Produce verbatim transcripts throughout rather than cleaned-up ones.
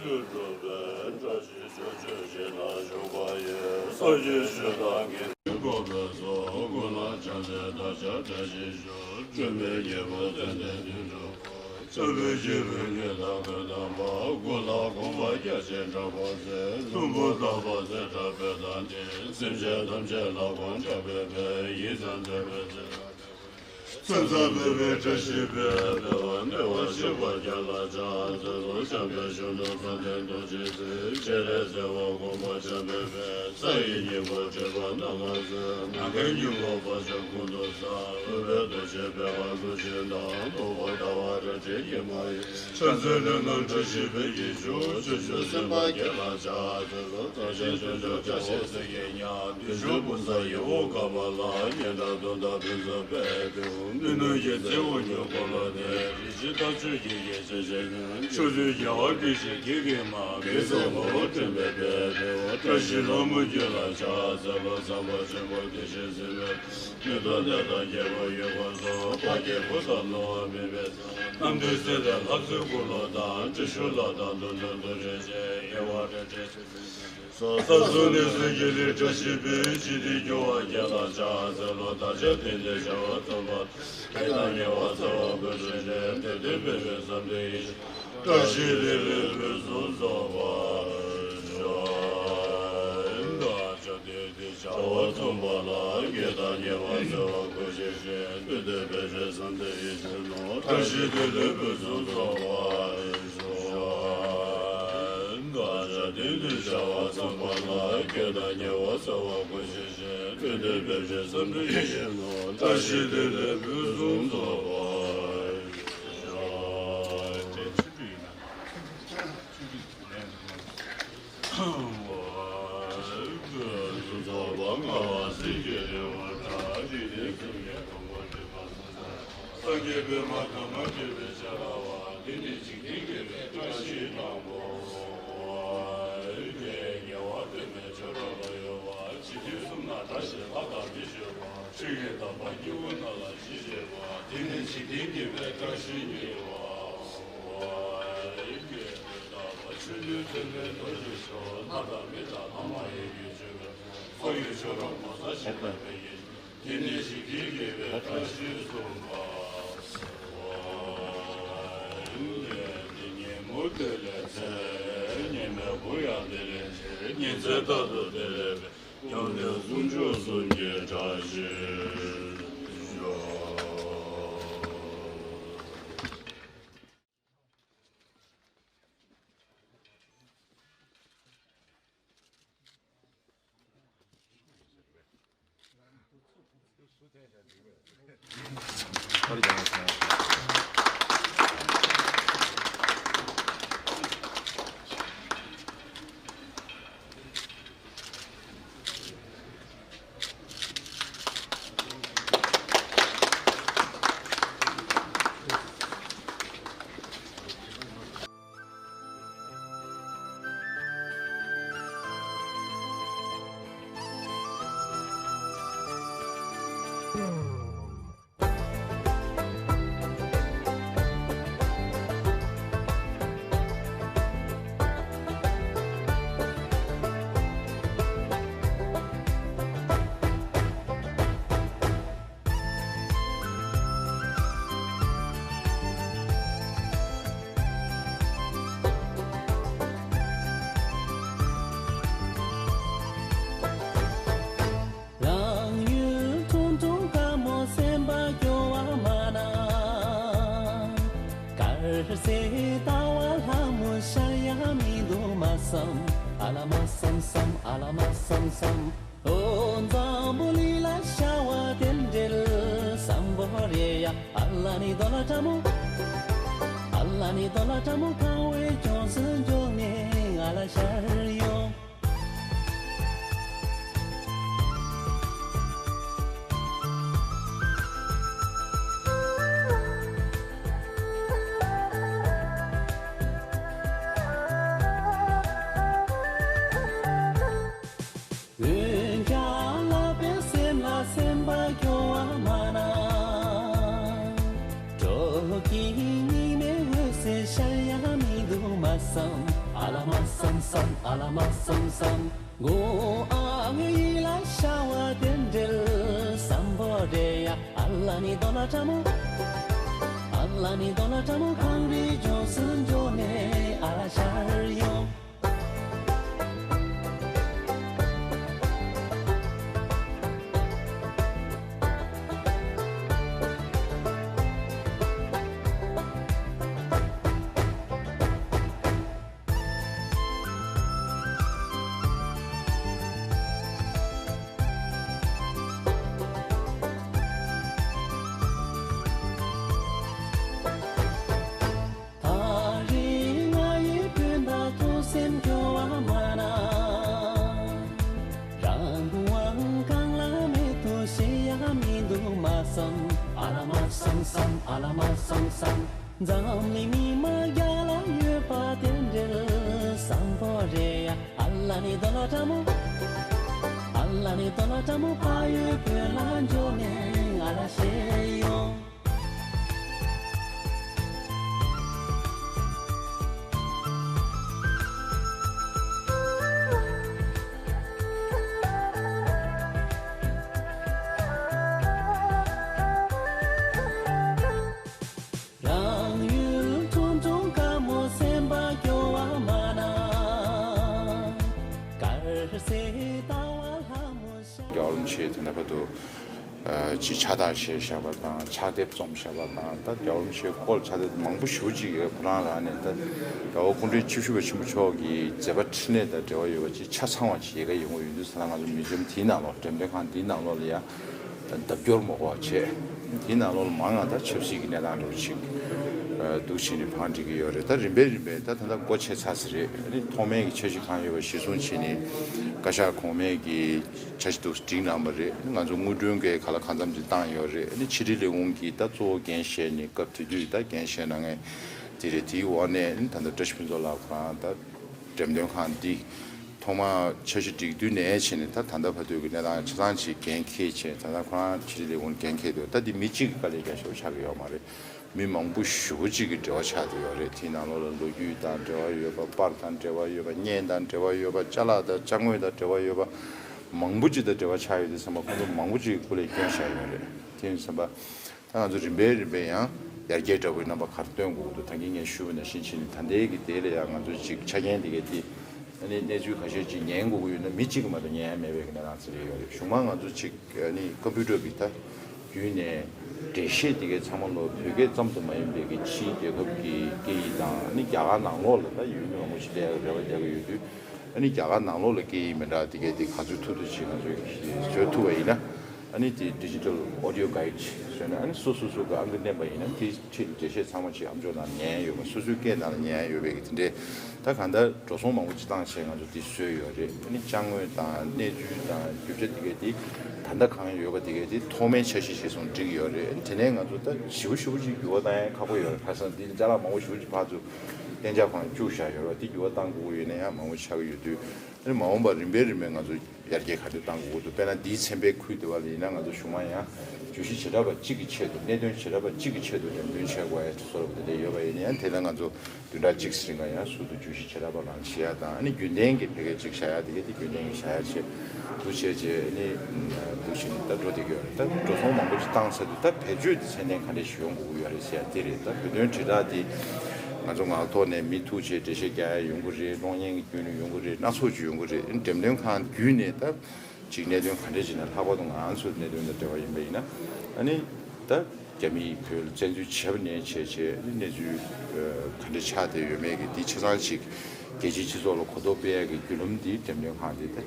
སྒྲུབ་པའི་བཀྲ་ཤིས་ཆོས་སྤྱོད་ཞིག་ན་བཞུགས་པ་ཡི། ས་གཞི་ཆོས་དང་དགེ་འདུན་གོ་འཕེལ་སོགས། ཀུན་ལ་བྱམས་བརྩེའི་དར་ཆ་བཀྲ་ཤིས་ཤོག་སྒྲོལ་མའི་སྙིང་པོ་ཙནྡན་དོན་གྲུབ། བྱམས་པའི་སྐྱེས་བུ་ཉི་ཟླ་གོས་དམ་པ། ཀུན་ལ་གོམས་པ་རྒྱ་ཆེན་གྲགས་པ་སྩལ། ལྷུན་པོ་དག་པ་ཚེ་བཀྲ་བེ་ཏ་ནི། སེམས་ཅན་ཐམས་ཅད་ལ་གོང་བཀྲ་བའི་ཕན་ཡིད་དང་འདོད་པའི་ཚེ། ཚེ་བཟང་འཕེལ་བའི་བཀྲ་ཤིས་པའི་བདེ་བ་སྣོད་པར་བྱེད་པ་རྒྱ་ལ་ཕྱག་འཚལ་ལོ། བྱམས་པའི་གཞོན་ནུ་མཚན་ལྡན་རྡོ་རྗེ་འཛིན། སྤྱན་རས་གཟིགས་དབང་བསྐུར་མ་བྱམས་པའི་དཔལ། ས་ཡི་སྙིང་པོ་སྤྲུལ་པ་རྣམ་པར་སྤྱན། ནམ་མཁའི་སྙིང་པོ་དཔལ་བྱམས་ཀུན་ཏུ་གསལ། འོད་དཔལ་རྡོ་རྗེ་པད་དཀར་གཟུགས་ཅན་དང་། ནོར་བུ་ཟླ་བ་རལ་གྲི་ཉི་མ་ཡིས། ཕྱག་འཚལ་ལྷ་རྣམས་བཀྲ་ཤིས་པའི་ཡིད་འཇུག་ཆོས་སྤྱོད་སེམས་དཔའ་རྒྱ་ལ་ཕྱག་འཚལ་ལོ། བཀྲ་ཤིས་དོན་གྲུབ་བཀྲ་ཤིས་གཟི་བརྗིད་ཉག་དུས་འཁོར་ཀུན་བཟང་ཡིད་འོང་ཀ་མ་ལ། སྙན་གྲགས་དུང་ཟླ་ཕུན་ཚོགས་དཔལ་དུ། མི་ནུབ་ཡེ་མཛད་དབང་སྒྱུར་འཁོར་ལོ་སྡེ། རིགས་ཤེས་རྟ་མཆོག་ཡི་གེ་ཆེ་ཆེ་ཉོན། ཕྱོགས་བཅུའི་རྒྱལ་བ་བཀྲ་ཤིས་ཀྱི་གེགས་མེད་མ། མི་བཟད་ངོ་བོ་བསྐྲུན་པའི་དཔལ་འཕེལ་བ། བཀྲ་ཤིས་ལྷ་མོ་རྒྱུད་ལ་ཕྱག་འཚལ་ལོ། བསམ་པ་ཆེན་པོ་བདེ་གཤེགས་སྲིད་པའི། མི་ཐོག་གནས་དང་རྒྱལ་པོ་ཡུལ་འཁོར་སོགས། དཔལ་གྱི་སྐུ་དང་ནོར་བུ་མེད་པའི་ཚལ། རྣམ་ཐོས་སྲས་དང་ལྷ་ཚོགས་འཁོར་ལོ་དང་། ཏྲི་ཤཱུལ་དང་གདོན་འདྲེ་རིགས་ཅན། དབྱེ་བ་རིགས་ཅན་ཆོས་སྲིད་ས་གསུམ་གནས་སུ་དགེ་ལེགས་བཀྲ་ཤིས་པའི། འཇིག་རྟེན་སྐྱོང་བ་རྒྱ་ལ་ཕྱག་འཚལ་ལོ། བདག་ཅག་དེང་འདིར་བྱ་བ་རྩོམ་པ། བདེ་དང་ཉེ་བར་འཚེ་བ་ཀུན་སེལ་ཞིང་། དད་ལྡན་ཕན་པའི་བསམ་གཏན་ཡིད་བཞིན་ནོར། བཀྲ་ཤིས་བདེ་ལེགས་ཕུན་སུམ་ཚོགས་པར་ཤོག་བདག་ཅག་དེང་འདིར་བྱ་བ་རྩོམ་པ་ལ། བདེ་དང་ཉེ་བར་འཚེ་བ་ཀུན་སེལ་ཞིང་། དད་ལྡན་ཕན་པའི་བསམ་གཏན་ཡིད་བཞིན་ནོར། བཀྲ་ཤིས་བདེ་ལེགས་ཕུན་སུམ་ཚོགས་པར་ཤོག་བདག་ཅག་དེང་འདིར་བྱ་བ་རྩོམ་པ་ལ། བདེ་དང་ཉེ་བར་འཚེ་བ་ཀུན་སེལ་ཞིང་། དད་ལྡན་ཕན་པའི་བསམ་གཏན་ཡིད་བཞིན་ནོར། བཀྲ་ཤིས་བདེ་ལེགས་ཕུན་སུམ་ཚོགས་པར་ཤོག་ཚོགས་པ་ལྔ་པ་སེང་གེ་རི་བོ་འདྲ། རིགས་ལྡན་གསུམ་གྱི་དང་པོ་སྒྲིབ་པ་སོ་སོར། སངས་རྒྱས་པདྨ་དམ་པ་བརྒྱུད་པའི་ཆ་ལ་བ། འདི་ནི་འཇིག་རྟེན་དགེ་བའི་བཀྲ་ཤིས་དང་པོ། དགེ་བ་སྟོད་སྨད་ཆོས་གྲོགས་ལ་གཡོ་བ། ཕྱི་དོན་གསུམ་ན་བཀྲ་ཤིས་ལྷ་དང་མི་བསྐྱོད་པ། ཆོས་ཀྱི་དམ་པ་སྐྱེ་བོ་རྣམས་ལ་ཞི་བྱེད་པ། འདི་ནི་འཇིག་རྟེན་དགེ་བའི་བཀྲ་ཤིས་ཉེ་བ། དགེ་བའི་དམ་པ་ཆོས་ལུས་རྩལ་འཕེལ་རྡོ་རྗེ་ཤོག་ལྷ་དང་མི་དང་ལྷ་མ་ཡིན་གྱི་སྤྱོད་པའི། འཁོར་བའི་ཆོས་གྲོགས་ངོ་མཚར་ཞིག་ལ་ཕན་ཡིན། འདི་ནི་འཇིག་རྟེན་དགེ་བའི་བཀྲ་ཤིས་གསུམ་པ། འདི་ཉིན་མོ་བདེ་ལེགས་མཚན། ཉི་མའི་གུང་ཡང་བདེ་ལེགས་འཆར། ཉིན་མཚན་རྟག་ཏུ་བདེ་ལེགས་པའི། ཉམས་ལེན་ཟུང་འཇུག་གསུམ་གྱི་བཀྲ་ཤིས་ཤོག་རང་ཡུལ་ཁྲུང་ཁྲུང་དཀར་མོ་སེམས་པ་སྐྱོ་བ་མ་ན། དཀར་གསལ་ལྟ་བ་ལྷ་མོ་ཤར་ཡ་མི་འདུག་མ་བསམ། ཨ་ལ་མ་བསམ་བསམ། ཨ་ལ་མ་བསམ་བསམ། ཨོ་འཛམ་བུ་གླིང་ལ་ཤར་བ་དེ་འདྲའི་བསམ་པོ་རེད་ཡ། ཨ་ལ་ནི་དོ་ལ་ཁྲ་མོ། ཨ་ལ་ནི་དོ་ལ་ཁྲ་མོ་ཁང་བའི་ཅོང་སུ་འཇོག་ནས་ང་ལ་ཤར་ཡོང་། འོན་ཀྱང་ལག་པའི་སེམས་ལ་སེམས་པ་སྐྱོ་བ་མ་ན། སྤྲོ་སྐྱིད་ཉི་མའི་འོད་ཟེར་ཤར་ཡ་མི་འདུག་མ་ བསམ། ཨ་ལ་མ་བསམ་བསམ། ཨ་ལ་མ་བསམ་བསམ། མགོ་ཨ་ངའི་ལ་ཤ་བ་དེ་འདྲེལ་བསམ་པོ་རེ་ཡ། ཨ་ལ་ནི་དོ་ལ་ཏྲ་མོ། ཨ་ལ་ནི་དོ་ལ་ཏྲ་མོ། གངས་རི་ལྗོངས་སུ་འགྲོ་ནས་ཨ་ལ་ཤར་ཡོང་། ད་རེས་ང་ཡི་སྤུན་ཟླ་ཐུགས་སེམས་སྐྱོ་བ་མ་ན། རང་དབང་གང་ལ་མེད་དུ་ཤེས་ཡ་མི་འདུག་མ་བསམ། ཨ་ལ་མ་བསམ་བསམ། ཨ་ལ་མ་བསམ་བསམ། འཛམ་གླིང་མི་མང་རྒྱ་ལ་ཡོད་པ་དེ་འདྲེལ་བསམ་པོ་རེ་ཡ། ཨ་ལ་ནི་དོ་ལ་ཏྲ་མོ། ཨ་ལ་ནི་དོ་ལ་ཏྲ་མོ། ཕ་ཡུལ་བོད་ལ་འབྱོར་ནས་ང་ལ་ཤེས་ཡོང་། རང་ཡུལ་ཁྲུང་ཁྲུང་དཀར་མོ་སེམས་པ་སྐྱོ་བ་མ་ན། དཀར་གསལ་ལྟ་བ་ལྷ་མོ་ཤར། རྒྱལ་བ་རིན་པོ་ཆེ་དེ་འདྲ་བར་དུ་ཨ་ཅིག་ཕྱག་རྟགས་བཞེས་བཞག་པ་དང་ཕྱག་དེབ་རྩོམ་བཞག་པ་དང་། ད་རྒྱལ་བ་རིན་པོ་ཆེའི་སྐོར་ལ་ཕྱག་དེབ་མང་པོ་ཞེ་པོ་ཅིག་ཡོད། ཁོ་རང་རང་ནས་ད་རྒྱལ་བ་སྐུ་ཕྲེང་བཅུ་བཞི་པ་ཆེན་པོ་མཆོག་གི་མཛད་པ་འཕྲིན་ལས་དང་འབྲེལ་བ་ཡོད་པ་ཅིག་ཆ་ཚང་བ་ཅིག་ཡི་གེ་ཡོང་གི་ཡོད་དུས་ཙ་ན་ང་ཚོ་མིའུ་ཛི་ཡམ་དེའི་ནང་ལོགས་འགྲེམས་སྟོན་ཁང་འདིའི་ནང་ལོགས་ལ་ཡང་ལྡབ་སྐྱོར་མང་པོ་བྱས། དེའི་ནང་ལོགས་ལ་མང་ང་ད་ཆབ་སྲིད་ཀྱི་གནས་སྟངས་འདྲ་པོ་ཅིག་འདུག་བྱས་ནས་བང་སྒྲིག་གི་ཡོད་རེད། ད་རིམ་པས་རིམ་པས་ད་ད་ལྟ་སྒོ་ཕྱེ་ཚར་ས་རེད། ཨ་ནི་ཐོག་མའི་གི་འཆར་གཞི་གང་ཡོད་པ་གཞིར་བཟུང་བྱས་ནས་བཀའ་ཤག་གོང་མས་ཀྱི་འཆར་གཞི་འདུག་སྒྲིག་གནང་བ་རེད། ང་ཚོ་དངུལ་གྲོན་གྱི་ག་ལ་གང་འཚམ་ཅིག་བཏང་ཡོད་རེད། ཨ་ནི་ཕྱི་དྲིལ་ལས་ཁུངས་ཀྱི་ད་གཙོ་བོ་འགན་བཞེས་ནས་སྐབས་དེ་དུས་ད་འགན་བཞེས་གནང་མཁན་དེ་རེད། དེའི་འོག་ནས་ཨ་ནི་ད་ལྟ་བཀྲ་ཤིས་ཕུན་ཚོགས་ལགས་ཁོ་རང་ད་འགྲེམས་སྟོན་ཁང་འདི་ཐོག་མ་འཆར་གཞི་སྒྲིག་དུས་ནས་བྱས་ནས་ད་ད་ལྟ་བར་དུ་གི་གནས་སྟངས་ཆ་ཚང་ཅིག་འགན་འཁྱེར་བྱས། ད་ལྟ་ཁོ་རང་ཕྱི་དྲིལ་ལས་ཁུངས་འགན་འཁྱེར་འདུག་ད་འདི་མི་གཅིག་གི་དཀའ་ལས་རྒྱག་ཤོག་ཆགས་ཀྱི་ཡོད་མ་རེད། མི་མང་པོ་ཞེ་པོ་ཅིག་གི་འབྲེལ་བ་ཆགས་བསྡད་ཡོད་རེད། དེའི་ནང་ལོགས་ལ་ལོ་རྒྱུས་དང་འབྲེལ་བ་ཡོད་པ། པར་དང་འབྲེལ་བ་ཡོད་པ། བརྙན་དང་འབྲེལ་བ་ཡོད་པ། ཅ་ལག་དང་ཅ་དངོས་དང་འབྲེལ་བ་ཡོད་པ། མང་པོ་ཅིག་དང་འབྲེལ་བ་ཆགས་ཡོད་དུས་ཙམ་པ་ཁོང་ཚོ་མང་པོ་ཅིག་གིས་སྐུ་ལས་བསྐྱོན་བཞག་ཡོད་རེད། དེ་ཡིན་ཙམ་པ་ད་ང་ཚོ་རིམ་པས་རིམ་པས་ཡང་ཡར་རྒྱས་འདྲ་པོའི་རྣམ་པ་ག་རེ་སྟོན་དགོས་ཀྱི་འདུག་ད་གིན་ངས་ཞུས་པ་ནང་བཞིན་བྱས་ནས་ད་ལྟའི་གི་དེ་ལ་ཡང་ང་ཚོ་ཅིག་ཆ་རྐྱེན་དེ་གས་དེ་ཨ་ནི་གནས་ཚུལ་ཁ་ཤས་ཅིག་ཉན་དགོས་ཀྱི་ཡོད་ན་མི་གཅིག་གིས་མ་གཏོགས་ཉན་ཡ་མེད་པའི་གི་གནས་སྟངས་ཅིག་རེད་ཡོད་རེད། གཞུག་མ་ང་ཚོ་ཅིག་ཨ་ནི་ཀམ་པུ་ཊར་གི་ད་བརྒྱུད་ནས་འགྲེལ་བཤད་དེ་གའི་ཚང་མ་ལོ་བོད་སྐད་ཙམ་དུ་མ་ཡིན་པའི་གི་ཕྱིའི་རྒྱལ་ཁབ་ཀྱི་སྐད་ཡིག་དང་ཨ་ནི་རྒྱ་གར་ནང་ལོགས་ལ་ད་ཡུལ་མི་མང་པོ་ཞིག་སླེབས་ཡག་རེ་བ་རྒྱག་གི་ཡོད་དུས་ཨ་ནི་རྒྱ་གར་ནང་ལོགས་ལ་སྐད་ཡིག་མི་འདྲ་དེ་གའི་དེ་ག་ཚོད་ཐུབ་ཐུབ་ཅིག་ང་ཚོས་བཟོ་ཐུབ་པ་ཡིན་ན་ཨ་ནི་དེ་ཌི་ཇི་ཊལ་ཨོ་ཌི་ཡོ་གྷའིཌ་བཟོས་ན་ཨ་ནི་སོ་སོ་སོ་གི་ཨང་ཀི་མནན་པ་ཡིན་ན་དེ་ཁྲིད་འགྲེལ་བཤད་ཚང་མ་ཅིག་ཨ་མཆོག་ནང་ཉན་ཡོད་པ། སོ་སོའི་སྐད་ནང་ལ་ཉན་ཡོད་པའི་གི་དེ་འདྲའི་ད་གང་ལྟར་འགྲོ་སོང་མང་པོ་ཅིག་བཏང་བྱས་ང་ཚོ་འདི་བཟོས་ཡོད་རེད། ཨ་ནི་ཅ་དངོས་དང་གནས་ཚུལ་དང་རྒྱུ་ཆ་དེ་གས་དེ་ད་ལྟ་གང་ཡོད་པ་དེ་གས་དེ་ཐོག་མའི་འཆར་གཞི་གཞིར་བཟུང་བསྒྲིགས་ཡོད་རེད། ཨ་ནི་དེ་ནས་ང་ཚོ་ད་ཞེ་པོ་ཞེ་པོ་ཅིག་འགྱུར་བ་བཏང་ཡ་ཁག་པོ་ཡོད་རེད། ཁ་སང་འདི་ཅ་ལག་མང་པོ་ཞེ་པོ་ཅིག་ཕར་ཚུར་གཏན་འཇགས་ཁང་བཅུག་བཞག་ཡོད་རེད། དེ་འགྱུར་བ་བཏང་དགོས་ཀྱི་ཡོད་ན་ཡང་མང་པོ་ཆགས་ཀྱི་ཡོད་དུས་ཨ་ནི་མ་འོངས་པར་རིམ་པས་རིམ་པས་ང་ཚོ་ཡར་རྒྱས་ག་འདྲ་གཏང་དགོས་འདུག་དཔེར་ན་འདིའི་ཚན་པའི་ཁུལ་དེ་བ་ལ་ཡིན་ན་ང་ཚོ་གཞུག་མ་ཡང་བརྗོད་གཞི་བྱེ་བྲག་པ་གཅིག་གི་ཆེད་དུ་གནད་དོན་བྱེ་བྲག་པ་གཅིག་གི་ཆེད་དུ་འགྲེམས་སྟོན་བྱེད་དགོས་ཡ་བཟོ་འདྲ་པོ་དེ་འདྲ་ཡོད་པ་ཡིན་ན་ཡང་དེ་ལ་ང་ཚོ་བདུན་ཕྲག་གཅིག་རིང་ལ་ཡང་ཟུར་དུ་བརྗོད་གཞི་བྱེ་བྲག་པ་རང་བྱེད་ཡ་དང་ཨ་ནི་རྒྱུན་ལྡན་གྱི་ཕ་གིར་གཅིག་བཞག་ཡ་དེ་གས་དེ་རྒྱུན་ལྡན་གྱི་བཞག་ཡ་ཆེད་དུ་བྱས་རྗེས་ནི་འདུག་བཞིན་ད་འགྲོ་བསྡད་ཀྱི་ཡོད་རེད། ད་འགྲོ་སོང་མང་པོ་ཅིག་བཏང་ཚར་དུས་ད་བེད་སྤྱོད་དེ་ཚད་ལྡན་ག་འདྲས་ཤིག་ཡོང་དགོས་ཀྱི་ཡོད་རེད་ཟེར་ཡ་དེ་རེད། ད་བོད་དོན་དྲིལ་བསྒྲགས་དེ་ང་ཚོ་ངག་ཐོག་ནས་མི་ཐུག་བྱས་འགྲེལ་བཤད་རྒྱག་ཡ་ཡོང་གི་རེད། གློག་བརྙན་གྱི་བརྒྱུད་ནས་ཡོང་གི་རེད། སྣ་ཚོགས་ཅིག་ཡོང་གི་རེད། འགྲེམས་སྟོན་ཁང་བརྒྱུད་ནས་ད་ཅིག་གནད་དོན་ག་འདྲས་ཅིག་ན་ལྷག་པར་དུ་ང་རང་ཚོའི་གནད་དོན་དང་འབྲེལ་བ་ཡིན་པ་ཡིན་ན་ཨ་ནི་ད་རྒྱ་མིས་བོད་ལ་བཙན་འཛུལ་བྱས་པ་ནས་བྱས་བྱས་ཨ་ནི་གནས་ཚུལ་ག་འདྲས་ཆགས་བསྡད་ཡོད་མེད་ཀྱི་འདི་ཆ་ཚང་ཅིག་རྒྱལ་སྤྱིའི་སྤྱི་ཚོགས་ལ་གོ་རྟོགས་སྤེལ་ཡག་གི་བརྒྱུད་ལམ་འདི་འགྲེམས་སྟོན་ཁང་འདི་ད་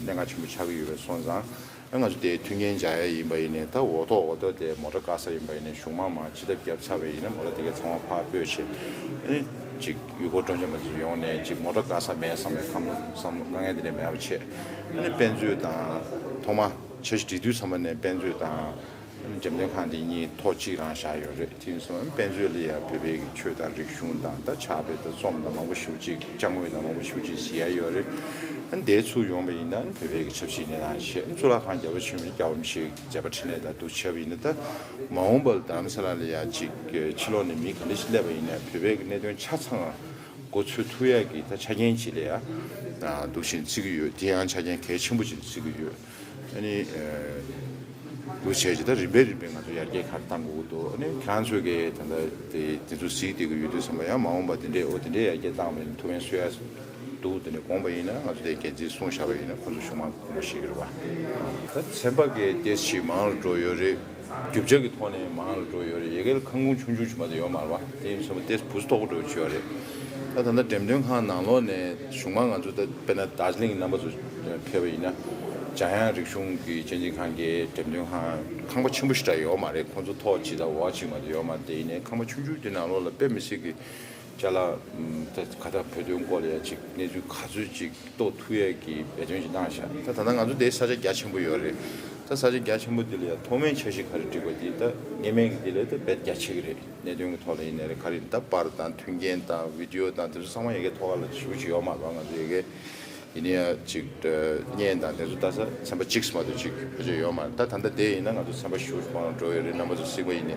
གནད་འགག་ཆེན་པོ་ཆགས་ཀྱི་ཡོད་པ་སོང་ཙང་། ང་ཚོ་དེ་མཐུན་རྐྱེན་སྦྱར་ཡ་ཡིན་པ་ཡིན་ནའི་ད་འོ་ཐོག་འོ་ཐོག་དེ་མོ་ཊ་བཀག་ས་ཡིན་པ་ཡིན་ནའི་གཞུག་མ་མ་ཕྱི་ཐབས་བརྒྱབ་ཚར་བ་ཡིན་ན་མོ་ཊ་དེ་གའི་ཚང་མ་ཕར་སྤོས་བྱས་ཨ་ནི་ཅིག་ཡུལ་སྐོར་སྤྲོ་འཆམ་པ་ཚོ་ཡོང་ནས་ཅིག་མོ་ཊ་བཀག་ས་མེད་བསམ་པའི་ཁམས་བསམ་དཀའ་ངལ་དེ་འདྲ་མེད་པ་བྱས་ཨ་ནི་དཔེ་མཛོད་དང་ཐོག་མ་འཆར་གཞི་སྒྲིག་དུས་ཙམ་པ་ནས་དཔེ་མཛོད་དང་ཨ་ནི་འགྲེམས་སྟོན་ཁང་དེ་གཉིས་ཐོག་གཅིག་རང་བཞག་ཡོད་རེད། དེ་ཡིན་སོང་དཔེ་མཛོད་ལ་ཡང་བོད་པའི་གི་ཆོས་དང་རིག་གཞུང་དང་ད་ཕྱག་དཔེ་དང་རྩོམ་དང་མང་པོ་ཞེ་པོ་ཅིག་ཅ་དངོས་དང་མང་པོ་ཞེ་པོ་ཅིག་གཟིགས་ཡ་ཡོད་རེད། ཨ་ནི་དེ་ཚུར་ཡོང་བ་ཡིན་ན་ཨ་ནི་བོད་པའི་གི་ཆབ་སྲིད་གནས་སྟངས་བཤད། ཨ་ནི་གཙུག་ལག་ཁང་རྒྱལ་བ་ཆེན་པོ་རྒྱལ་བ་རིན་པོ་ཆེའི་མཛད་པ་འཕྲིན་ལས་དང་འདུ་བྱས་པ་ཡིན་ན་ད་མ་འོངས་པར་རྡ་རམ་ས་ལ་ལ་ཡ་ཅིག་ཕྱི་ལོགས་ནས་མི་ག་འདྲ་ཞིག་སླེབས་པ་ཡིན་ན་བོད་པའི་གི་གནད་དོན་ཆ་ཚང་ འགོ་ཚུགས་ཐུབ་ཡག་གི་ད་ཆ་རྐྱེན་ཅིག་ལ་ཡང་འདུག་བཞིན་བརྩི་གི་ཡོད། དེ་ཡང་ཆ་རྐྱེན་གལ་ཆེན་པོ་ཅིག་བརྩི་གི་ཡོད། ཨ་ནི་འདུག་བྱས་ཅིག་ད་རིམ་པས་རིམ་པས་ང་ཚོ་ཡར་རྒྱས་ག་རེ་གཏང་དགོས་ཀྱི་འདུག་ཨ་ནི་ཁྱེད་རང་ཚོས་ཀྱི་ད་ལྟ་དེ་དེ་ཚོ་གཟིགས་བསྡད་ཀྱི་ཡོད་དུས་ཙམ་པ་ཡང་མ་འོངས་པ་དེ་འདྲས་འོ་དེ་འདྲས་ཡར་རྒྱས་བཏང་བའི་ཐུགས་ཕན་གསོས་ཡག་འདུག་དེ་འདྲས་དགོངས་པ་ཡིན་ན་ང་ཚོ་དེ་འགན་འཛིན་གསུངས་བཞག་པ་ཡིན་ན་ཁོང་ཚོ་གཞུང་མང་གོ་ཤེས་ཀྱི་རེད་བ། ད་ཚན་པ་གི་ཏེས་ཞིག་མང་རུ་འགྲོ་ཡོད་རེད། རྒྱུ་ཆ་གི་ཐོག་ནས་མང་རུ་འགྲོ་ཡོད་རེད། ཡ་གི་ལ་ཁང་ཁུང་ཆུང་ཆུང་ཅིག་མ་གཏོགས་ཡོད་མ་རེད་བ། དེ་ཡིན་ཙང་ཏེས་བུ་སུ་དོག་པོ་འགྲོ་བྱུང་ཡོད་རེད། ད་ད་ལྟ་འགྲེམས་སྟོན་ཁང་ནང་ལོགས་ནས་གཞུང་མང་ང་ཚོ་ད་དཔེར་ན་དར་ཇི་ལིང་གི་རྣམ་པ་ཚོ་ཕེབས་པ་ཡིན་ན་འཇམ་དབྱངས་རིག་གཞུང་གི་སྤྱན་འཛིན་ཁང་གི་འགྲེམས་སྟོན་ཁང་ཁང་པ་ཆེན་པོ་ཞིག་འདྲ་ཡོད་མ་རེད། ཁོང་ཚོ་ཐོག་གཅིག་དང་འོག་གཅིག་མ་གཏོགས་ཡོད་མ་རེད། དེ་ཡིན་ནའི་ཁང་པ་ཆུང་ཆུང་དེ་ནང་ལོགས་ལ་དཔེ་མི་སྲིད་ཀྱི་ཅ་ལག་ད་ག་ད་བོད་དོན་སྐོར་ལ་ཡ་ཅིག་གནས་ཚུལ་ག་ཚོད་ཅིག་རྟོགས་ཐུབ་ཡས་ཀྱི་འབད་བརྩོན་ཞིག་གནང་ཤག་ད་ད་ལྟ་ང་ཚོ་དེའི་ས་ཆ་རྒྱ་ཆེན་པོ་ཡོད་རེད། ད་ས་ཆ་རྒྱ་ཆེན་པོ་འདི་ལ་ཡང་ཐོག་མའི་འཆར་གཞི་ག་རེ་བསྒྲིགས་པ་འདི་ད་སྔ་མའི་གི་འདི་ལས་ད་རྦད་རྒྱ་ཆེ་གི་རེད། གནད་དོན་གི་ཐོག་ལ་ཡིན་ནའི་རེད། ག་རེ་ད་པར་དང་མཐུན་རྐྱེན་དང་བི་ཌི་ཡོ་དང་དེ་ཚོ་ཚང་མ་ཡ་གི་ཐོག་ཁ་ལ་ཞེ་པོ་ཅིག་ཡོད་མ་རེད། ང་ཚོ་ཡ་གི་ཡིན་ནའི་ཡ་ཅིག་བརྙན་དང་དེ་ཚོ་ལྟ་ས་ཚན་པ་གཅིག་མ་གཏོགས་ཅིག་ཕལ་ཆེར་ཡོད་མ་རེད། ད་ད་ལྟ་དེ་ཡིན་ན་ང་ཚོ་ཚན་པ་ཞེ་པོ་ཅིག་མང་རུ་འགྲོ་ཡོད་རེད། རྣམ་པ་ཚོ་གཟིགས་པ་ཡིན་ནའི་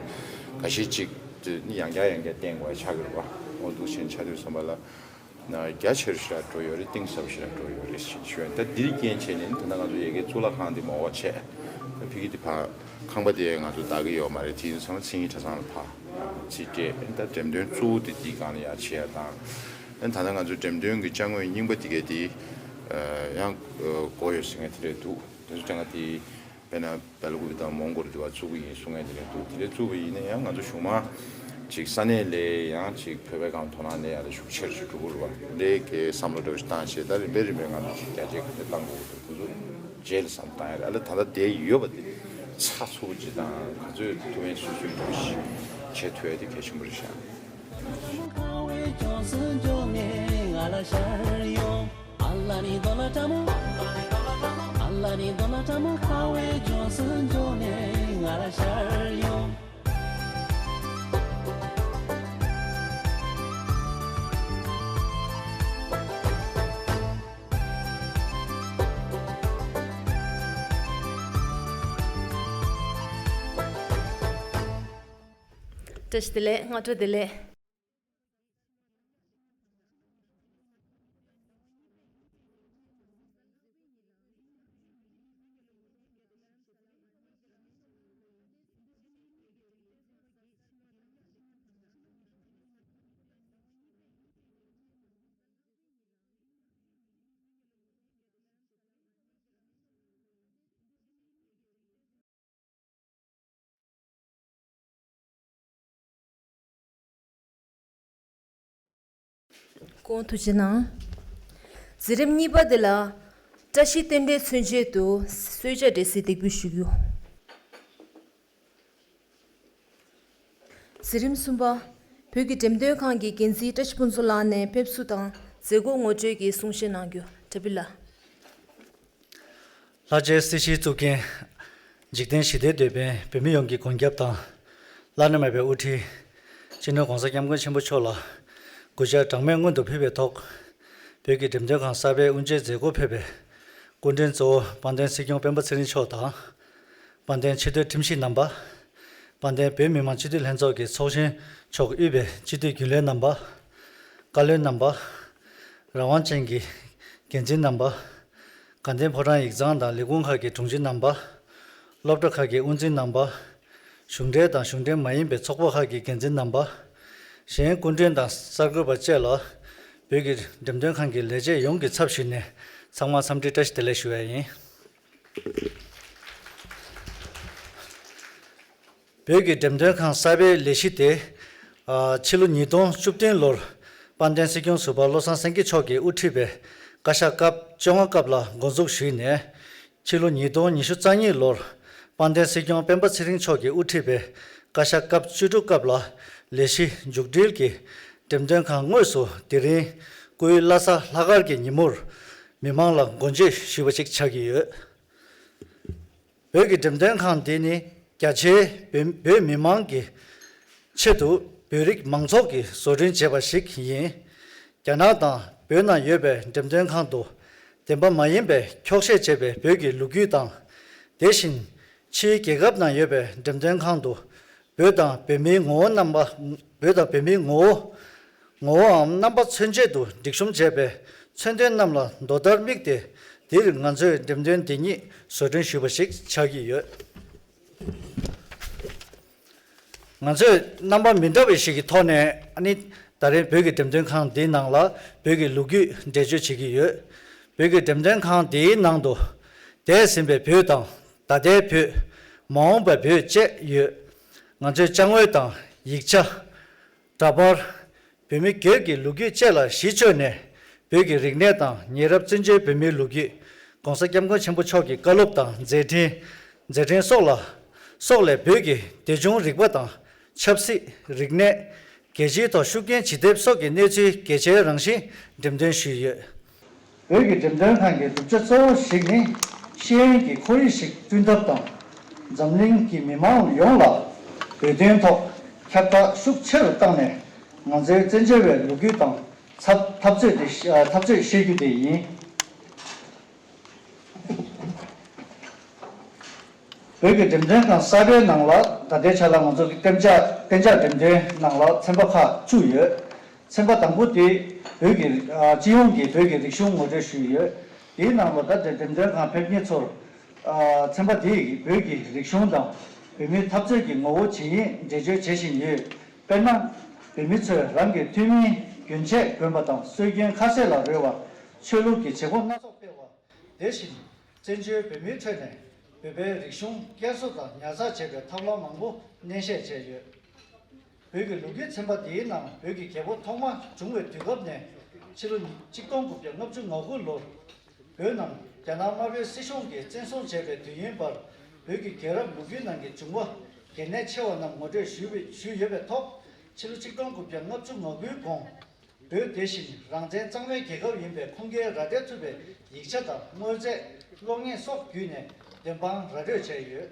འགའ་ཤས་ཅིག་ནི་ཡང་བསྐྱར་ཡང་བསྐྱར་བསྟན་དགོས་ཡ་ཆགས་ཀྱི་རེད་བ། འོ་འདུག་བྱས་ཆགས་དུས་ཙམ་པ་ལ། ན་རྒྱ་ཆེར་ཞེ་དྲག་འགྲོ་ཡོད་རེད། གཏིང་ཟབ་ཞེ་དྲག་འགྲོ་ཡོད་རེད་ཞེས་ཞུ་ཡ། ད་འདིར་རྐྱེན་བྱས་ནས་ད་ལྟ་ང་ཚོ་ཡ་གི་གཙུག་ལག་ཁང་འདི་མ་འོག་བྱས། ད་ཕ་གི་འདི་ཕར་ཁང་པ་དེ་ང་ཚོ་བདག་གི་ཡོད་མ་རེད། དེ་ཡིན་ཙང་མཚན་ཉིད་གྲྭ་ཚང་ལ་ཕར་རྩིས་སྤྲད། ད་འགྲེམས་སྟོན་གཙོ་བོ་དེ་འདིའི་སྒང་ལ་ཡར་བྱེད་ཡ་དང་། ད་ལྟ་ང་ཚོ་འགྲེམས་སྟོན་གྱི་ཅ་དངོས་རྙིང་པ་དེ་གས་དེ་ཡང་དགོས་ཡོད་ཟེར་མཁན་དེ་འདྲས་འདུག་དེ་ཚོ་དྲན་ག་དེ། དཔེར་ན་སྦེ་ལ་ཀུ་པི་དང་མོན་གྷོ་རུ་དེ་བ་བཙུགས་ཀྱི་ཡིན་གསུང་མཁན་དེ་འདྲ་འདུག་དེ་འདྲ་བཙུགས་པ་ཡིན་ན་ཡང་ང་ཚོ་གཞུང་མང་ཅིག་ས་གནས་ལ་ཡང་ཅིག་བོད་པའི་སྒང་དོ་སྣང་ལ་ཡ་ལ་ཤུགས་ཆེར་ཞིག་འགྲོ་གི་རེད་བ། འདི་གའི་བསམ་བློ་འདྲ་བོ་ཞིག་བཏང་བྱས་ད་རིམ་པས་རིམ་པས་ང་ཚོ་ཅིག་རྒྱ་ཆེ་ག་ཚོད་བཏང་དགོས་ཀྱི་འདུག་དེ་ཚོ་རྗེས་ལ་བསམ་བཏང་ཡ་རེད། ཨ་ལ་ད་ལྟ་བསྡད་ཡོད་པ་དེ་ཚགས་ཚུད་པོ་ཅིག་དང་ག་ཚོད་ཐུབ་མིན་སོ་སོའི་འདྲ་བོ་ཞིག་བྱེད་ཐུབ་ཡ་དེ་གལ་ཆེན་པོ་རེད་ཤག་བཀྲ་ཤིས་བདེ་ལེགས། སྔ་དྲོ་བདེ་ལེགས། སྐུ་ངོ་ཐུགས་རྗེ་གནང་། འཛིན་རིམ་གཉིས་པ་འདི་ལ་བཀྲ་ཤིས་རྟེན་འབྲེལ་མཚོན་ཆེད་དུ་གསོལ་ཇ་འབྲས་སིལ་འདེགས་འབུལ་ཞུ་རྒྱུ། འཛིན་རིམ་གསུམ་པ། བོད་ཀྱི་འགྲེམས་སྟོན་ཁང་གི་འགན་འཛིན་བཀྲ་ཤིས་ཕུན་ཚོགས་ལགས་ནས་ཕེབས་བསུ་དང་མཛད་སྒོ་ངོ་སྤྲོད་ཀྱི་གསུང་བཤད་གནང་རྒྱུ། བཀྲ་བྷི་ལ། ལྷར་བཅས་སྲིད་ཞིའི་གཙུག་རྒྱན། འཇིག་རྟེན་ཞི་བདེའི་དེད་དཔོན་བོད་མི་ཡོངས་ཀྱི་མགོན་སྐྱབས་དང་། བླ་ན་མེད་པའི་དབུ་ཁྲིད། སྤྱི་ནོར་༸གོང་ས་༸སྐྱབས་མགོན་ཆེན་པོ་མཆོག་ལ་གུས་ཕྱག་གྲངས་མེད་སྔོན་དུ་ཕུལ་བའི་ཐོག་བོད་ཀྱི་འགྲེམས་སྟོན་ཁང་གསར་པའི་དབུ་འབྱེད་མཛད་སྒོར་ཕེབས་པའི་སྐུ་མགྲོན་གཙོ་བོ་དཔལ་ལྡན་སྲིད་སྐྱོང་སྤེན་པ་ཚེ་རིང་མཆོག་དང་། དཔལ་ལྡན་ཕྱི་དོན་ཁྲིམས་ཞིབ་རྣམ་པ། དཔལ་ལྡན་བོད་མི་མང་སྤྱི་འཐུས་ལྷན་ཚོགས་ཀྱི་ཚོགས་གཞོན་མཆོག་དབུས་པའི་སྤྱི་འཐུས་རྒྱུན་ལས་རྣམ་པ། བཀའ་བློན་རྣམ་པ། རང་དབང་ཅན་གྱི་འགན་འཛིན་རྣམ་པ། དགའ་ལྡན་ཕོ་བྲང་ཡིག་ཚང་དང་ལས་ཁུངས་ཁག་གི་དྲུང་ཆེ་རྣམ་པ། སློབ་གྲྭ་ཁག་གི་དབུ་འཛིན་རྣམ་པ། གཞུང་འབྲེལ་དང་གཞུང་འབྲེལ་མ་ཡིན་པའི་ཚོགས་པ་ཁག་གི་འགན་འཛིན་རྣམ་པ། གཞན་སྐུ་མགྲོན་དང་གསར་འགོད་པ་བཅས་ལ་བོད་ཀྱི་འགྲེམས་སྟོན་ཁང་གི་ལས་བྱེད་ཡོངས་ཀྱི་ཚབ་ཞུས་ནས་ཚང་མར་འཚམས་འདྲི་བཀྲ་ཤིས་བདེ་ལེགས་ཞུ་བ་ཡིན། བོད་ཀྱི་འགྲེམས་སྟོན་ཁང་གསར་པའི་ལས་གཞི་དེ། ཨ། ཕྱི་ལོ་ཉིས་སྟོང་བཅུ་བདུན་ལོར་དཔལ་ལྡན་སྲིད་སྐྱོང་ཟུར་པ་བློ་བཟང་སེང་གེ་མཆོག་གིས་དབུ་ཁྲིད་པའི་བཀའ་ཤག་སྐབས་བཅོ་ལྔ་སྐབས་ལ་འགོ་འཛུགས་ཞུས་ནས། ཕྱི་ལོ་ཉིས་སྟོང་ཉི་ཤུ་རྩ་གཉིས་ལོར་དཔལ་ལྡན་སྲིད་སྐྱོང་སྤེན་པ་ཚེ་རིང་མཆོག་གིས་དབུ་ཁྲིད་པའི་བཀའ་ཤག་སྐབས་བཅུ་དྲུག་སྐབས་ལ་ལས་གཞི་མཇུག་སྒྲིལ་གྱིས་འགྲེམས་སྟོན་ཁང་དངོས་སུ་དེ་རིང་སྐུའི་བླ་གཟའ་ལྷག་དཀར་གྱི་ཉིན་མོར་མི་མང་ལ་སྒོ་འབྱེད་ཞུས་པ་ཞིག་ཆགས་ཀྱི་ཡོད། བོད་ཀྱི་འགྲེམས་སྟོན་ཁང་འདི་ནི་རྒྱ་ཆེའི་བོད་བོད་མི་མང་གི་ཆེད་དུ་བོད་རིགས་མང་ཚོགས་ཀྱིས་བཟོ་སྐྲུན་བྱས་པ་ཞིག་ཡིན། རྒྱ་ནག་དང་བོད་ནང་ཡོད་པའི་འགྲེམས་སྟོན་ཁང་དུ་བདེན་པ་མ་ཡིན་པའི་འཁྱོག་བཤད་བྱས་པའི་བོད་ཀྱི་ལོ་རྒྱུས་དང་། དེ་བཞིན་ཕྱིའི་རྒྱལ་ཁབ་ནང་ཡོད་པའི་འགྲེམས་སྟོན་ཁང་དུ་བོད་དང་བོད་མིའི་ངོ་བོ་རྣམ་པ། བོད་དང་བོད་མིའི་ངོ་བོ། ངོ་བོའམ་རྣམ་པ་མཚོན་བྱེད་དུ་སྒྲིག་གཤོམ་བྱས་པའི་མཚོན་དོན་རྣམས་ལ་མདོ་ལྟར་དམིགས་ཏེ། འདིར་ང་ཚོས་འགྲེམས་སྟོན་འདི་ཉིད་བཟོ་སྐྲུན་ཞུས་པ་ཞིག་ཆགས་ཀྱི་ཡོད། ང་ཚོས་རྣམ་པ་མི་འདྲ་བ་ཞིག་གི་ཐོག་ནས་ཨ་ནི་ད་རེས་བོད་ཀྱི་འགྲེམས་སྟོན་ཁང་འདིའི་ནང་ལ་བོད་ཀྱི་ལོ་རྒྱུས་འགྲེལ་བརྗོད་བྱེད་ཀྱི་ཡོད། བོད་ཀྱི་འགྲེམས་སྟོན་ཁང་འདིའི་ནང་དུ་འདས་ཟིན་པའི་བོད་དང་ད་ལྟའི་བོད། མ་འོངས་པའི་བོད་བཅས་ཡོད། ང་ཚོས་ཅ་དངོས་དང་ཡིག་ཆ། འདྲ་པར། བོད་མི་སྒེར་གྱི་ལོ་རྒྱུས་བཅས་ལ་གཞི་བཅོལ་ནས། བོད་ཀྱི་རིག་གནས་དང་ཉེ་རབས་བཙན་བྱོལ་བོད་མིའི་ལོ་རྒྱུས། ༸གོང་ས་༸སྐྱབས་མགོན་ཆེན་པོ་མཆོག་གི་བཀའ་སློབ་དང་མཛད་འཕྲིན། མཛད་འཕྲིན་སོགས་ལ། སོགས་ལས་བོད་ཀྱི་དེ་བྱུང་རིག་པ་དང་། ཆབ་སྲིད། རིག་གནས། རྒྱལ་སྤྱིའི་ཐོག་ཤུགས་རྐྱེན་ཇི་ཐེབས་སོགས་ཀྱི་གནས་ཚུལ་གལ་ཆེའི་རང་བཞིན་འགྲེམས་སྟོན་ཞུས་ཡོད། བོད་ཀྱི་འགྲེམས་སྟོན་ཁང་གི་གྲུབ་ཆ་གཙོ་བོ་ཞིག་ནི། ཤེས་ཡོན་གྱི་ཁོར་ཡུག་ཞིག་བསྐྲུན་ཐབས་དང་། འཛམ་གླིང་གི་མི་མང་ཡོངས་ལ་བོད་དོན་ཐོག་ཁྱབ་བསྒྲགས་ཤུགས་ཆེ་རུ་བཏང་ནས། ང་ཚོའི་བཙན་བྱོལ་བའི་ལོ་རྒྱུས་དང་འཐབ་འཐབ་རྩོད་དེ་ཤ་འཐབ་རྩོད་བཤད་རྒྱུ་དེ་ཡིན། བོད་ཀྱི་འགྲེམས་སྟོན་ཁང་གསར་པའི་ནང་ལ་ད་ལྟའི་ཆ་ལ་ང་ཚོ་གི་གཏན་འཇགས་གཏན་འཇགས་འགྲེམས་སྟོན་ནང་ལ་ཚན་པ་ཁག་བཅུ་ཡོད། ཚན་པ་དང་པོ་དེ་བོད་ཀྱི་ཨ་སྤྱི་ཡོངས་ཀྱི་བོད་ཀྱི་རིག་གཞུང་ངོ་སྤྲོད་ཞུས་ཡོད། དེའི་ནང་ལ་ད་ལྟའི་འགྲེམས་སྟོན་ཁང་ཕེབས་མཁན་ཚོར་ཨ་ཚན་པ་དེས་བོད་ཀྱི་རིག་གཞུང་དང་བོད་མིའི་འཐབ་རྩོད་ཀྱི་ངོ་བོ་ཇི་ཡིན་འགྲེལ་བརྗོད་བྱེད་བཞིན་ཡོད། དཔེར་ན། བོད་མི་ཚོས་རང་གི་ཐུན་མིན་རྒྱུན་ཆད་གོན་པ་དང་སྲོལ་རྒྱུན་ཁ་ཟས་ལ་རོལ་བ། ཆོས་ལུགས་ཀྱི་བྱེད་སྒོ་སྣ་ཚོགས་སྤེལ་བ། དེ་བཞིན། བཙན་བྱོལ་བོད་མིའི་ཁྲོད་ནས་བོད་པའི་རིག་གཞུང་བསྐྱར་གསོ་དང་ཉར་ཚགས་བྱེད་པའི་ཐབས་ལམ་མང་པོ་སྣེ་བཤད་བྱས་ཡོད། བོད་ཀྱི་ལོ་རྒྱུས་ཚན་པ་འདིའི་ནང་བོད་ཀྱི་རྒྱལ་པོ་ཐོག་མ་བྱུང་བའི་དུས་སྐབས་ནས་ཕྱི་ལོ་ཉིས་གཅིག་སྟོང་དགུ་བརྒྱ་ལྔ་བཅུ་ང་དགུ་ལོར་བོད་རྣམས་རྒྱ་ནག་དམར་པོའི་སྲིད་གཞུང་གིས་བཙན་བཟུང་བྱས་པའི་དུས་ཡུན་བར་བོད་ཀྱི་རྒྱལ་རབས་ལོ་རྒྱུས་ནང་གི་བྱུང་བ་གལ་གནད་ཆེ་བ་རྣམས་ངོ་སྤྲོད་ཞུས་པའི་ཞུས་ཡོད་པའི་ཐོག་ཕྱི་ལོ་ཆིག་སྟོང་དགུ་བརྒྱ་ལྔ་བཅུ་ང་དགུའི་གོང་། བོད་དེ་བཞིན་རང་བཙན་གཙང་མའི་རྒྱལ་ཁབ་ཡིན་པའི་ཁུངས་སྐྱེལ་ར་སྤྲོད་ཐུབ་པའི་ཡིག་ཆ་དང་དངོས་རྫས་གློག་བརྙན་སོགས་བརྒྱུད་ནས་བདེན་དཔང་ར་སྤྲོད་བྱས་ཡོད།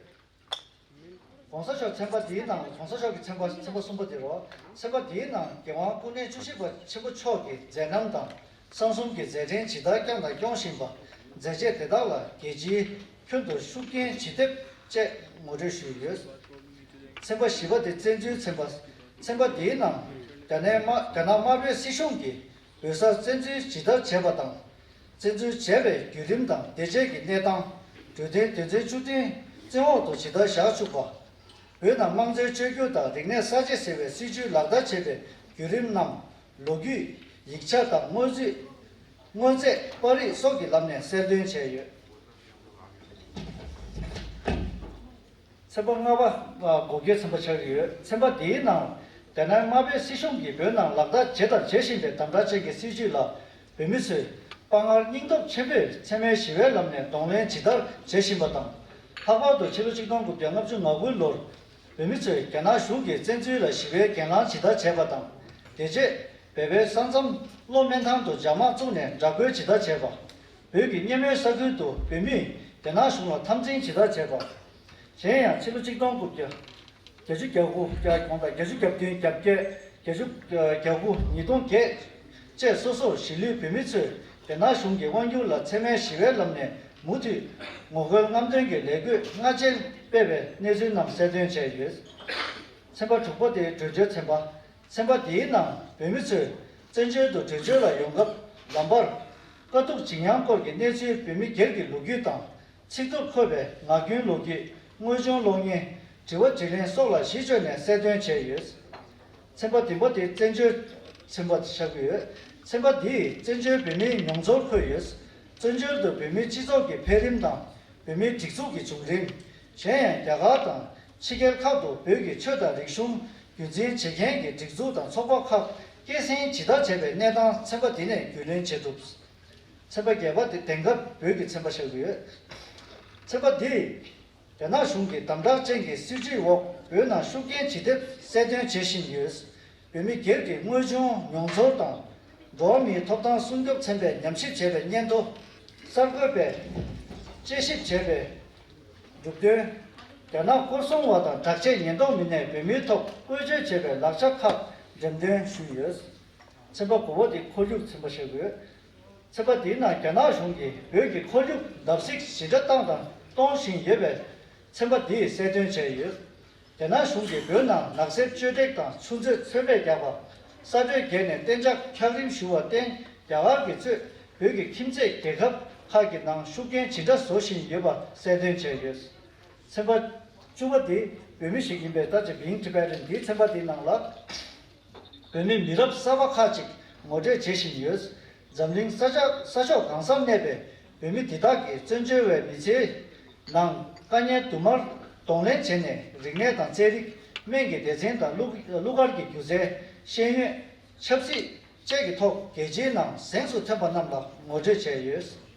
༸གོང་ས་མཆོག་ཚན་པ་འདིའི་ནང་ལ་༸གོང་ས་མཆོག་གི་ཚན་པ་ཚན་པ་གསུམ་པ་དེ་རེད། ཚན་པ་འདིའི་ནང་རྒྱལ་དབང་སྐུ་ཕྲེང་བཅུ་བཞི་པ་ཆེན་པོ་མཆོག་གི་མཛད་རྣམ་དང་གསང་གསུམ་གྱི་མཛད་འཕྲིན་ཇི་ལྟར་བསྐྱངས་དང་སྐྱོང་བཞིན་པ། མཛད་རྗེས་དེ་དག་ལ་རྒྱལ་སྤྱིའི་ཁྱོན་དུ་ཤུགས་རྐྱེན་ཇི་ཐེབས་བཅས་ངོ་སྤྲོད་ཞུས་ཡོད། ཚན་པ་བཞི་པ་དེ་བཙན་འཛུལ་ཚན་པ། ཚན་པ་འདིའི་ནང་རྒྱ་ནག་དམར་རྒྱ་ནག་དམར་པོའི་སྲིད་གཞུང་གིས་བོད་སར་བཙན་འཛུལ་ཇི་ལྟར་བྱས་པ་དང་། བཙན་འཛུལ་བྱས་པའི་བརྒྱུད་རིམ་དང་དེ་རྗེས་ཀྱི་གནས་སྟངས། གྲོས་མཐུན་དོན་ཚན་བཅུ་བདུན་བཙན་འོག་ཏུ་ཇི་ལྟར་བཞག་བཅུག་པ། བོད་ནང་དམངས་གཙོའི་བཅོས་བསྒྱུར་དང་རིག་གནས་གསར་བརྗེ་ཟེར་བའི་སྲིད་བྱུས་ལག་བསྟར་བྱེད་པའི་བརྒྱུད་རིམ་རྣམས་ལོ་རྒྱུས། ཡིག་ཆ་དང་དངོས་རྫས། དངོས་རྫས་པར་རིས་སོགས་ཀྱི་ལམ་ནས་གསལ་སྟོན་བྱས་ཡོད། ཚན་པ་ལྔ་པ། ཨ། སྒོ་བརྒྱད་ཚན་པ་ཆགས་ཀྱི་ཡོད། ཚན་པ་འདིའི་ནང་རྒྱ་ནག་དམར་པོའི་སྲིད་གཞུང་གིས་བོད་ནང་ལག་བསྟར་བྱས་དང་བྱེད་བཞིན་པའི་དམ་དྲག་ཅན་གྱི་སྲིད་བྱུས་ལ་བོད་མི་ཚོས་དཔའ་ངར་སྙིང་སྟོབས་ཆེན་པོས་འཚེ་མེད་ཞི་བའི་ལམ་ནས་གདོང་ལེན་ཇི་ལྟར་བྱེད་བཞིན་པ་དང་། ལྷག་པར་དུ་ཕྱི་ལོ་ཆིག་སྟོང་དགུ་བརྒྱ་ལྔ་བཅུ་ང་དགུ་ལོར་བོད་མི་ཚོས་རྒྱ་ནག་གཞུང་གི་བཙན་འཛུལ་ལ་ཞི་བའི་གྱེན་ལངས་ཇི་ལྟར་བྱས་པ་དང་། དེ་རྗེས་བོད་པའི་ས་མཚམས་གློ་སྨན་ཐང་དུ་འཇབ་དམག་བཙུགས་ནས་དྲག་རྒོལ་ཇི་ལྟར་བྱས་པ། བོད་ཀྱི་སྔོན་མའི་ས་ཁུལ་དུ་བོད་མིས་རྒྱ་ནག་གཞུང་ལ་འཐབ་འཛིང་ཇི་ལྟར་བྱས་པ། གཞན་ཡང་ཕྱི་ལོ་ཆིག་སྟོང་དགུ་བརྒྱ་བརྒྱད་ཅུ་གྱ་དགུ། གྱ་གོང་དང་བརྒྱད་ཅུ་གྱ་བདུན། གྱ་བརྒྱད། བརྒྱད་ཅུ་གྱ་དགུ། ཉིས་སྟོང་བརྒྱད་བཅས་སོ་སོར་གཞིས་ལུས་བོད་མི་ཚོས་རྒྱ་ནག་གཞུང་གི་དབང་སྒྱུར་ལ་འཚེ་མེད་ཞི་བའི་ལམ་ནས་མུ་མཐུད་ངོ་རྒོལ་རྔམ་སྟོན་གྱི་ལས་འགུལ་སྔ་རྗེས་སྤེལ་བའི་གནས་ཚུལ་རྣམས་གསལ་སྟོན་བྱས་ཡོད། ཚན་པ་དྲུག་པ་དེ་བྲོས་བྱོལ་ཚན་པ། ཚན་པ་འདིའི་ནང་བོད་མི་ཚོས་བཙན་བྱོལ་དུ་བྲོས་བྱོལ་ལ་ཡོང་སྐབས་ལམ་བར་དཀའ་སྡུག་འཇིགས་ཉམས་སྐོར་གྱི་གནས་ཚུལ་བོད་མི་སྒེར་གྱི་ལོ་རྒྱུས་དང་། ཚིག་ཐོར་འཁོད་པའི་ངག་རྒྱུན་ལོ་རྒྱུས། དངོས་བྱུང་གློག་བརྙན། དྲི་བ་དྲིས་ལན་སོགས་ལ་གཞི་བཅོལ་ནས་གསལ་སྟོན་བྱས་ཡོད། ཚན་པ་བདུན་པ་དེ་བཙན་བྱོལ་ཚན་པ་ཆགས་ཀྱི་ཡོད། ཚན་པ་འདིས་བཙན་བྱོལ་བོད་མིའི་མྱོང་ཚོར་འཁོད་ཡོད། བཙན་བྱོལ་དུ་བོད་མིའི་སྤྱི་ཚོགས་ཀྱི་འཕེལ་རིམ་དང་། བོད་མིའི་སྒྲིག་འཛུགས་ཀྱི་བྱུང་རིམ། གཞན་ཡང་རྒྱ་གར་དང་ཕྱི་རྒྱལ་ཁག་ཏུ་བོད་ཀྱི་ཆོས་དང་རིག་གཞུང་རྒྱུན་འཛིན་བྱེད་མཁན་གྱི་སྒྲིག་འཛུགས་དང་ཚོགས་པ་ཁག་སྐྱེད་སྲིང་ཇི་ལྟར་བྱས་པའི་གནས་སྟངས་ཚན་པ་འདི་ནས་རྒྱུས་ལོན་བྱེད་ཐུབ། ཚན་པ་བརྒྱད་པ་དེ་དེང་སྐབས་བོད་ཀྱི་ཚན་པ་ཆགས་ཀྱི་ཡོད། ཚན་པ་འདིས་རྒྱ་ནག་གཞུང་གི་དམ་དྲག་ཅན་གྱི་སྲིད་བྱུས་འོག་བོད་ནང་ཤུགས་རྐྱེན་ཇི་ཐེབས་གསལ་སྟོན་བྱེད་བཞིན་ཡོད། བོད་མི་སྒེར་གྱི་དངོས་བྱུང་མྱོང་ཚོར་དང་། འགྲོ་བ་མིའི་ཐོབ་ཐང་སྲུང་སྐྱོབ་ཚན་པས་ཉམས་ཞིབ་བྱས་པའི་སྙན་ཐོ། གསར་འགོད་པས་དཔྱད་ཞིབ་བྱས་པའི་གྲུབ་དོན། རྒྱ་ནག་སྐོར་སྲུང་བ་དང་དྲག་ཆས་ཉེན་རྟོག་མི་སྣས་བོད་མིའི་ཐོག་བཀོལ་སྤྱོད་བྱས་པའི་ལག་ཆ་ཁག་འགྲེམས་སྟོན་ཞུས་ཡོད། ཚན་པ་དགུ་པ་དེ་ཁོར་ཡུག་ཚན་པ་ཆགས་ཀྱི་ཡོད། ཚན་པ་འདིའི་ནང་རྒྱ་ནག་གཞུང་གིས་བོད་ཀྱི་ཁོར་ཡུག་བརྡབ་གསིག་ཞེ་དྲག་བཏང་དང་གཏོང་བཞིན་ཡོད་པས་ཚན་པ་འདིས་གསལ་སྟོན་བྱས་ཡོད། རྒྱ་ནག་གཞུང་གིས་བོད་ནང་ནགས་གསེབ་གཅོད་འབྲེག་དང་ཆུ་མཛོད་མཚོན་པས་རྒྱག་པ། ས་གྲོས་བརྒྱད་ནས་གཏན་འཇགས་འཁྱགས་རིམ་ཞུ་བར་བརྟེན། རྒྱ་གར་གྱིས་གཙོས་བོད་ཀྱི་ཁྱིམ་མཚེས་རྒྱལ་ཁབ་ཁག་གི་ནང་ཤུགས་རྐྱེན་ཇི་འདྲ་བཟོ་བཞིན་ཡོད་པ་གསལ་སྟོན་བྱས་ཡོད། ཚན་པ་བཅུ་པ་དེ་བོད་མི་ཞིག་ཡིན་པའི་ད་ཅི་བིང་ཊི་བེ་ཊན་དེའི་ཚན་པ་དེའི་ནང་ལ། བོད་མི་མི་རབས་གསར་པ་ཁག་ཅིག་ངོ་སྤྲོད་བྱེད་བཞིན་ཡོད། འཛམ་གླིང་ས་ཆ་ས་ཕྱོགས་གང་སར་གནས་པའི་བོད་མི་དེ་དག་གིས་བཙན་བྱོལ་བའི་མི་ཚེའི་ནང་དཀའ་ངལ་དུ་མར་གདོང་ལེན་བྱས་ནས། རིག་གནས་དང་རྩེད་རིགས། སྨན་གྱི་སྡེ་ཚན་དང་གླུ་གླུ་གར་གྱི་སྒྱུ་རྩལ། ཤེས་ཡོན། ཆབ་སྲིད་བཅས་ཀྱི་ཐོག་རྒྱལ་སྤྱིའི་ནང་གཟེངས་སུ་ཐོན་པ་རྣམས་ལ་ངོ་སྤྲོད་བྱས་ཡོད།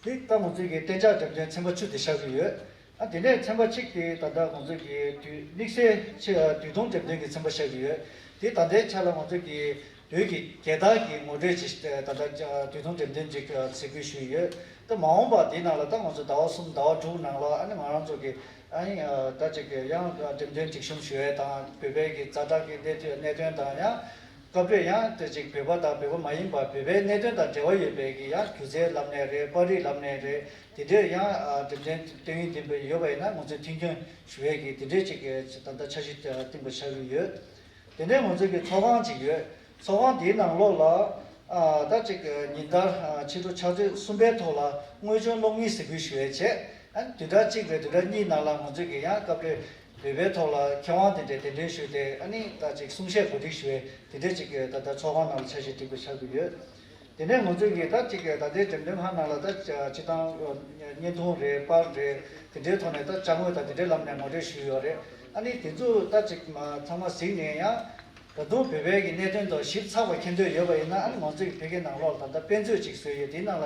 འདི་ལྟ་ང་ཚོའི་གི་གཏན་འཇགས་འགྲེམས་སྟོན་ཚན་པ་བཅུ་དེ་བཞག་གི་ཡོད། ཨ་དེ་ནས་ཚན་པ་གཅིག་དེ་ད་ལྟ་ང་ཚོའི་གི་དུས་དམིགས་བསལ་ཆེ་དུས་ཐུང་འགྲེམས་སྟོན་གྱི་ཚན་པ་བཞག་གི་ཡོད། དེ་ད་ལྟའི་ཆ་ལ་ང་ཚོའི་གི་བོད་ཀྱི་རྒྱལ་དར་གྱི་ངོ་སྤྲོད་ཅིག་ད་ལྟ་དུས་ཐུང་འགྲེམས་སྟོན་ཅིག་གཟིགས་འབུལ་ཞུས་ཡོད། ད་མ་འོངས་པ་དེའི་ནང་ལ་ད་ང་ཚོ་ཟླ་བ་གསུམ་ཟླ་བ་དྲུག་ནང་ལ་ཨ་ནི་ང་རང་ཚོ་གི་ཨ་ནི་ད་ཅིག་ཡང་འགྲེམས་སྟོན་སྒྲིག་གཤོམ་ཞུ་ཡས་དང་བོད་པའི་གི་ཛ་དྲག་གི་གནད་དོན་གནད་དོན་དང་ཡང་། སྐབས་རེ་ཡང་དེ་ཅིག་བོད་པ་དང་བོད་པ་མ་ཡིན་པ་བོད་པའི་གནད་དོན་དང་འབྲེལ་བ་ཡོད་པའི་གི་ཡང་སྒྱུ་རྩལ་ལམ་ནས་རེད། པར་རིས་ལམ་ནས་རེད། དེ་འདྲའི་ཡང་ཨ་འགྲེམས་སྟོན་སྟོན་ཡིན་བསྟན་པ་ཡོད་པ་ཡིན་ན་ང་ཚོས་མཐུན་སྐྱོང་ཞུ་ཡས་ཀྱི་དེ་འདྲའི་ཅིག་གི་ད་ལྟ་འཆར་གཞི་བཏིང་པ་ཆགས་ཀྱི་ཡོད། དེ་ནས་ང་ཚོའི་གི་ཚོགས་ཁང་ཅིག་ཡོད། ཚོགས་ཁང་དེའི་ནང་ལོགས་ལ་ཨ་ད་ཅིག་ཉིན་ལྟར་ཨ་ཕྱི་དྲོ་ཕྱག་ཚོད་གསུམ་པའི་ཐོག་ལ་དངོས་བྱུང་གློག་བརྙན་གཟིགས་འབུལ་ཞུ་ཡས་བྱས། ཨ་ནི་བདུན་ཕྲག་གཅིག་རེ་བདུན་ཕྲག་གཉིས་ནང་ལ་ང་ཚོས་ཀྱི་ཡང་སྐབས་རེ་བོད་པའི་ཐོག་ལ་མཁས་དབང་དེ་འདྲའི་གདན་འདྲེན་ཞུས་ཏེ། ཨ་ནི་ད་ཅིག་གསུང་བཤད་གོ་སྒྲིག་ཞུ་བའི་དེ་འདྲའི་ཅིག་གི་ད་ལྟ་ཚོགས་ཁང་ནང་ལ་འཆར་གཞི་སྒྲིག་པ་ཆགས་ཀྱི་ཡོད། དེ་ནས་ང་ཚོས་ཀྱི་ད་ཅིག་གི་ད་ལྟའི་འགྲེམས་སྟོན་ཁང་ནང་ལ་ད་སྤྱིར་བཏང་བརྙན་ཐུང་རེད། པར་རེད། དེ་འདྲའི་ཐོག་ནས་ད་ཅ་དངོས་དང་དེ་འདྲའི་ལམ་ནས་ངོ་སྤྲོད་ཞུས་ཡོད་རེད། ཨ་ནི་དེ་ཚོ་ད་ཅིག་མ་ཚང་མ་གཟིགས་ནས་ཡང་། ད་དུང་བོད་པའི་གི་གནད་དོན་ཐོག་ཞིབ་ཚགས་པ་མཁྱེན་འདོད་ཡོད་པ་ཡིན་ན། ཨ་ནི་ང་ཚོའི་ཕ་གིའི་ནང་ལོགས་ལ་ད་ལྟ་དཔེ་མཛོད་ཅིག་བཟོས་ཡོད། དེའི་ནང་ལ་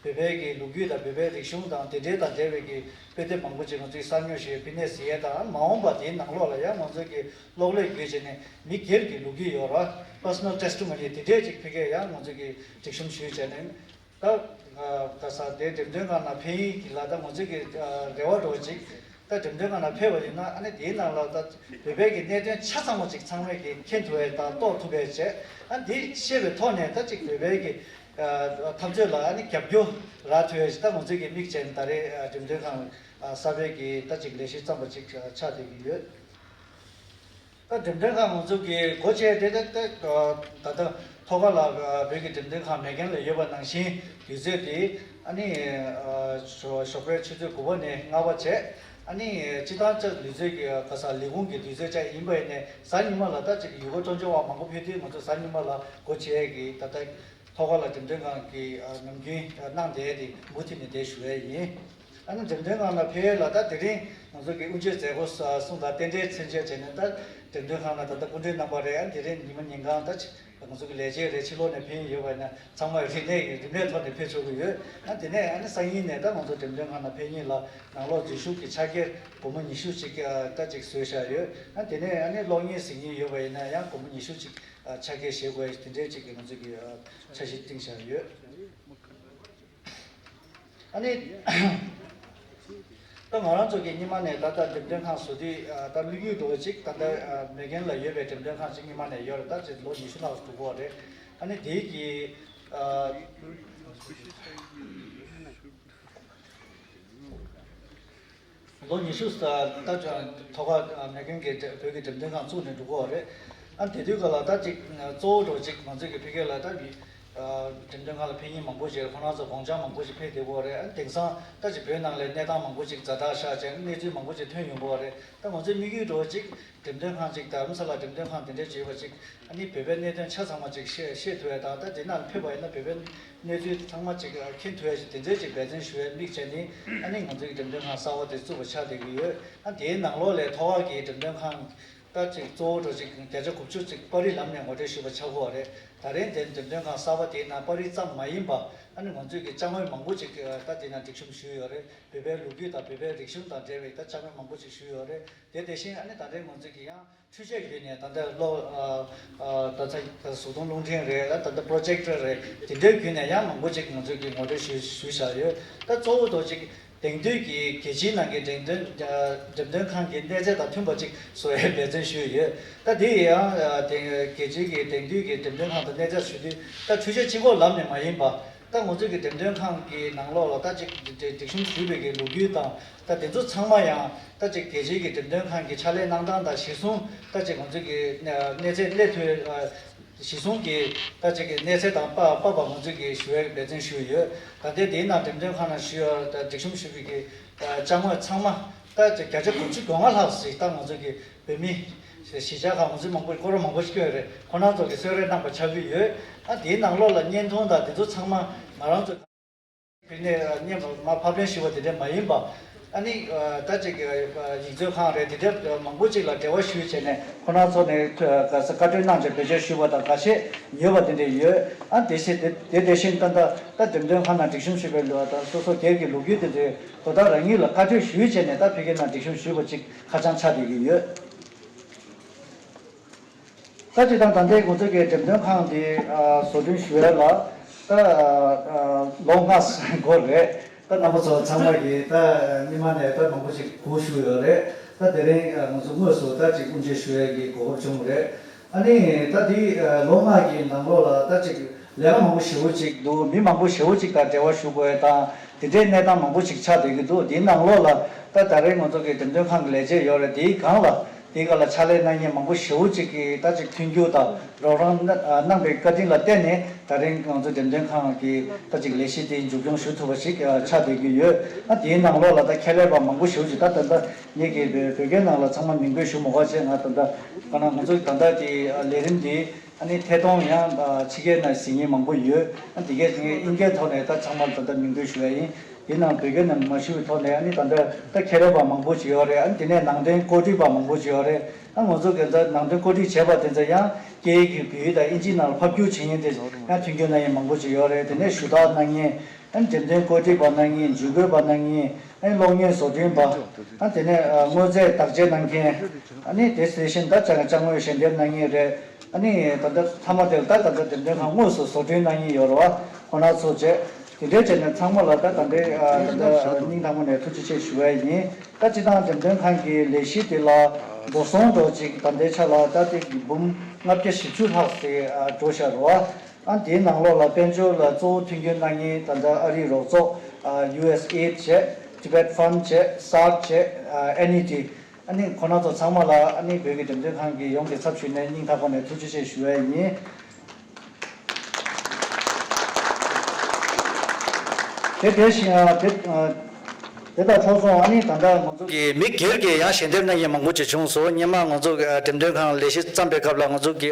བོད་པའི་གི་ལོ་རྒྱུས་དང་བོད་པའི་རིག་གཞུང་དང་དེ་འབྲེལ་དང་འབྲེལ་བའི་གི་དཔེ་དེབ་མང་པོ་ཅིག་ང་ཚོས་གསར་ཉོ་ཞུས། ཕི་ནས་གཟིགས་ཡས་དང་། ཨ་ནི་མ་འོངས་པ་དེའི་ནང་ལོགས་ལ་ཡང་ང་ཚོའི་གི་གློག་ཀླད་བརྒྱུད་བྱས་ནས་མི་སྒེར་གྱི་ལོ་རྒྱུས་ཡོད་ར། པར་སོ་ནལ་ཊེ་སི་ཊི་མོ་ནི་དེ་འདྲས་ཅིག་ཕ་གིར་ཡང་ང་ཚོས་གི་སྒྲིག་གཤོམ་ཞུས་བྱས་ནས། ད་ད་ས་དེ་འགྲེམས་སྟོན་ཁང་ནང་ཕེབས་ཡིན་གྱི་ལ་ད་ང་ཚོའི་གི་རེ་བ་འདྲ་བོ་ཅིག་ད་འགྲེམས་སྟོན་ཁང་ནང་ཕེབས་པ་ཡིན་ན། ཨ་ནི་དེའི་ནང་ལ་ད་བོད་པའི་གི་གནད་དོན་ཆ་ཚང་བ་ཅིག་ཚང་མས་གི་མཁྱེན་ཐུབ་པ་དང་རྟོགས་ཐུབ་པ་བྱས། ཨ་ནི་དེ་ཤེས་པའི་ཐོག་ནས་ད་ཅིག་བོད་པའི་གི་འཐབ་རྩོད་ལ་ཨ་ནི་རྒྱབ་སྐྱོར་རག་ཐུབ་པ་ཅིག་ད་ང་ཚོའི་གི་དམིགས་བྱས་ནས་ད་རེས་འགྲེམས་སྟོན་ཁང་གསར་པའི་གི་ད་ཅིག་ལས་གཞི་བརྩམས་པ་ཅིག་ཆགས་བསྡད་ཀྱི་ཡོད། ད་འགྲེམས་སྟོན་ཁང་ང་ཚོ་གི་སྒོ་ཕྱེ་དེ་ད་ད་ད་ལྟ་ཐོག་ཁ་ལ་བོད་ཀྱི་འགྲེམས་སྟོན་ཁང་མེག་གྷན་ལ་ཡོད་པ་ནང་བཞིན་དུས་ཚོད་དེ་ཨ་ནི་ཞོགས་པའི་ཆུ་ཚོད་དགུ་པ་ནས་ལྔ་པ་བྱས། ཨ་ནི་སྤྱིར་བཏང་ཅག་དུས་ཚོད་ཀྱི་ག་ས་ལས་ཁུངས་ཀྱི་དུས་ཚོད་ཅག་ཡིན་པ་ཡིན་ནས་གཟའ་ཉི་མ་ལ་ད་ཅིག་ཡུལ་སྐོར་སྤྲོ་འཆམ་པ་མང་པོ་ཕེབས་དུས་ང་ཚོ་གཟའ་ཉི་མ་ལ་སྒོ་ཕྱེ་ཡས་ཀྱི་ད་ལྟ། ཐོག་ཁ་ལ་འགྲེམས་སྟོན་ཁང་གིས་ཨ་ནམ་རྒྱུན་གནང་བསྡད་དེ་མུ་མཐུད་ནས་བསྡད་ཞུ་ཡས་ཡིན། ཨ་ནི་འགྲེམས་སྟོན་ཁང་ལ་ཕེབས་ཡས་ལ་ད་དེ་རིང་ང་ཚོ་གི་དབུ་འབྱེད་མཛད་སྒོ་གསུང་དང་རྟེན་འབྲེལ་མཚོན་ཆ་བྱས་ནས་ད་འགྲེམས་སྟོན་ཁང་ལ་ད་ལྟ་སྐུ་མགྲོན་རྣམ་པ་རེད། ཨ་ནི་དེ་རིང་ཉི་མ་ཉིན་གང་ད་ང་ཚོ་གི་ལས་བྱེད་རེད། ཕྱི་ལོགས་ནས་ཕེབས་ཡོད་པ་ཡིན་ན་ཚང་མ་རིན་མེད་རིན་མེད་ཐོག་ནས་ཕེབས་ཆོག་གི་ཡོད། ཨ་དེ་ནས་ཨ་ནི་སང་ཉིན་ནས་ད་ང་ཚོ་འགྲེམས་སྟོན་ཁང་ལ་ཕེབས་མཁན་ལ་ནང་ལོགས་འཛུལ་ཞུགས་ཀྱི་ཕྱག་འཁྱེར་སྒོར་མོ་ཉི་ཤུ་ཅིག་ད་ཅིག་བཟོས་བཞག་ཡོད། ཨ་དེ་ནས་ཨ་ནི་གློག་བརྙན་གཟིགས་མཁན་ཡོད་པ་ཡིན་ན་ཡང་སྒོར་མོ་ཉི་ཤུ་ཅིག་ཨ་ཆ་རྐྱེན་བཞེས་དགོས་དེ་འདྲའི་ཅིག་གི་ང་ཚོ་གི་ཨ་འཆར་གཞི་བཏིང་བཞག་ཡོད། ཨ་ནི་ད་ང་རང་ཚོ་གི་སྔོན་མ་ནས་ད་ལྟ་འགྲེམས་སྟོན་ཁང་བཟོ་དུས་ཨ་ད་དམིགས་ཡུལ་འདྲ་བོ་ཅིག་ད་ལྟ་ཨ་མེག་གྷན་ལ་ཡོད་པའི་འགྲེམས་སྟོན་ཁང་ཅིག་སྔོན་མ་ནས་ཡོད་རེད། ད་ཅིག་ལོ་ཉི་ཤུ་ལྷག་འགྲོ་གི་ཡོད་རེད། ཨ་ནི་དེའི་གི་ཨ། ལོ་ཉི་ཤུ་ས་ད་ཐོག་ཁ་མེག་གྷན་གྱི་བོད་ཀྱི་འགྲེམས་སྟོན་ཁང་བཙུགས་ནས་འགྲོ་གི་ཡོད་རེད། ཨ་དེ་དུས་སྐབས་ལ་ད་ཅིག་གཙོ་བོ་འདྲ་བོ་ཅིག་ང་ཚོའི་གི་ཕ་གི་ལ་ད་འགྲེམས་སྟོན་ཁང་ལ་ཕེབས་མཁན་མང་པོ་ཞིག་ཁོ་རང་ཚོ་སྦོམ་ཆུང་མང་པོ་ཞིག་ཕེབས་བསྡད་ཡོད་རེད། ཨ་དེང་སང་ད་ཅིག་བོད་ནང་ལ་གནས་སྟངས་མང་པོ་ཞིག་ཛ་དྲག་ཤར་བྱས་གནས་ཚུལ་མང་པོ་ཞིག་ཐོན་ཡོང་གི་ཡོད་རེད། ད་ང་ཚོའི་དམིགས་ཡུལ་འདྲ་བོ་ཅིག་འགྲེམས་སྟོན་ཁང་ཅིག་དང་རྡ་རམ་ས་ལ་འགྲེམས་སྟོན་ཁང་དེ་འདྲ་ཅིག་ཡོད་པ་ཅིག་ཨ་ནི་བོད་པའི་གནད་དོན་ཆ་ཚང་མ་ཅིག་ཤེས་ཤེས་ཐུབ་ཡ་དང་། ད་དེ་ནང་ཕེབས་པ་ཡིན་ན་བོད་པའི་གནས་ཚུལ་ཚང་མ་ཅིག་མཁྱེན་ཐུབ་ཡ་ཞིག་དེ་འདྲའི་ཅིག་འབད་བརྩོན་ཞུ་ཡའི་དམིགས་བྱས་ནས་ཨ་ནི་ང་ཚོའི་གི་འགྲེམས་སྟོན་ཁང་གསར་པ་དེ་བཙུགས་པ་ཆགས་བསྡད་ཀྱི་ཡོད། ཨ་དེའི་ནང་ལོགས་ལས་ཐོག་ཁ་གི་འགྲེམས་སྟོན་ཁང་ད་ཅིག་གཙོ་བོ་འདྲ་ཅིག་བརྒྱ་ཆ་དགུ་བཅུ་ཅིག་པར་རིས་ལམ་ནས་ངོ་སྤྲོད་ཞུས་པ་ཆགས་ཀྱི་ཡོད་རེད། ད་རེས་དེ་འགྲེམས་སྟོན་ཁང་གསར་པ་དེའི་ནང་པར་རིས་ཙམ་མ་ཡིན་པ་ཨ་ནི་ང་ཚོའི་གི་ཅ་དངོས་མང་པོ་ཅིག་ད་དེ་ནང་སྒྲིག་གཤོམ་ཞུས་ཡོད་རེད། བོད་པའི་ལོ་རྒྱུས་དང་བོད་པའི་རིག་གཞུང་དང་འབྲེལ་བའི་ད་ཅ་དངོས་མང་པོ་ཅིག་ཞུས་ཡོད་རེད། དེ་དེ་བཞིན་ཨ་ནི་ད་ལྟའི་ང་ཚོའི་གི་ཡང་འཕྲུལ་ཆས་བརྒྱུད་ནས་ད་ལྟ་གློག་ཨ་ཨ་ད་ཚ་ད་གཟུགས་མཐོང་རླུང་འཕྲིན་རེད། ད་ད་ལྟ་པོ་རོ་ཇེག་ཊར་རེད། དེ་འདྲའི་བརྒྱུད་ནས་ཡང་མང་པོ་ཅིག་ང་ཚོའི་གི་ངོ་སྤྲོད་ཞུས་ཞུས་བཞག་ཡོད། ད་གཙོ་བོ་འདྲ་ཅིག་དེང་དུས་ཀྱི་རྒྱལ་སྤྱིའི་ནང་གི་འགྲེམས་སྟོན་ཨ་འགྲེམས་སྟོན་ཁང་གི་གནས་ཚད་དང་མཐུན་པ་ཅིག་བཟོ་ཡའི་འབད་བརྩོན་ཞུས་ཡོད། ད་དེ་ཡང་ཨ་དེ་རྒྱལ་སྤྱིའི་གི་དེང་དུས་ཀྱི་འགྲེམས་སྟོན་ཁང་དང་གནས་ཚད་ཞུ་དུས་ད་འཕྲུལ་ཆས་གཅིག་པོ་ལམ་ནས་མ་ཡིན་པ། ད་ང་ཚོའི་གི་འགྲེམས་སྟོན་ཁང་གི་ནང་ལོགས་ལ་ད་ཅིག་སྒྲིག་སྒྲིག་གཤོམ་ཞུས་པའི་གི་ལོ་རྒྱུས་དང་ད་དེ་ཚོ་ཚང་མ་ཡང་ད་ཅིག་རྒྱལ་སྤྱིའི་གི་འགྲེམས་སྟོན་ཁང་གི་ཕྱག་ལས་གནང་སྟངས་དང་གཞི་བཟུང་ད་ཅིག་ང་ཚོའི་གི་གནས་ཚད་སླེབས་ཐུབ་གཞི་བཟུང་གི་ད་ཅིག་གི་གནས་ཚད་དང་དཔག་དཔག་པ་ང་ཚོའི་གི་ཞུ་བའི་འབད་བརྩོན་ཞུས་ཡོད། ད་ལྟའི་དེའི་ནང་འགྲེམས་སྟོན་ཁང་ནང་ཞུ་ཡ་ད་སྒྲིག་གཤོམ་ཞུས་པའི་གི་ཅ་དངོས་ཚང་མ་ད་ཅིག་བརྒྱ་ཆ་དགུ་བཅུ་གོ་ལྔ་ལྷག་ཞིག་ད་ང་ཚོ་གི་བོད་མི་གཞིས་ཆགས་ཁག་ང་ཚོ་མང་པོ་སྐོར་ར་མང་པོ་ཞིག་བསྐྱོད་ཡོད་རེད། ཁོ་རང་ཚོ་གི་གསོལ་རས་གནང་པ་ཆགས་ཀྱི་ཡོད། ཨ་དེའི་ནང་ལོགས་ལ་བརྙན་ཐུང་དང་དེ་ཚོ་ཚང་མ་ང་རང་ཚོ་བོད་ནས་བརྙན་མར་ཕབ་ལེན་ཞུས་པ་དེ་འདྲ་མ་ཡིན་པ། ཨ་ནི་ད་ཅིག་ཡིག་མཛོད་ཁང་རེད་དེ་འདྲ་མང་པོ་ཅིག་ལ་འབྲེལ་བ་ཞུས་བྱས་ནས་ཁོ་རང་ཚོ་ནས་ག་ས་བཀའ་འཁྲོལ་གནང་བྱས་བེད་སྤྱོད་ཞུས་པ་དང་འགའ་ཤས་ཉོས་པ་དེ་འདྲ་ཡོད། ཨ་དེ་བཞིན་དེ་དེ་དེ་བཞིན་ད་ད་ད་འགྲེམས་སྟོན་ཁང་ནང་སྒྲིག་གཤོམ་ཞུས་པའི་ལོ་དང་སོ་སོ་སྒེར་གྱི་ལོ་རྒྱུས་དེ་ཚོའི་དོ་བདག་རང་ཉིད་ལ་བཀའ་འཁྲོལ་ཞུས་བྱས་ནས་ད་ཕ་གི་ནང་སྒྲིག་གཤོམ་ཞུས་པ་ཅིག་ཁ་བྱང་ཆགས་བསྡད་ཀྱི་ཡོད། ད་སྤྱིར་བཏང་ད་ལྟའི་ང་ཚོ་གི་འགྲེམས་སྟོན་ཁང་འདི་བཟོ་སྐྲུན་ཞུ་ཡ་ལ་ད་ལོ་ལྔ་འགོར་རེད། ད་རྣམ་པ་ཚོ་ཚང་མ་གིས་ད་སྔོན་མ་ནས་ད་མང་པོ་ཞིག་སྒུག་བཞུགས་ཡོད་རེད། ད་དེ་རིང་ང་ཚོ་དངོས་སུ་ད་ཅིག་དབུ་འབྱེད་ཞུ་ཡ་གི་གོ་སྐབས་བྱུང་རེད། ཨ་ནི་ད་འདི་ལོ་ལྔ་གི་ནང་ལོགས་ལ་ད་ཅིག་ལས་ཀ་མང་པོ་ཞེ་པོ་ཅིག་འདུག་མི་མང་པོ་ཞེ་པོ་ཅིག་དང་འབྲེལ་བ་ཞུ་དགོས་ཡ་དང་དེ་འདྲའི་གནས་སྟངས་མང་པོ་ཞིག་ཆགས་བསྡད་ཀྱི་འདུག་དེའི་ནང་ལོགས་ལ་ད་ད་རེས་ང་ཚོ་གི་འགྲེམས་སྟོན་ཁང་གི་ལས་བྱེད་ཡོད་རེད། དེའི་སྒང་ལ་དེའི་སྒང་ལ་ཕྱག་ལས་གནང་མཁན་མང་པོ་ཞེ་པོ་ཅིག་གིས་ད་ཅིག་མཐུན་འགྱུར་དང་རོགས་རམ་གནང་པའི་བཀའ་དྲིན་ལ་བརྟེན་ནས་ད་རེས་ང་ཚོ་འགྲེམས་སྟོན་ཁང་གི་ད་ཅིག་ལས་གཞི་དེ་མཇུག་སྐྱོང་ཞུ་ཐུབ་པ་ཞིག་ཆགས་བསྡད་ཀྱི་ཡོད། ཨ་དེའི་ནང་ལོགས་ལ་ད་ཁྱད་ལས་པ་མང་པོ་ཞེ་པོ་ཅིག་ད་ད་ལྟ་ངེད་ཀྱི་བོད་བོད་སྐད་ནང་ལ་ཚང་མ་མིང་འབོད་ཞུ་མ་དགོས་བྱས། ང་ད་ལྟ་ག་ན་ང་ཚོ་ད་ལྟ་དེ་ལས་རིམ་དེ་ཨ་ནི་ཐད་གཏོང་ཡང་ཕྱི་རྒྱལ་ནང་གཟིགས་མཁན་མང་པོ་ཡོད། ཨ་དེ་གས་དེ་གས་དབྱིན་སྐད་ཐོག་ནས་ད་ཚང་མར་ད་ལྟ་མིང་འབོད་ཞུ་ཡ་ཡིན། དེ་ནང་བོད་སྐད་ནང་མ་ཞུ་བའི་ཐོག་ནས་ཨ་ནི་ད་ལྟ་ད་མཁས་པ་མང་པོ་ཅིག་ཡོད་རེད། ཨ་ནི་དེ་ནས་ནང་དོན་གོ་སྒྲིག་པ་མང་པོ་ཅིག་ཡོད་རེད། ཨ་ང་ཚོ་གི་ད་ནང་དོན་གོ་སྒྲིག་བྱས་པ་དེ་ཚོ་ཡང་སྐད་ཡིག་གི་བོད་ཡིག་དང་དབྱིན་ཇིའི་ནང་ལ་ཕབ་བསྒྱུར་བྱེད་མཁན་དེ་ཡང་མཐུན་འགྱུར་གནང་མཁན་མང་པོ་ཅིག་ཡོད་རེད། དེ་ནས་ཞུ་དག་གནང་མཁན། ཨ་ནི་འགྲེམས་སྟོན་གོ་སྒྲིག་པ་གནང་མཁན། ཇུས་འགོད་པ་གནང་མཁན། ཨ་ནི་གློག་བརྙན་བཟོ་སྐྲུན་པ། ཨ་དེ་ནས་ཨ་དངོས་རྫས་བདག་གཅེས་གནང་མཁན། ཨ་ནི་དེ་དེ་བཞིན་ད་ཅ་ཅ་དངོས་ཞལ་འདེབས་གནང་མཁན་རེད། ཨ་ནི་ད་ལྟ་མཐའ་མ་དེ་ལ་ད་ད་ལྟ་འགྲེམས་སྟོན་ཁང་དངོས་སུ་བཟོ་སྐྲུན་གནང་མཁན་ཡོད་རེད་བ། ཁོ་ན་ཚོ་བྱས། དེ་འདྲའི་བྱས་ནས་ཚང་མ་ལ་ད་ད་ལྟའི་ཨ་ད་ལྟ་སྙིང་ཐག་པ་ནས་ཐུགས་རྗེ་ཆེ་ཞུ་བ་ཡིན། ད་སྤྱིར་བཏང་འགྲེམས་སྟོན་ཁང་གི་ལས་གཞི་དེ་ལ་འགྲོ་སོང་འགྲོ་ཅིག་ད་ལྟའི་ཆ་ལ་ད་དེ་གི་འབུམ་ལྔ་བརྒྱ་བཞི་བཅུ་ལྷག་ཙམ་ཨ་འགྲོ་བཞག་རེད་བ། ཨ་དེའི་ནང་ལོགས་ལ་དཔལ་འབྱོར་ལ་གཙོ་བོ་མཐུན་འགྱུར་གནང་མཁན་ད་ལྟ་ཨ་རིའི་རོགས་ཚོགས་ཨ་ཡུ་ཨེས་ཨེ་ཌི་བྱས། Tibet Fund་བྱས། སར་བྱས། ཨ་ཨེན་ཨི་ཊི། ཨ་ནི་ཁོ་རང་ཚོ་ཚང་མ་ལ་ཨ་ནི་བོད་ཀྱི་འགྲེམས་སྟོན་ཁང་གི་ཡོངས་ཀྱི་ཚབ་ཞུས་ནས་སྙིང་ཐག་པ་ནས་ཐུགས་རྗེ་ཆེ་ཞུ་ཡ་ཡིན། དེ་དེ་བཞིན་ཨ་དེ་ཨ་དེ་དང་ཕྱོགས་མཚུངས་ཨ་ནི་ད་ལྟ་ང་ཚོ་གི་མི་སྒེར་གྱི་ཡང་ཞལ་འདེབས་གནང་མཁན་མང་པོ་ཅིག་བྱུང་སོང་། སྔོན་མ་ང་ཚོ་གི་ཨ་འགྲེམས་སྟོན་ཁང་ལས་གཞི་བརྩམས་པའི་སྐབས་ལ་ང་ཚོ་གི་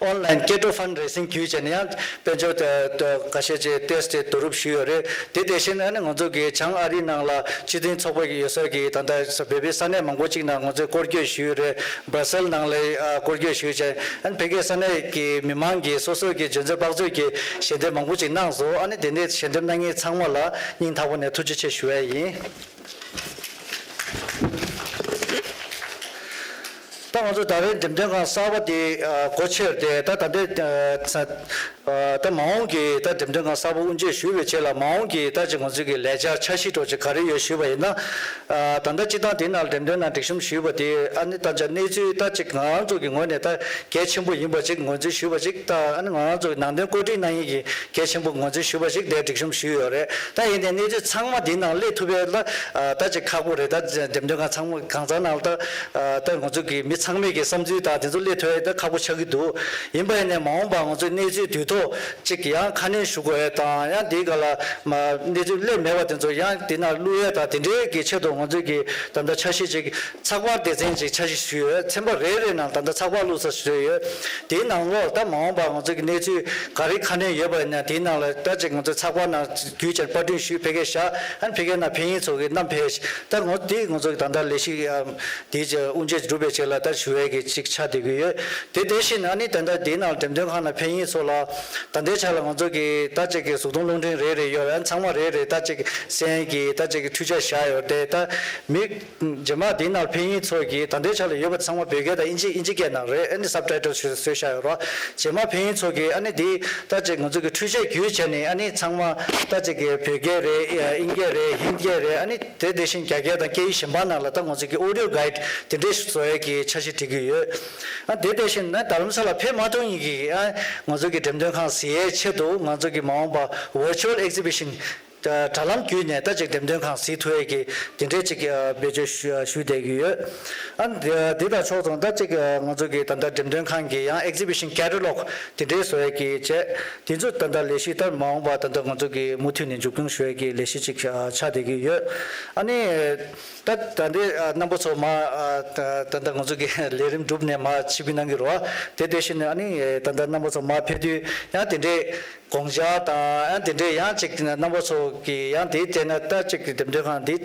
ཨོན་ལན་ཀེ་ཊོ་ཕན་ཌ་རེ་སིང་བརྒྱུད་བྱས་ནས་ཡང་དཔལ་འབྱོར་དེ་དེ་འགའ་ཤས་ཀྱིས་ཏོག་ཙམ་བསྡུ་རུབ་ཞུས་ཡོད་རེད། དེ་དེ་བཞིན་ཨ་ནི་ང་ཚོ་གི་བྱང་ཨ་རི་ནང་ལ་སྤྱི་མཐུན་ཚོགས་པ་ཡོད་ས་གི་ད་ལྟ་བོད་པའི་ས་གནས་མང་པོ་ཅིག་ནང་ང་ཚོས་སྐོར་སྐྱོད་ཞུས་ཡོད་རེད། སྦ་སེལ་ནང་ལ་ཨ་སྐོར་སྐྱོད་ཞུས་བྱས། ཨ་ནི་ཕ་གིའི་ས་གནས་ཀྱི་མི་མང་གིས་སོ་སོ་གི་འཇོན་ཚོད་དཔག་ཚོད་ཀྱི་ཞལ་འདེབས་མང་པོ་ཅིག་གནང་སོང་། ཨ་ནི་དེ་འདྲའི་ཞལ་འདེབས་གནང་མཁན་ཚང་མ་ལ་སྙིང་ཐག་པ་ནས་ཐུགས་རྗེ་ཆེ་ཞུ་ཡ་ཡིན། ད་ང་ཚོ་ད་རེས་འགྲེམས་སྟོན་ཁང་གསར་པ་དེ་ཨ་སྒོ་ཕྱེ་སྟེ་ད་ད་ལྟའི་ཨ་ཚ་ཨ་ད་མ་འོངས་ཀྱི་ད་འགྲེམས་སྟོན་ཁང་གསར་པ་དབུ་འབྱེད་ཞུས་པའི་རྗེས་ལ་མ་འོངས་ཀྱི་ད་ཅིག་ང་ཚོའི་གི་ལས་འཆར་འཆར་གཞི་འདྲ་ཅིག་ག་རེ་ཡོད་ཞུས་པ་ཡིན་ན། ཨ་ད་ལྟ་སྤྱིར་བཏང་དེ་ནང་འགྲེམས་སྟོན་ནང་སྒྲིག་གཤོམ་ཞུས་པ་དེ་ཨ་ནི་ད་ཅིག་གནས་ཚུལ་ད་ཅིག་ང་རང་ཚོ་གི་ངོས་ནས་ད་གལ་ཆེན་པོ་ཡིན་པ་ཅིག་ངོས་འཛིན་ཞུས་པ་ཅིག་ད་ཨ་ནི་ང་རང་ཚོ་གི་ནང་དོན་བཀོད་སྒྲིག་གནང་ཡིག་གི་གལ་ཆེན་པོ་ངོས་འཛིན་ཞུས་པ་ཞིག་དེ་སྒྲིག་གཤོམ་ཞུས་ཡོད་རེད། ད་ཡིན་ནའི་གནས་ཚུལ་ཚང་མ་འདི་ནང་སླེབས་ཐུབ་པ་ལ་ཨ་ད་ཅིག་ཁག་པོ་རེད། ད་འགྲེམས་སྟོན་ཁང་ཚང་མ་གང་ཚང་ནང་ལ་ད་ཨ་ད་ང་ཚོ་གི་མི་ཚང་མའི་གི་བསམ་ཚུལ་དང་དེ་ཚོ་སླེབས་ཐུབ་ཡ་ད་ཁག་པོ་ཆགས་ཀྱི་འདུག་ཡིན་པ་ཡིན་ནའི་མ་འོངས་པ་ང་ཚོས་གནས་ཚུལ་དུས་ཐོག་ཅིག་ཡང་ཁ་སྣོན་ཞུ་དགོས་ཡ་དང་ཡང་འདིའི་སྒང་ལ་མ་གནས་ཚུལ་སླེབས་མེད་པ་དེ་ཚོ་ཡང་འདི་ནང་བླུག་ཡ་དང་དེ་འདྲའི་གི་ཆེད་དུ་ང་ཚོས་གི་ད་ལྟ་འཆར་གཞི་ཅིག་ཚགས་པར་སྡེ་ཚན་ཅིག་འཆར་གཞི་ཞུས་ཡོད། ཚན་པ་རེ་རེ་ནང་ད་ལྟ་ཚགས་པར་བླུགས་ས་བཟོས་ཡོད། དེའི་ནང་ལོགས་ད་མ་འོངས་པར་ང་ཚོ་གི་གནས་ཚུལ་ག་རེ་ཁ་སྣོན་ཡོད་པ་ཡིན་ན་དེའི་ནང་ལ་ད་ཅིག་ང་ཚོ་ཚགས་པར་ནང་བརྒྱུད་བྱས་པར་སྐྲུན་ཞུས་ཕ་གིར་བཞག་ཨ་ནི་ཕ་གིའི་ནང་ཕན་ཡོན་ཚོགས་ཀྱི་རྣམ་ཕལ་ད་ངོ་དེ་ང་ཚོ་གི་ད་ལྟ་ལས་གཞི་དེའི་དབུ་འབྱེད་སྒྲུབ་པའི་ཆེད་ལ་ད་ཞུ་ཡས་ཀྱི་ཅིག་ཆགས་བསྡད་ཀྱི་ཡོད། དེ་དེ་བཞིན་ཨ་ནི་ད་ལྟ་དེའི་ནང་འགྲེམས་སྟོན་ཁང་ནང་ཕན་ཡོན་ཚོགས་ལ་ད་ལྟའི་ཆ་ལ་ང་ཚོ་གི་ད་ཅིག་གི་གཟུགས་མཐོང་རླུང་འཕྲིན་རེ་རེ་ཡོད་རེད། ཨ་ནི་ཚང་མ་རེ་རེ་ད་ཅིག་གསན་གྱི་ད་ཅིག་གི་འཕྲུལ་ཆས་བཞག་ཡོད་དེ་ད་མི་རྗེས་མ་དེའི་ནང་ཕན་ཡོན་ཚོགས་ཀྱི་ད་ལྟའི་ཆ་ལ་ཡོད་པ་ཚང་མ་བོད་སྐད་དང་ཨིན་ཇི་ཨིན་ཇི་སྐད་ནང་རེད། ཨ་ནི་སབ་ཊའི་ཊལ་བཟོས་བཟོས་བཞག་ཡོད་རེད། རྗེས་མ་ཕན་ཡོན་ཚོགས་ཀྱི་ཨ་ནི་དེ་ད་ཅིག་ང་ཚོ་གི་འཕྲུལ་ཆས་བརྒྱུད་བྱས་ནས་ཨ་ནི་ཚང་མ་ད་ཅིག་གི་བོད་སྐད་རེད། ཨིན་སྐད་རེད། ཧིན་སྐད་རེད། ཨ་ནི་དེ་དེ་བཞིན་རྒྱ་སྐད་དང་སྐད་ཡིག་གཞན་པ་ནང་ལ་ད་ང་ཚོ་གི་ཨོ་ཌི་ཡོ་གྷའིཌ་དེ་འདྲས་བཟོ་ཡས་ཀྱི་འཆར་གཞི་སྒྲིག་གི་ཡོད། ཨ་དེ་དེ་བཞིན་ན་རྡ་རམ་ས་ལ་ཕེབས་མ་ཐུབ་མཁན་གྱི་ཨ་ང་ཚོ་གི་འགྲེམས་སྟོན་ ཁང་གཟིགས་ཡའི་ཆེད་དུ་ང་ཚོ་གི་མ་འོངས་པ་virtual exhibition དྲ་ལམ་བརྒྱུད་ནས་ད་ཅིག་འགྲེམས་སྟོན་ཁང་གཟིགས་ཐུབ་ཡས་ཀྱི་དེ་འདྲའི་ཅིག་ཨ་བེད་སྤྱོད་ཞུ་ཞུ་བསྡད་ཀྱི་ཡོད། ཨ་འདི་དང་ཕྱོགས་མཚུངས་ད་ཅིག་ཨ་ང་ཚོ་གི་ད་ལྟ་འགྲེམས་སྟོན་ཁང་གི་ཡང་exhibition catalogue དེ་འདྲའི་བཟོ་ཡས་ཀྱི་བྱས། དེ་ཚོ་ད་ལྟ་ལས་གཞི་ད་མ་འོངས་པ་ད་ལྟ་ང་ཚོ་གི་མུ་མཐུད་ནས་མཇུག་སྐྱོང་ཞུ་ཡས་ཀྱི་ལས་གཞི་ཅིག་ཨ་ཆགས་བསྡད་ཀྱི་ཡོད། ཨ་ནི། ད་ད་ལྟའི་ཨ་རྣམ་པ་ཚོ་མ་ཨ་ད་ད་ལྟ་ང་ཚོ་གི་ལས་རིམ་གྲུབ་ནས་མ་ཆིབས་གནང་གི་རོ། དེ་དེ་བཞིན་ཨ་ནི་ད་ལྟ་རྣམ་པ་ཚོ་མ་ཕེབས་དུས་ཡང་དེ་འདྲའི་དགོངས་འཆར་དང་ཡང་དེ་འདྲའི་ཡང་ཅིག་རྣམ་པ་ཚོ་གི་ཡང་དེའི་སྟེང་ན་ད་ཅིག་འགྲེམས་སྟོན་ཁང་འདི་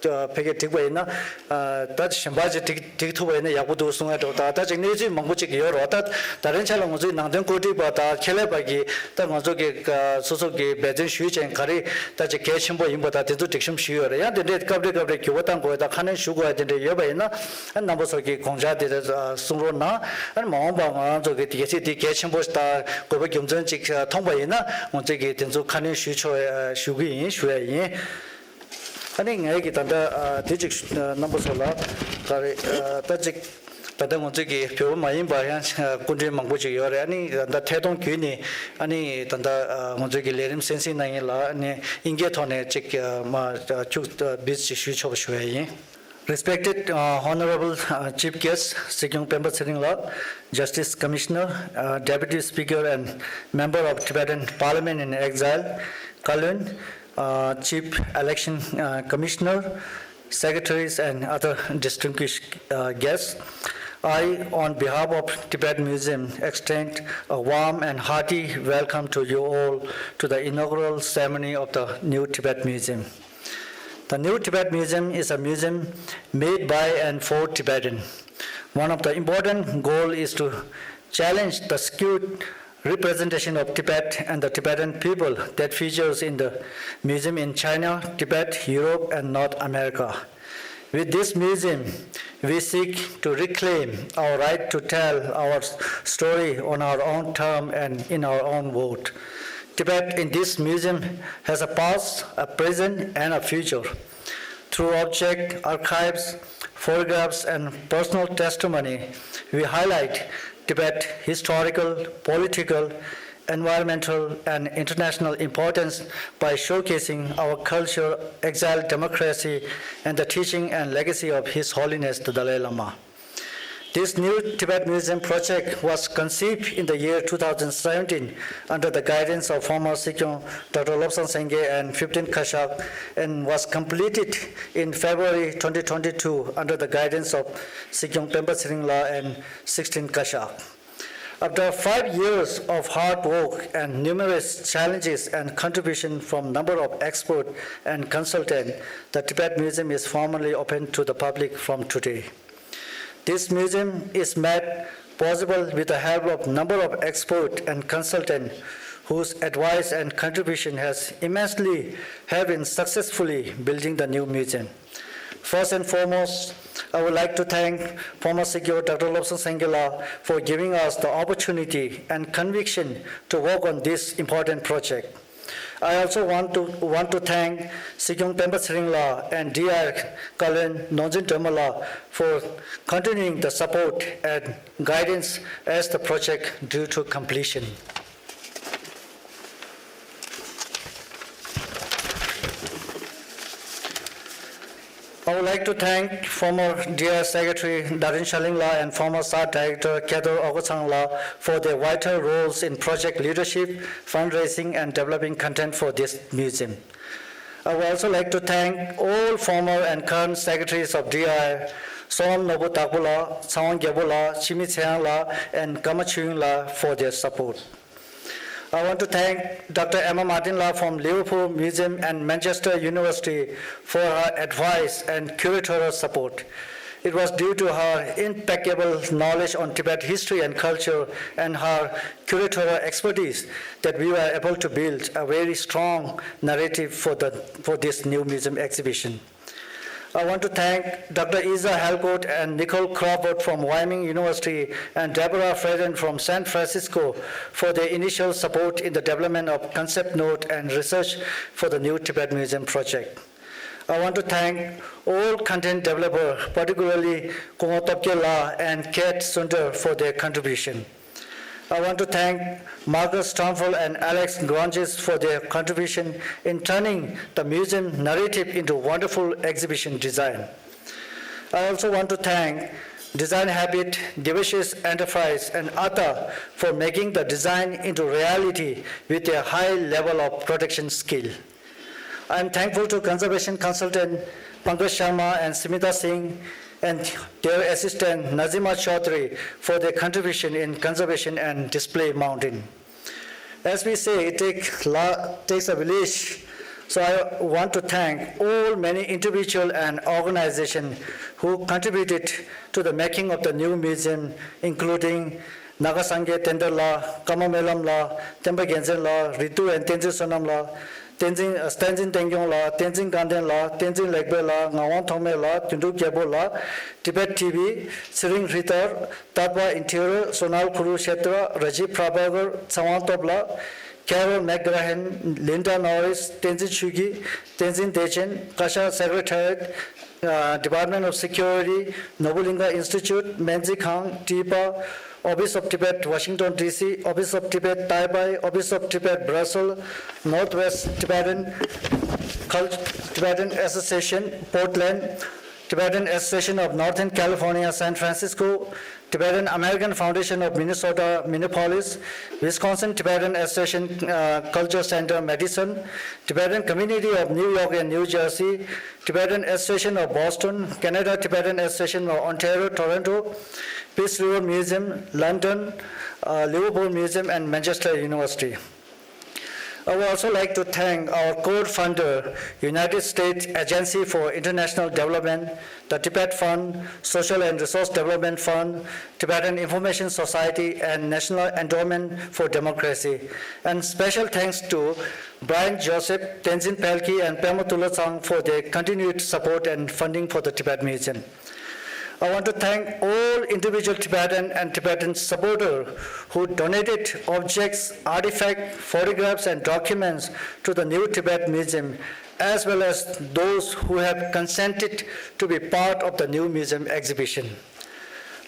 ཕ་གིར་འགྲིག་པ་ཡིན་ན་ཨ་ད་གཞན་པ་ཅིག་འགྲིག་འགྲིག་ཐུབ་པ་ཡིན་ན་ཡག་པོ་འདུག་གསུང་ཡ་འདྲ་བོ་དང་ད་ཅིག་གནས་ཚུལ་མང་པོ་ཅིག་ཡོད་རོ། ད་ད་རིང་ཆ་ལ་ང་ཚོའི་ནང་དོན་བཀོད་སྒྲིག་པ་དང་ཁྱད་ལས་པ་གི་ད་ང་ཚོ་གི་སོ་སོ་གི་འབད་བརྩོན་ཞུས་ཅན་ག་རེ་ད་ཅིག་གལ་ཆེན་པོ་ཡིན་པ་དང་དེ་ཚོ་སྒྲིག་གཤོམ་ཞུས་ཡོད་རེད། ཡང་དེ་འདྲའི་སྐབས་རེ་སྐབས་རེ་འགྱུར་བ་གཏང་དགོས་ཡ་དེ་འདྲ་ཡོད་པ་ཡིན་ན་ཨ་རྣམ་པ་ཚོ་གི་དགོངས་འཆར་དེ་འདྲ་གསུང་རོགས་གནང་། ཨ་མ་འོངས་པ་ང་རང་ཚོ་གི་གལ་སྲིད་དེ་གལ་ཆེན་པོ་དང་དགོས་པ་རྒྱུ་མཚན་ཅིག་མཐོང་པ་ཡིན་ན་ང་ཚོ་གི་དེ་ཚོ་ཁ་སྣོན་ཞུ་ཆོག་ཞུ་གི་ཡིན་ཞུ་ཡ་ཡིན། ཨ་ནི་ངས་ཀྱི་ད་ལྟ་ཨ་དེ་ཅིག་ཨ་རྣམ་པ་ཚོ་ལ་ག་རེ་ཨ་ད་ཅིག་ད་ལྟ་ང་ཚོ་གི་བོད་པ་མ་ཡིན་པ་ཡང་སྐུ་མགྲོན་མང་པོ་ཅིག་ཡོད་རེད། ཨ་ནི་ད་ལྟ་ཐད་གཏོང་བརྒྱུད་ནས་ཨ་ནི་ད་ལྟ་ཨ་ང་ཚོ་གི་ལས་རིམ་གསན་གཟིགས་གནང་མཁན་ལ་ཨ་ནི་དབྱིན་སྐད་ཐོག་ནས་ཅིག་ཨ་མ་ཨ་ཁྱུག་ཨ་བིས་ཅིག་ཞུ་ཆོག་པ་ཞུ་ཡ་ཡིན། Respected, uh, Honorable, uh, Chief Guest, Sikyong Pemba Tsering la, Justice Commissioner, uh, Deputy Speaker and Member of Tibetan Parliament in Exile, Kalun, uh, Chief Election, uh, Commissioner, Secretaries and other distinguished, uh, guests. I, on behalf of Tibet Museum, extend a warm and hearty welcome to you all to the inaugural ceremony of the new Tibet Museum. The new Tibet Museum is a museum made by and for Tibetan. One of the important goal is to challenge the skewed representation of Tibet and the Tibetan people that features in the museum in China, Tibet, Europe, and North America. With this museum, we seek to reclaim our right to tell our story on our own term and in our own vote. Tibet in this museum has a past, a present, and a future. Through object, archives, photographs, and personal testimony, we highlight Tibet's historical, political, environmental, and international importance by showcasing our culture, exile democracy, and the teaching and legacy of His Holiness the Dalai Lama. This new Tibet Museum project was conceived in the year two thousand seventeen under the guidance of former Sikyong Doctor Lobsang Sangay and fifteen Kashak and was completed in February twenty twenty-two under the guidance of Sikyong Pemba Tsering La and sixteen Kashak. After five years of hard work and numerous challenges and contribution from number of experts and consultants, the Tibet Museum is formally open to the public from today. This museum is made possible with the help of number of experts and consultants whose advice and contribution has immensely helped in successfully building the new museum. First and foremost, I would like to thank former Sikyong Doctor Lobsang Sangay La for giving us the opportunity and conviction to work on this important project. I also want to, want to thank Sikyong Pemba Tsering La and D R Kalen Nongjin Drama La for continuing the support and guidance as the project drew to completion. I would like to thank former D R Secretary Darin Shaling La and former S A D Director Kedar Ogochang La for their vital roles in project leadership, fundraising, and developing content for this museum. I would also like to thank all former and current secretaries of D R, Sonam Nobu Dakbula, Tsawang Gyabola, Chimi Tseyang La, and Kama Chuying La for their support. I want to thank Doctor Emma Martin La from Liverpool Museum and Manchester University for her advice and curatorial support. It was due to her impeccable knowledge on Tibet history and culture and her curatorial expertise that we were able to build a very strong narrative for, the, for this new museum exhibition. I want to thank Doctor Isa Halcott and Nicole Crawford from Wyoming University and Deborah Fredden from San Francisco for their initial support in the development of concept note and research for the new Tibet Museum project. I want to thank all content developer, particularly Kungo Topke La and Kate Sunder for their contribution. I want to thank Marcus Stumford and Alex Granges for their contribution in turning the museum narrative into wonderful exhibition design. I also want to thank Design Habit, Devasis Enterprise, and Atta for making the design into reality with their high level of production skill. I am thankful to conservation consultant Pankaj Sharma and Smita Singh and their assistant Nazima Chaudhary for their contribution in conservation and display mounting. As we say, it take la-, takes a village. So I want to thank all many individual and organization who contributed to the making of the new museum, including Naga Sangye Tender la, Kama Melam la, Temba Genzen la, Ritu and Tenzin Sonam la, Tenzin, uh, Tenzin Tengyong la, Tenzin Ganden la, Tenzin Lekbe la, Ngawang Thongme la, Tundu Gyabo la, Tibet T V, Siring Ritar, Tatwa Interior, Sonal Kurukshetra, Rajiv Prabhakar, Tsawang Top la, Carol McGrahan, Linda Norris, Tenzin Chugi, Tenzin Dechen, Kasha Secretariat, uh, Department of Security, Nobulinga Institute, Menzi Khang, Tipa, Office of Tibet, Washington D C, Office of Tibet, Taipei, Office of Tibet, Brussels, Northwest Tibetan Cult-, Tibetan Association, Portland, Tibetan Association of Northern California, San Francisco, Tibetan American Foundation of Minnesota, Minneapolis, Wisconsin Tibetan Association, uh, Culture Center, Madison, Tibetan Community of New York and New Jersey, Tibetan Association of Boston, Canada Tibetan Association of Ontario, Toronto, Peace River Museum, London, uh, Liverpool Museum, and Manchester University. I would also like to thank our core funder, United States Agency for International Development, the Tibet Fund, Social and Resource Development Fund, Tibetan Information Society, and National Endowment for Democracy. And special thanks to Brian Joseph, Tenzin Palki, and Pema Tulotsang for their continued support and funding for the Tibet Museum. I want to thank all individual Tibetan and Tibetan supporters who donated objects, artifacts, photographs, and documents to the New Tibet Museum, as well as those who have consented to be part of the new museum exhibition.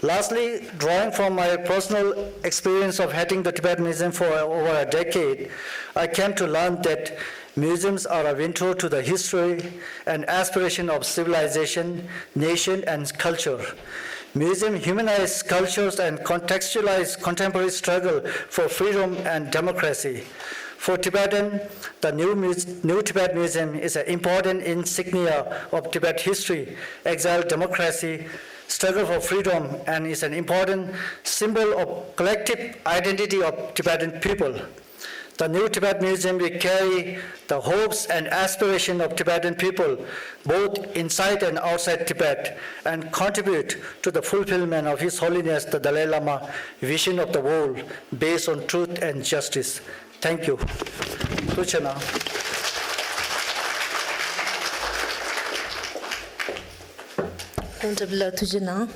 Lastly, drawing from my personal experience of heading the Tibet Museum for over a decade, I came to learn that museums are a window to the history and aspiration of civilization, nation, and culture. Museum humanize cultures and contextualize contemporary struggle for freedom and democracy. For Tibetan, the new, Muse- new Tibet Museum is an important insignia of Tibet history, exile, democracy, struggle for freedom, and is an important symbol of collective identity of Tibetan people. The New Tibet Museum will carry the hopes and aspirations of Tibetan people, both inside and outside Tibet, and contribute to the fulfillment of His Holiness the Dalai Lama vision of the world based on truth and justice. Thank you. ཐུགས་རྗེ་གནང་། ཁོང་ཚོ་ལ་ཐུགས་རྗེ་གནང་།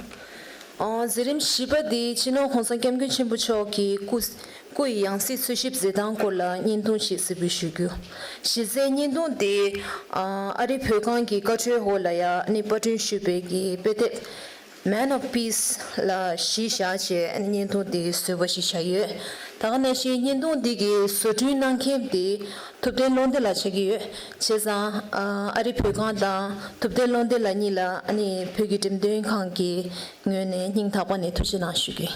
ཨ། མཛད་རིམ་བཞི་པ་འདི་སྤྱི་ནོར་༸གོང་ས་༸སྐྱབས་མགོན་ཆེན་པོ་མཆོག་གི་སྐུ་སྐུ་ཡི་ཡང་སྲིད་འཚོལ་ཞིབ་མཛད་སྟངས་སྐོར་ལ་བརྙན་ཐུང་ཞིག་གཟིགས་འབུལ་ཞུ་རྒྱུ། གཞི་རྩའི་བརྙན་ཐུང་འདི་ཨ་རིའི་བོད་ཁང་གི་བཀའ་འཁྲོལ་འོག་ལ་ཡ་ནི་པར་སྐྲུན་ཞུས་པའི་གི་དཔེ་དེབ་Man of Peace ལ་གཞི་བཞག་བྱས་བརྙན་ཐུང་འདི་བཟོས་པ་ཞིག་བཞག་ཡོད། ད་ག་ནང་བཞིན་བརྙན་ཐུང་འདི་གི་བཟོ་སྐྲུན་གནང་མཁན་འདི་ཐུབ་བསྟན་བློ་ལྡན་ལགས་ཆགས་ཀྱི་ཡོད། བྱས་ཙང་ཨ་རིའི་བོད་ཁང་དང་ཐུབ་བསྟན་བློ་ལྡན་ལགས་གཉིས་ལ་ཨ་ནི་བོད་ཀྱི་འགྲེམས་སྟོན་ཁང་གི་ངོས་ནས་སྙིང་ཐག་པ་ནས་ཐུགས་རྗེ་གནང་ཞུ་གི།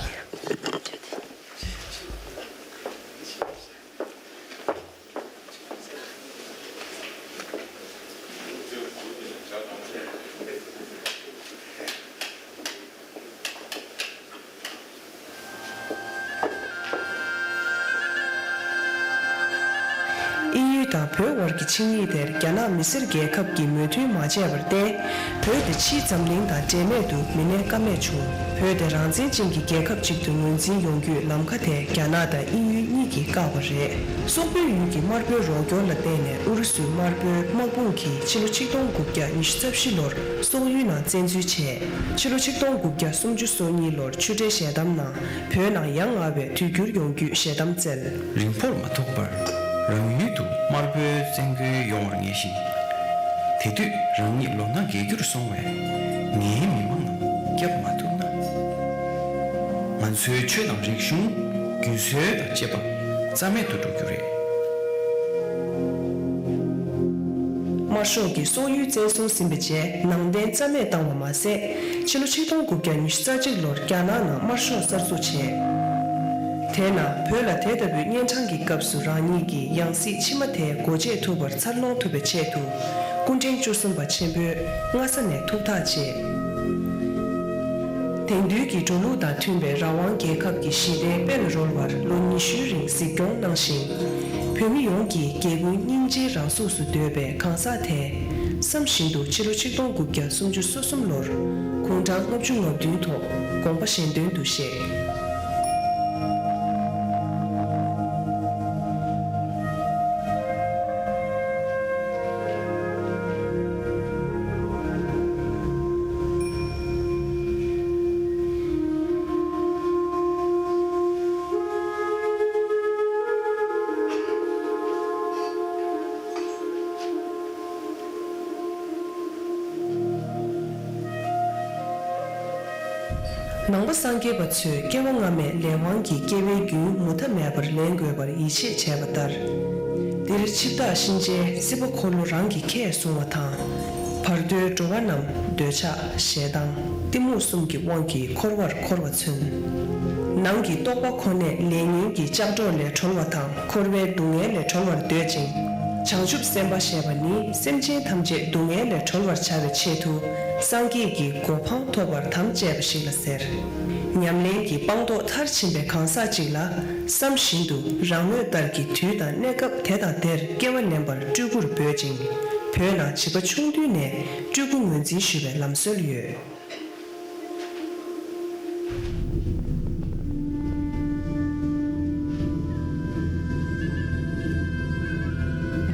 དབྱིན་ཡུལ་དང་བོད་དབར་གྱི་ཆིངས་ཡིག་དེར་རྒྱ་ནག་མི་སེར་རྒྱལ་ཁབ་ཀྱིས་མོས་མཐུན་མ་བྱས་པར་བརྟེན། བོད་དེ་ཕྱིའི་འཛམ་གླིང་དང་འབྲེལ་མེད་དུ་མི་གནས་ཀ་མེད་བྱུང་། བོད་དེ་རང་བཙན་ཅན་གྱི་རྒྱལ་ཁབ་ཅིག་ཏུ་ངོས་འཛིན་ཡོང་རྒྱུའི་ལམ་ཁ་དེ་རྒྱ་ནག་དང་དབྱིན་ཡུལ་གཉིས་ཀྱིས་བཀག་པ་རེད། སོག་པོའི་ཡུལ་གྱི་དམར་པོའི་རོགས་སྐྱོར་ལ་བརྟེན་ནས་ཨུ་རུ་སུའི་དམར་པོའི་དམག་དཔུང་གིས་ཕྱི་ལོ་ཆིག་སྟོང་དགུ་བརྒྱ་ཉི་ཤུ་རྩ་བཞི་ལོར་སོག་ཡུལ་ནང་བཙན་འཛུལ་བྱས། ཕྱི་ལོ་ཆིག་སྟོང་དགུ་བརྒྱ་སུམ་ཅུ་སོ་གཉིས་ལོར་ཆུ་སྦྲེལ་ཞལ་གདམས་ནང་བོད་ནང་ཡ་ང་བའི་དུས་འགྱུར་ཡོང་རྒྱུའི་ཞལ་གདམས་བསྩལ། རིང་པོར་མ་ཐོགས་པར་རང་ཡུལ་དུ་དམར་པོའི་བཙན་རྒོལ་ཡོང་བར་ངེས་ཤིང་། དེ་དུས་རང་ཉིད་ལོ་ན་རྒས་འགྱུར་སོང་བས་ངའི་མི་མང་རྣམས་སྐྱབས་མ་ཐུབ་ན། ང་ཚོའི་ཆོས་དང་རིག་གཞུང་ རྒྱུན་སྲོལ་དང་བཅས་པ་རྩ་མེད་དུ་འགྲོ་རྒྱུ་རེད། དམར་ཤོག་གིས་སོག་ཡུལ་བཙན་བཟུང་ཟིན་པའི་རྗེས་ནང་བསྟན་རྩ་མེད་བཏང་བ་མ་ཟད། ཕྱི་ལོ་ཆིག་སྟོང་དགུ་བརྒྱ་ཉི་ཤུ་རྩ་གཅིག་ལོར་རྒྱ་ནག་ནང་དམར་ཤོག་གསར་འཛུགས་བྱས། དེས་ན་བོད་ལ་དེ་ལྟ་བུའི་གཉན་འཕྲང་གི་སྐབས་སུ་རང་ཉིད་ཀྱི་ཡང་སྲིད་ཕྱི་མ་དེ་སྒོ་འབྱེད་ཐུབ་པར་འཚར་ལོངས་ཐུབ་པའི་ཆེད་དུ། སྐུ་ཕྲེང་བཅུ་གསུམ་པ་ཆེན་པོས་སྔ་ས་ནས་ཐུགས་ཐག་བཅད། དེང་དུས་ཀྱི་འགྲོ་ལུགས་དང་མཐུན་པའི་རང་དབང་རྒྱལ་ཁབ་ཀྱི་ཞི་བདེའི་དཔལ་ལ་རོལ་བར་ལོ་ཉི་ཤུའི་རིང་གཟིགས་སྐྱོང་གནང་ཞིང་། བོད་མི་ཡོངས་ཀྱིས་རྒྱལ་ཀུན་སྙིང་རྗེའི་རང་གཟུགས་སུ་འདོད་པའི་གང་ཟག་དེས་བསམ་བཞིན་དུ་ཕྱི་ལོ་ཆིག་སྟོང་དགུ་བརྒྱ་སུམ་ཅུ་སོ་གསུམ་ལོར་དགུང་གྲངས་ལྔ་བཅུ་ང་བདུན་ཐོག་དགོངས་པ་གཞན་དོན་དུ་བཞེས། ནང་པ་སངས་རྒྱས་པ་ཚོས་སྐྱེ་བ་སྔ་མའི་ལས་དབང་གིས་སྐྱེ་བའི་རྒྱུན་མུ་མཐའ་མེད་པར་ལེན་དགོས་པར་ཡིད་ཆེས་བྱས་པ་ལྟར། འདིར་འཆི་བདག་གཤིན་རྗེའི་སྲིད་པ་འཁོར་ལོ་རང་གི་ཁས་བཟུང་བ་དང་། བར་དོའི་འགྲོ་བ་རྣམས་འདོད་ཆགས་ཞེ་སྡང་གཏི་མུག་གསུམ་གྱི་དབང་གིས་འཁོར་བར་འཁོར་བ་མཚོན། ནང་གི་རྟོགས་པ་ཁོ་ནས་ལས་ངན་གྱི་ལྕགས་སྒྲོག་ལས་གྲོལ་བ་དང་འཁོར་བའི་སྡུག་བསྔལ་ལས་གྲོལ་བར་འདོད་ཅིང་། བྱང་ཆུབ་སེམས་དཔའ་ཞེས་པ་ནི་སེམས་ཅན་ཐམས་ཅད་སྡུག་བསྔལ་ལས་གྲོལ་བར་བྱ་བའི་ཆེད་དུ་སངས་རྒྱས་ཀྱི་གོ་འཕང་ཐོབ་པར་དམ་བཅས་པ་ཞིག་ལ་ཟེར། ཉམས་ལེན་གྱི་སྤངས་རྟོགས་མཐར་ཕྱིན་པའི་གང་ཟག་ཅིག་ལ་བསམ་བཞིན་དུ་རང་མོས་ལྟར་གྱི་དུས་དང་གནས་སྐབས་དེ་དང་དེར་སྐྱེ་བ་ལེན་པར་སྤྲུལ་སྐུར་འབོད་ཅིང་། བོད་ནང་བྱིས་པ་ཆུང་དུས་ནས་སྤྲུལ་སྐུ་ངོས་འཛིན་ཞུ་བའི་ལམ་སྲོལ་ཡོད།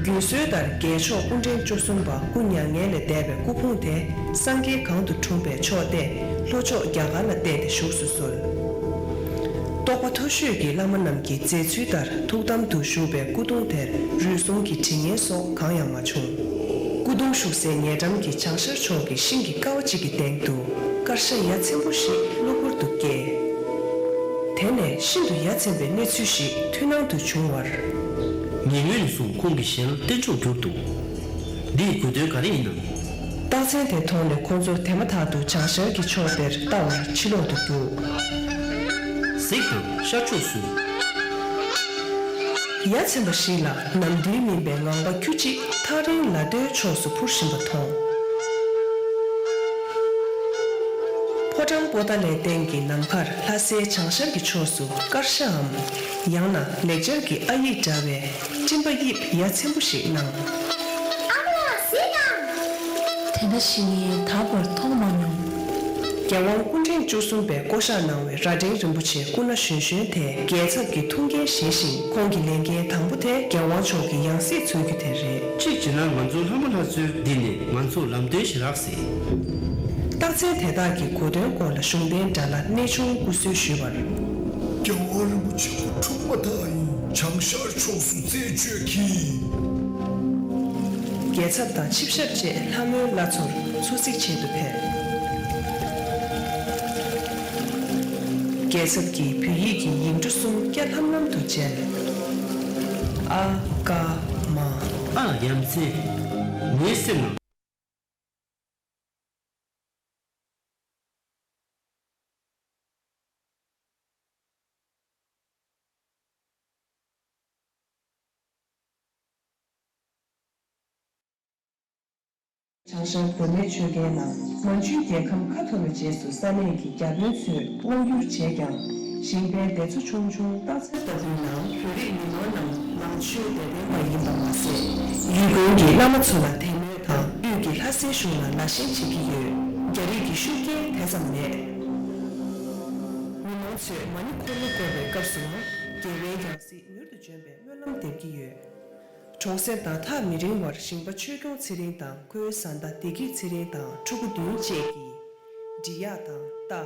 རྒྱུན་སྲོལ་ལྟར་རྒྱལ་མཆོག་སྐུ་ཕྲེང་བཅུ་གསུམ་པ་སྐུ་མྱ་ངན་ལས་འདས་པའི་སྐུ་ཕུང་དེ་སངས་རྒྱས་གང་དུ་འཁྲུངས་པའི་ཕྱོགས་ཏེ་ལྷོ་ཕྱོགས་རྒྱ་གར་ལ་གཏད་དེ་བཞུགས་སུ་གསོལ། རྟོགས་པ་མཐོ་ཤོས་ཀྱི་བླ་མ་རྣམས་ཀྱི་མཛད་ཚུལ་ལྟར་ཐུགས་དམ་དུ་བཞུགས་པའི་སྐུ་གདུང་དེར་རུལ་སུངས་ཀྱི་དྲི་ངན་སོགས་གང་ཡང་མ་བྱུང་། སྐུ་གདུང་བཞུགས་སའི་ཉེ་འགྲམ་གྱི་བྱང་ཤར་ཕྱོགས་ཀྱི་ཤིང་གི་ཀ་བ་གཅིག་གི་སྟེང་དུ་དཀར་ཤ་ཡ་མཚན་པོ་ཞིག་གློ་བུར་དུ་སྐྱེས། དེ་ནས་ཤིན་ཏུ་ཡ་མཚན་པའི་གནས་ཚུལ་ཞིག་མཐུན་སྣང་དུ་བྱུང་བར། ཉེ་སྔོན་ནས་བཟུང་ཁོང་གི་ཞལ་རྟེན་མཆོག་གྱུར་འདུག་འདིའི་དགོས་དོན་ག་རེ་ཡིན་ནམ། རྟགས་མཚན་དེ་མཐོང་ནས་ཁོ་ཚོ་དེ་མ་ཐག་ཏུ་བྱང་ཤར་གྱི་ཕྱོགས་དེར་ལྟ་བར་ཕྱི་ལོག་ཏུ་རྒྱུགས། གཟིགས་དང་ཤར་ཕྱོགས་སུ། ཡ་མཚན་པ་ཞིག་ལ་ནམ་དུས་མིན་པའི་ངང་པ་ཁྱུ་གཅིག་ཐག་རིང་ལ་དྭགས་ཕྱོགས་སུ་འཕུར་བཞིན་པ་མཐོང་། ཕོ་བྲང་པོ་ཏཱ་ལའི་སྟེང་གི་ནམ་མཁར་ལྷ་སའི་བྱང་ཤར་གྱི་ཕྱོགས་སུ་དཀར་ཤའམ། ཡང་ན་ལེགས་སྦྱར་གྱི་ཨ་ཡིག་འདྲ་བའི་སྤྲིན་པ་དབྱིབས་ཡ་མཚན་པོ་ཞིག་སྣང་། ཨ་མ་ལགས་གཟིགས་དང་། དེ་འདྲ་ཞིག་ངས་ད་བར་མཐོང་མ་མྱོང་། རྒྱལ་དབང་སྐུ་ཕྲེང་བཅུ་གསུམ་པས་བསྐོ་གཞག་གནང་བའི་རྭ་སྒྲེང་རིན་པོ་ཆེ་སྐུ་ན་གཞོན་གཞོན་དེས་རྒྱལ་ཚབ་ཀྱི་ཐུགས་འགན་བཞེས་ཤིང་། ཁོང་གི་ལས་འགན་དང་པོ་དེ་རྒྱལ་དབང་མཆོག་གི་ཡང་སྲིད་འཚོལ་རྒྱུ་དེ་རེད། གཅིག་བྱས་ན་ང་ཚོའི་ལྷ་མོ་ལྷ་མཚོའི་མདུན་ནས་ང་ཚོར་ལམ་སྟོན་ཞིག་རག་སྲིད། རྟགས་མཚན་དེ་དག་གི་གོ་དོན་སྐོར་ལ་གཞུང་རྟེན་དགྲ་ལྷ་གནས་ཆུང་སྐུ་གསོལ་ཞུས་པར། རྒྱལ་དབང་རིན་པོ་ཆེ་སྐུ་འཁྲུངས་མ་ཐག་ཡིན། བྱང་ཤར་ཕྱོགས་སུ་རྩད་གཅོད་ཀྱིས། རྒྱལ་ཚབ་དང་ཆིབས་ཞབས་བཅས་ལྷ་མོའི་ལྷ་མཚོར་འཚོ་གཟིགས་བྱེད་དུ་ཕེབས། རྒྱལ་ཚབ་ཀྱིས་བོད་ཡིག་གི་ཡིག་འབྲུ་གསུམ་སྐྱ་ལྷམ་ལྷམ་དུ་མཇལ། ཨ་ཀ་མ། ཨ་ཡ་མཚན། ངའི་སེམས་ནང་། བྱང་ཤར་བོད་མིའི་ཆོལ་ཁའི་ནང་མན་ཇུའི་རྒྱལ་ཁམས་ཁ་འཐོར་བའི་རྗེས་སུ་ས་གནས་ཀྱི་བརྒྱ་དཔོན་ཚོས་དབང་བསྒྱུར་བྱས་ཀྱང་། ཞིང་པའི་སྡེ་ཚོ་ཆུང་ཆུང་སྟག་འཚེར་ལྟ་བུའི་ནང་བོད་རིགས་མི་མང་རྣམས་ནང་ཆོས་དད་ལྡན་པ་ཡིན་པ་མ་ཟད། ཡུལ་དགོན་གྱི་བླ་མ་ཚོ་ལ་དད་མོས་དང་དབུས་ཀྱི་ལྷ་སའི་གཞུང་ལ་ལ་ཞེན་བྱེད་ཀྱི་ཡོད། རྒྱ་རིགས་ཀྱི་ཤུགས་རྐྱེན་དེ་ཙམ་མེད། མི་མང་ཚོས་མ་ཎི་འཁོར་ལོ་བསྐོར་བའི་སྐབས་སུའང་རྒྱལ་བའི་ཡང་སྲིད་མྱུར་དུ་འབྱོན་པའི་སྨོན་ལམ་འདེབས་ཀྱི་ཡོད། གྲོང་གསེབ་དང་ཐག་མི་རིང་བར་ཞིང་པ་ཆོས་སྐྱོང་ཚེ་རིང་དང་ཁོའི་བཟའ་ཟླ་བདེ་སྐྱིད་ཚེ་རིང་དང་ཕྲུ་གུ་བདུན་བཅས་ཀྱིས། འབྲི་གཡག་དང་རྟ།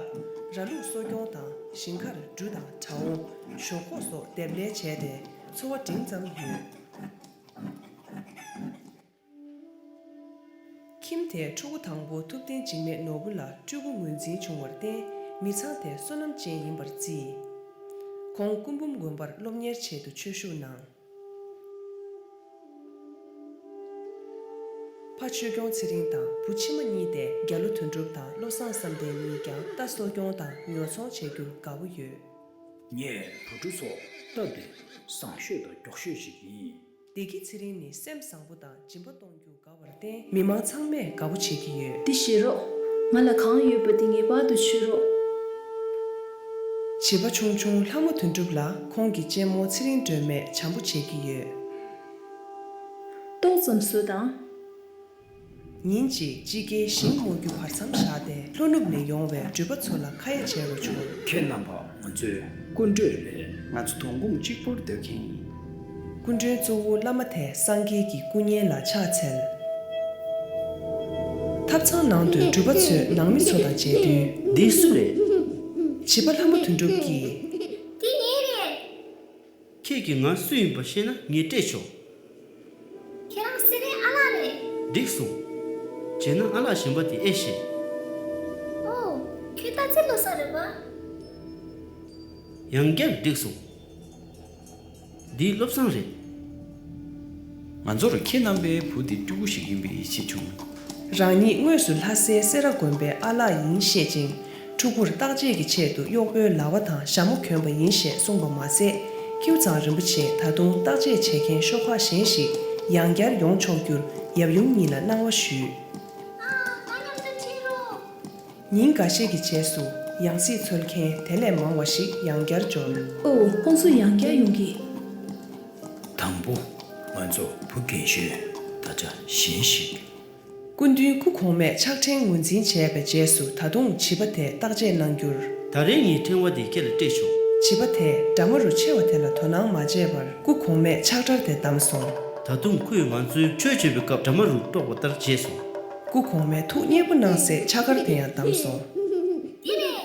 ར་ལུག་གསོ་སྐྱོང་དང་ཞིང་ཁར་འབྲུ་དང་བྲ་བོ། ཞོག་ཁོག་སོགས་འདེབས་ལས་བྱས་ཏེ་འཚོ་བ་འབྲིང་ཙམ་ཡོད། ཁྱིམ་དེའི་ཕྲུ་གུ་དང་པོ་ཐུབ་བསྟན་འཇིགས་མེད་ནོར་བུ་ལ་སྤྲུལ་སྐུ་ངོས་འཛིན་བྱུང་བར་བརྟེན། མི་ཚང་དེ་བསོད་ནམས་ཅན་ཡིན་པར་བརྩིས། ཁོང་སྐུ་འབུམ་དགོན་པར་སློབ་གཉེར་ཆེད་དུ་ཆོས་ཞུགས་གནང་། ཕ་ཆོས་སྐྱོང་ཚེ་རིང་དང་བུ་ཕྱི་མ་གཉིས་ཏེ་རྒྱ་ལོ་དོན་གྲུབ་དང་བློ་བཟང་བསམ་གཏན་གཉིས་ཀྱང་རྟ་གསོ་སྐྱོང་དང་ཉོ་ཚོང་བྱེད་རྒྱུར་དགའ་པོ་ཡོད། ངས་བུ་ཕྲུག་ཚོ་སྟབས་བདེ་བཟང་ཤོས་དང་མགྱོགས་ཤོས་ཤིག་ཡིན། བདེ་སྐྱིད་ཚེ་རིང་ནི་སེམས་བཟང་པོ་དང་སྦྱིན་པ་གཏོང་རྒྱུ་དགའ་བར་བརྟེན་མི་མང་ཚང་མས་དགའ་པོ་བྱེད་ཀྱི་ཡོད། འདི་བཞེས་རོགས། ང་ལ་གང་ཡོད་པ་དེ་ངེས་པར་དུ་མཆོད་རོགས། བྱིས་པ་ཆུང་ཆུང་ལྷ་མོ་དོན་གྲུབ་ལ་ཁོང་གི་གཅེན་མོ་ཚེ་རིང་སྒྲོལ་མས་བྱམས་པོ་བྱེད་ཀྱི་ཡོད། ཏོག་ཙམ་བཟོ་དང་། ཉིན་གཅིག་དཔྱིད་ཀའི་ཞིང་རྨོ་རྒྱུ་བར་མཚམས་བཞག་སྟེ་ལྷོ་ནུབ་ནས་ཡོང་བའི་འགྲུལ་པ་ཚོ་ལ་ཁ་ཡ་བྱེད་དགོས་བྱུང་། ཁྱེད་རྣམ་པ་ང་ཚོའི་སྐུ་མགྲོན་རེད། ང་ཚོ་དོ་དགོང་གཅིག་པུར་སྡོད་མཁན་ཡིན། སྐུ་མགྲོན་གཙོ་བོ་བླ་མ་དེ་སངས་རྒྱས་ཀྱི་སྐུ་བརྙན་ལ་ཕྱག་འཚལ། ཐབ་ཚང་ནང་དུ་འགྲུལ་པ་ཚོས་ནང་མི་ཚོ་དང་མཇལ་དུས། འདི་སུ་རེད། བྱིས་པ་ལྷ་མོ་དོན་གྲུབ་ཀྱིས། འདི་ངའི་རེད། ཁྱེད་ཀྱིས་ང་སུ་ཡིན་པ་ཤེས་ན་ངས་སྤྲད་ཆོག་ཁྱེད་རང་སེ་རའི་ཨ་ལགས་རེད། འགྲིག་སོང་། བྱས་ན་ཨ་ལགས་གཞན་པ་དེ་ཨེ་ཤེས། ཨོ། ཁྱོད་རྟ་རྩེ་བློ་བཟང་རེད་པ། ཡང་བསྐྱར་འགྲིག་སོང་། འདི་བློ་བཟང་རེད། ང་ཚོར་ཁྱེད་རྣམ་པའི་བུ་འདི་སྤྲུལ་སྐུ་ཞིག་ཡིན་པའི་ཡིད་ཆེས་བྱུང་། རང་ཉིད་དངོས་སུ་ལྷ་སའི་སེ་ར་དགོན་པའི་ཨ་ལགས་ཡིན་ཤེས་ཅིང་། ཕྲུ་གུར་བརྟག་དཔྱད་ཀྱི་ཆེད་དུ་གཡོག་པོའི་ལྭ་བ་དང་ཞྭ་མོ་གྱོན་པ་ཡིན་ཞེས་གསུངས་པ་མ་ཟད། ཁྱེའུ་ཚང་རིན་པོ་ཆེས་ད་དུང་བརྟག་དཔྱད་བྱེད་མཁན་ཤོག་ཁག་གཞན་ཞིག་ཡང་བསྐྱར་ཡོང་ཆོག་རྒྱུར་ཡབ་ཡུམ་གཉིས་ལ་གནང་བ་ཞུས། ཨ། ང་མཉམ་དུ་ཁྲིད་རོགས། ཉིན་འགའ་ཤས་ཀྱི་རྗེས་སུ་ཡང་སྲིད་འཚོལ་མཁན་དེ་ལས་མང་བ་ཞིག་ཡང་བསྐྱར་འབྱོར། ཨོ། ཁོང་ཚོ་ཡང་བསྐྱར་ཡོང་གི། དང་པོ། ང་ཚོ་བུ་རྒན་ཤོས་ད་ཆ་གཞན་ཞིག་སྐུ་མདུན་སྐུ་གོང་མས་ཕྱག་ཕྲེང་ངོས་འཛིན་བྱས་པའི་རྗེས་སུ་ད་དུང་བྱིས་པ་དེས་བརྟག་དཔྱད་གནང་རྒྱུར། ད་རེས་ངས་ཕྲེང་བ་འདི་ཁྱེད་ལ་སྤྲད་ཆོག་བྱིས་པ་དེས་དགྲ་མ་རུ་ཆེ་བ་དེ་ལ་དོ་སྣང་མ་བྱས་པར་སྐུ་གོང་མས་ཕྱག་དྲར་དེ་བསྡམས་སོང་། ད་དུང་ཁོས་ང་ཚོའི་ཆོས་བྱེད་པའི་སྐབས་དགྲ་མ་རུ་དཀྲོགས་པ་ལྟར་བྱས་སོང་། སྐུ་གོང་མས་ཐུགས་མཉེས་པོ་གནང་སའི་ཕྱག་འཁར་དེ་ཡང་བསྡམས་སོང་། འདི་རེད།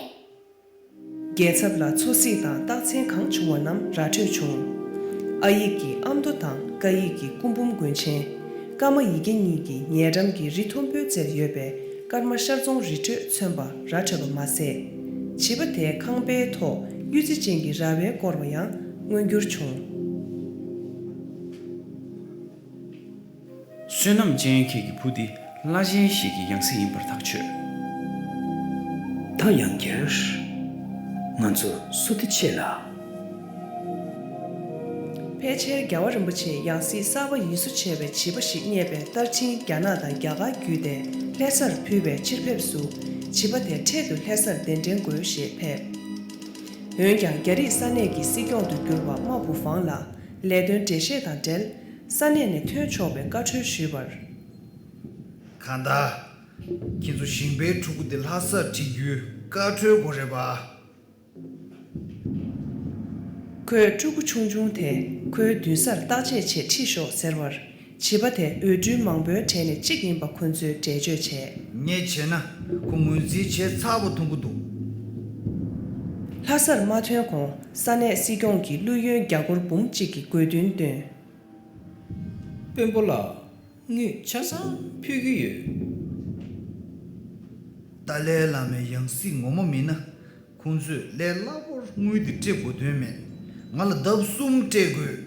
རྒྱལ་ཚབ་ལ་འཚོ་གཟིགས་དང་རྟགས་མཚན་གང་བྱུང་བ་རྣམས་ར་འཕྲོད་བྱུང་། ཨ་ཡིག་གི་ཨ་མདོ་དང་ཀ་ཡིག་གི་སྐུ་འབུམ་མགོན་ཆེན། ཀརྨ་ཡི་གེ་གཉིས་ཀྱི་ཉེ་འགྲམ་གྱི་རི་མཐོན་པོའི་རྩེར་ཡོད་པའི་ཀརྨ་ཤར་རྫོང་རི་ཁྲོད་མཚོན་པ་ར་འཕྲོད་པ་མ་ཟད། བྱིས་པ་དེའི་ཁང་པའི་ཐོག་གཡུ་རྩེ་ཅན་གྱི་ར་བས་བསྐོར་བ་ཡང་མངོན་འགྱུར་བྱུང་། བསོད་ནམས་ཅན་ཁྱེད་ཀྱི་བུ་འདི་བླ་ཆེན་ཞིག་གི་ཡང་སྲིད་ཡིན་པར་ཐག་ཆོད། ད་ཡང་བསྐྱར། ང་ཚོ་བསུ་སྟེ་ཆེ་ལ། ཕལ་ཆེར་རྒྱལ་བ་རིན་པོ་ཆེའི་ཡང་སྲིད་གསར་པ་ཡིད་བཟོ་བྱས་པའི་བྱིས་པ་ཞིག་རྙེད་པའི་ལྟར་ཕྱིན་རྒྱ་ནག་དང་རྒྱ་གར་བརྒྱུད་དེ་ལྷ་སར་ཕུལ་བའི་ཕྱིར་ཕེབས་སུ། བྱིས་པ་དེ་འཕྲལ་དུ་ལྷ་སར་གདན་འདྲེན་དགོས་ཞེས་ཕེབས། འོན་ཀྱང་རྒྱ་རིགས་ས་གནས་ཀྱི་སྲིད་སྐྱོང་དུ་གྱུར་པ་མ་བུ་ཧྥང་ལ། ལས་དོན་འགྲེལ་བཤད་དང་འབྲེལ། ས་གནས་ནས་ཐོན་ཆོག་པའི་བཀའ་འཁྲོལ་ཞུས་པར། གང་ལྟར། ཁྱེད་ཚོ་ཞིང་པའི་ཕྲུ་གུ་དེ་ལྷ་སར་ཁྲིད་རྒྱུའི་བཀའ་འཁྲོལ་དགོས་རེད་པ། ཁོས་ཕྲུ་གུ་ཆུང་ཆུང་དེ་ཁོའི་མདུན་སར་བརྟག་དཔྱད་ཆེད་ཁྲིད་ཤོག་ཟེར་བར། བྱིས་པ་དེ་འོས་སྤྲུལ་མང་པོའི་གྲས་ནས་གཅིག་ཡིན་པ་ཁོ་ཚོས་འགྲེལ་བརྗོད་བྱས། ངས་བྱས་ན་ཁོ་ངོས་འཛིན་བྱས་ཚར་བ་མཐོང་གི་འདུག་ལྷ་སར་མ་ཐོན་གོང་ས་གནས་སྲིད་སྐྱོང་གིས་བླུ་ཡོན་རྒྱ་སྒོར་འབུམ་གཅིག་གི་དགོས་འདུན་བཏོན། དཔོན་པོ་ལགས། དངུལ་ཆ་ཚང་ཕུལ་གྱི་ཡོད། ཏཱ་ལའི་བླ་མའི་ཡང་སྲིད་ངོ་མ་མིན་ན། ཁོང་ཚོས་ལས་སླ་པོར་དངུལ་འདི་སྤྲད་དགོས་དོན་མེད། ང་ལ་ལྡབ་གསུམ་སྤྲད་དགོས།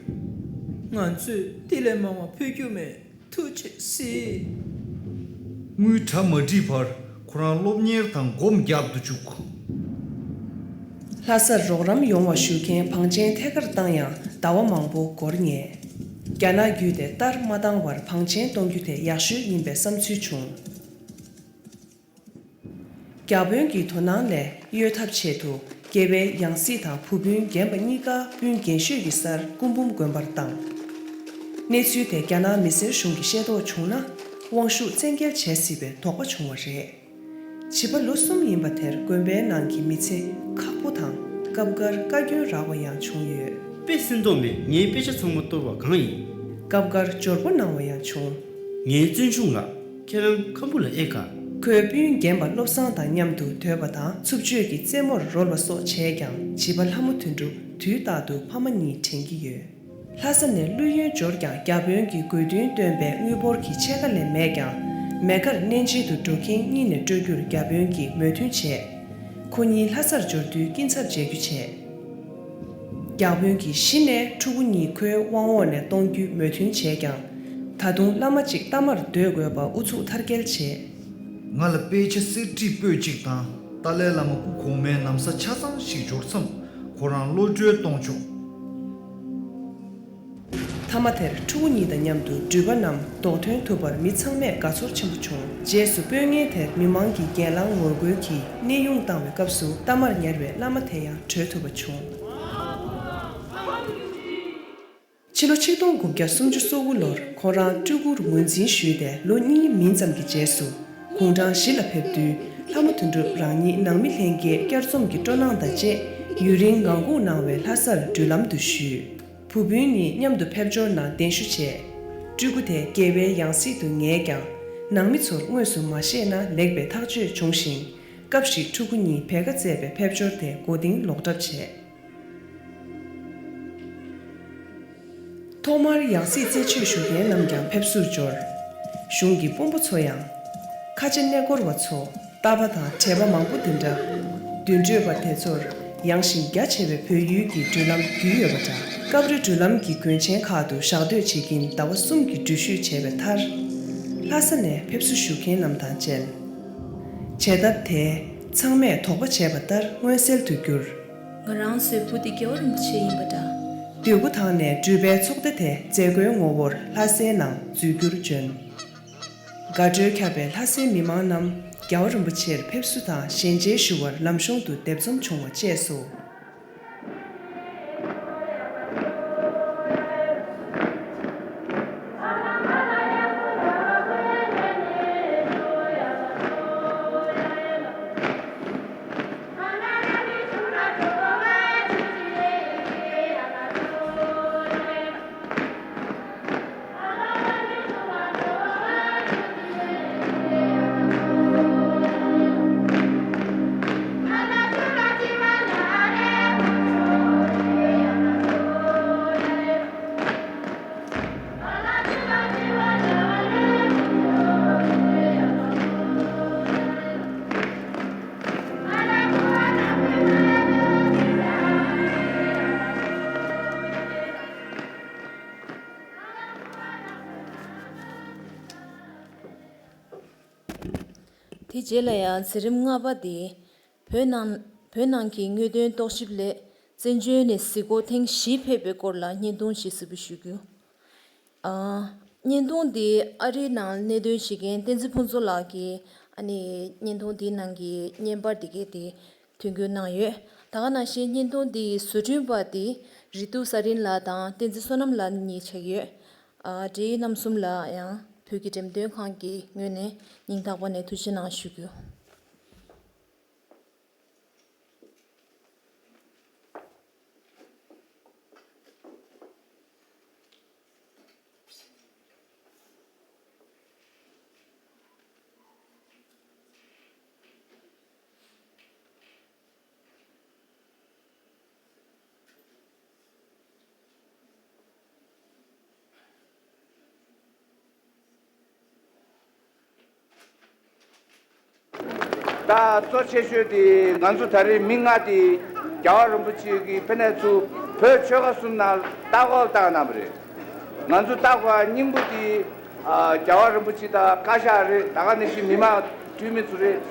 ང་ཚོས་དེ་ལས་མང་བ་ཕུལ་རྒྱུ་མེད། ཐུགས་རྗེ་གཟིགས། དངུལ་གྲ་མ་སྒྲིག་བར་ཁོ་རང་སློབ་གཉེར་དང་སྒོམ་རྒྱག་ཏུ་བཅུག་ལྷ་སར་རོགས་རམ་ཡོང་བ་ཞུ་མཁན་བང་ཆེན་ཐད་ཀར་བཏང་ཡང་ཟླ་བ་མང་པོ་འགོར་ངེས། རྒྱ་ནག་བརྒྱུད་དེ་ལྟར་མ་བཏང་བར་བང་ཆེན་གཏོང་རྒྱུ་དེ་ཡག་ཤོས་ཡིན་པའི་བསམ་ཚུལ་བྱུང་། བརྒྱ་དཔོན་གྱི་དོ་སྣང་ལས་གཡོལ་ཐབས་ཆེད་དུ་རྒྱལ་བའི་ཡང་སྲིད་དང་བུ་སྤུན་རྒན་པ་གཉིས་ཀ་སྤུན་རྒན་ཤོས་ཀྱི་སར་སྐུ་འབུམ་དགོན་པར་བཏང་། གནས་ཚུལ་དེ་རྒྱ་ནག་མི་སེར་གཞུང་གིས་ཤེས་རྟོགས་བྱུང་ན་དབང་ཤུགས་བཙན་འགེལ་བྱེད་སྲིད་པའི་དོགས་པ་བྱུང་བ་རེད། བྱིས་པ་ལོ་གསུམ་ཡིན་པ་དེར་དགོན་པའི་ནང་གི་མི་ཚེ་ཁག་པོ་དང་སྐབས་འགར་བཀའ་བཀྱོན་རག་པ་ཡང་བྱུང་ཡོད། དཔེ་སྲིད་མདོག་མེད། ངའི་དཔེ་ཆ་ཚང་མ་གཏོར་བ་གང་ཡིན། སྐབས་འགར་འབྱོར་པོ་གནང་བ་ཡང་བྱུང་། ངའི་བརྩོན་ཆུང་ལགས། ཁྱེད་རང་ཁམ་བུ་ལ་ཨེ་དགའ། ཁོས་སྤུན་རྒན་པ་བློ་བཟང་དང་མཉམ་དུ་སྡོད་པ་དང་འཚུབ་ཆོས་ཀྱི་རྩེད་མོར་རོལ་བ་སོགས་བྱས་ཀྱང་བྱིས་པ་ལྷ་མོ་དོན་གྲུབ་དུས་རྟག་ཏུ་ཕ་མ་གཉིས་དྲན་གྱི་ཡོད། ལྷ་ས་ནས་བླུ་ཡོན་འབྱོར་ཀྱང་བརྒྱ་དཔོན་གྱི་དགོས་འདུན་བཏོན་པའི་དངུལ་འབོར་གྱི་ཕྱེད་ཀ་ལས་མེད་ཀྱང་མེ་མཁར་གནས་མཇལ་དུ་འགྲོ་མཁན་གཉིས་ནས་སྤྲོད་རྒྱུར་བརྒྱ་དཔོན་གྱིས་མོས་མཐུན་བྱས། ཁོ་གཉིས་ལྷ་སར་འབྱོར་དུས་སྐྱིན་ཚབ་འཇལ་རྒྱུ་བྱས། བརྒྱ་དཔོན་གྱིས་གཞི་ནས་ཕྲུ་གུ་གཉིས་ཁོའི་དབང་འོག་ནས་གཏོང་རྒྱུའི་མོས་མཐུན་བྱས་ཀྱང་། ད་དུང་བླ་མ་གཅིག་གཏའ་མར་སྡོད་དགོས་པ་ཨུ་ཚུགས་མཐར་སྐྱེལ་བྱས། ང་ལ་དཔེ་ཆ་གསེར་བྲིས་པོད་གཅིག་དང་ཏཱ་ལའི་བླ་མ་སྐུ་གོང་མའི་ན་བཟའ་ཆ་ཚང་ཞིག་འབྱོར་མཚམས་ཁོ་རང་གློད་གྲོལ་གཏོང་ཆོག་མཐའ་མ་དེར་ཕྲུ་གུ་གཉིས་དང་མཉམ་དུ་འགྲུལ་པ་རྣམས་རྡོག་ཐོན་ཐུབ་པར་མི་ཚང་མས་དགའ་ཚོར་ཆེན་པོ་བྱུང་། རྗེས་སུ་དཔོན་ངན་དེར་མི་མང་གིས་སྒེར་ལངས་ངོ་རྒོལ་གྱིས་གནས་དབྱུང་བཏང་བའི་སྐབས་སུ་གཏའ་མར་ཉར་བའི་བླ་མ་དེ་ཡང་བྲོས་ཐུབ་པ་བྱུང་། ཕྱི་ལོ་ཆིག་སྟོང་དགུ་བརྒྱ་སུམ་ཅུ་སོ་དགུ་ལོར་ཁོང་རང་སྤྲུལ་སྐུར་ངོས་འཛིན་ཞུས་ཏེ་ལོ་གཉིས་མིན་ཙམ་གྱི་རྗེས་སུ་དགུང་གྲངས་བཞི་ལ་ཕེབས་དུས། ལྷ་མོ་དོན་གྲུབ་རང་ཉིད་ནང་མི་ལྷན་རྒྱས་བསྐྱར་འཛོམས་ཀྱི་སྤྲོ་སྣང་དང་བཅས་ཡུན་རིང་ངང་སྒུག་གནང་བའི་ལྷ་སར་འགྲུལ་ལམ་དུ་ཞུས། བུ་སྤུན་གཉིས་མཉམ་དུ་ཕེབས་འབྱོར་གནང་གདན་ཞུ་བྱས། སྤྲུལ་སྐུ་དེ་རྒྱལ་བའི་ཡང་སྲིད་དུ་ངེས་ཀྱང་། ནང་མི་ཚོར་དངོས་སུ་མ་བཤད་ན་ལེགས་པའི་ཐག་གཅོད་བྱུང་ཞིང་། སྐབས་ཤིག་ཕྲུ་གུ་གཉིས་བེ་ཀ་བཙས་པའི་ཕེབས་འབྱོར་དེ་མགོ་རྟིང་ལོག་གྲབས་བྱས། ཐོག་མར་ཡང་སྲིད་རྩད་གཅོད་ཞུ་མཁན་རྣམས་ཀྱང་ཕེབས་བསུར་འབྱོར། གཞུང་གི་དཔོན་པོ་ཚོ་ཡང་། ཁ་ཆེ་གནས་སྐོར་བ་ཚོ། རྟ་པ་དང་བྲེལ་བ་མང་པོ་འདི་འདྲ། མདུན་སྐྱོད་པ་དེ་ཚོར་ཡངས་ཤིང་རྒྱ་ཆེ་བའི་བོད་ཡུལ་གྱི་འགྲུལ་ལམ་བརྒྱུད་ཡོད་པ་འདྲ། སྐབས་རེ་འགྲུལ་ལམ་གྱི་དགོན་ཆེན་ཁག་ཏུ་ཞག་སྡོད་བྱེད་ཀྱིན་ཟླ་བ་གསུམ་གྱི་འགྲུལ་བཞུད་བྱས་པའི་མཐར། ལྷ་ས་ནས་ཕེབས་བསུ་ཞུ་མཁན་རྣམས་དང་མཇལ། བྱེད་ཐབས་དེས་ཚང་མས་དོགས་པ་བྱས་པ་ལྟར་མངོན་གསལ་དུ་གྱུར། ང་རང་ཚོའི་བུ་དེ་རྒྱལ་བ་རིན་པོ་ཆེ་ཡིན་པ་འདྲ། འདོད་རྒུ་ཐང་ནས་འགྲུལ་པའི་ཚོགས་སྡེ་དེ་མཛད་སྒོའི་ངོ་བོར་ལྷ་སའི་ནང་འཛུལ་རྒྱུར་བྱོན། དགའ་སྤྲོས་ཁྱབ་པའི་ལྷ་སའི་མི་མང་རྣམས་རྒྱལ་བ་རིན་པོ་ཆེར་ཕེབས་བསུ་དང་ཞལ་མཇལ་ཞུ་བར་ལམ་གཤོང་དུ་སྡེབ་འཛོམས་བྱུང་བ་བཅས་སོ། དེ་རྗེས་ལ་ཡང་མཛད་རིམ་ལྔ་པ་དེ། བོད་ནང་བོད་ནང་གི་དངོས་དོན་རྟོག་ཞིབ་སླད་བཙན་བྱོལ་ནས་གཟིགས་སྐོར་ཐེངས་བཞི་ཕེབས་པའི་སྐོར་ལ་བརྙན་ཐུང་ཞིག་གཟིགས་འབུལ་ཞུ་རྒྱུ། ཨ། བརྙན་ཐུང་འདི་ཨ་རིའི་ནང་གནད་དོན་བྱེད་མཁན་བསྟན་འཛིན་ཕུན་ཚོགས་ལགས་ཀྱིས་ཨ་ནི་བརྙན་ཐུང་འདིའི་ནང་གི་བརྙན་པར་འདི་གས་དེ་དོན་འཁྱོལ་གནང་ཡོད། ད་ག་ནང་བཞིན་བརྙན་ཐུང་འདིའི་བཟོ་སྐྲུན་པ་དེ་རི་ཏུ་ས་རིན་ལགས་དང་བསྟན་འཛིན་བསོད་ནམས་ལགས་གཉིས་ཆགས་ཡོད། ཨ། འབྲེལ་ཡོད་རྣམ་གསུམ་ལ་ཡང་བོད་ཀྱི་འགྲེམས་སྟོན་ཁང་གི་ངོས་ནས་སྙིང་ཐག་པ་ནས་ཐུགས་རྗེ་གནང་ཞུ་རྒྱུ། ད་གཙོ་ཆེ་ཤོས་དེ་ང་ཚོ་ད་རེས་མི་ལྔ་དེ་རྒྱལ་བ་རིན་པོ་ཆེ་གིས་ཕ་ནས་ཚུར་བོད་ཆོལ་ཁ་གསུམ་ནང་ལྟ་སྐོར་བཏང་གནང་བ་རེད། ང་ཚོ་ལྟ་སྐོར་སྙིང་པོ་དེ་རྒྱལ་བ་རིན་པོ་ཆེ་དང་བཀའ་ཤག་རེད། ད་ག་ནང་བཞིན་མི་མང་འཐུས་མི་ཚོ་རེད།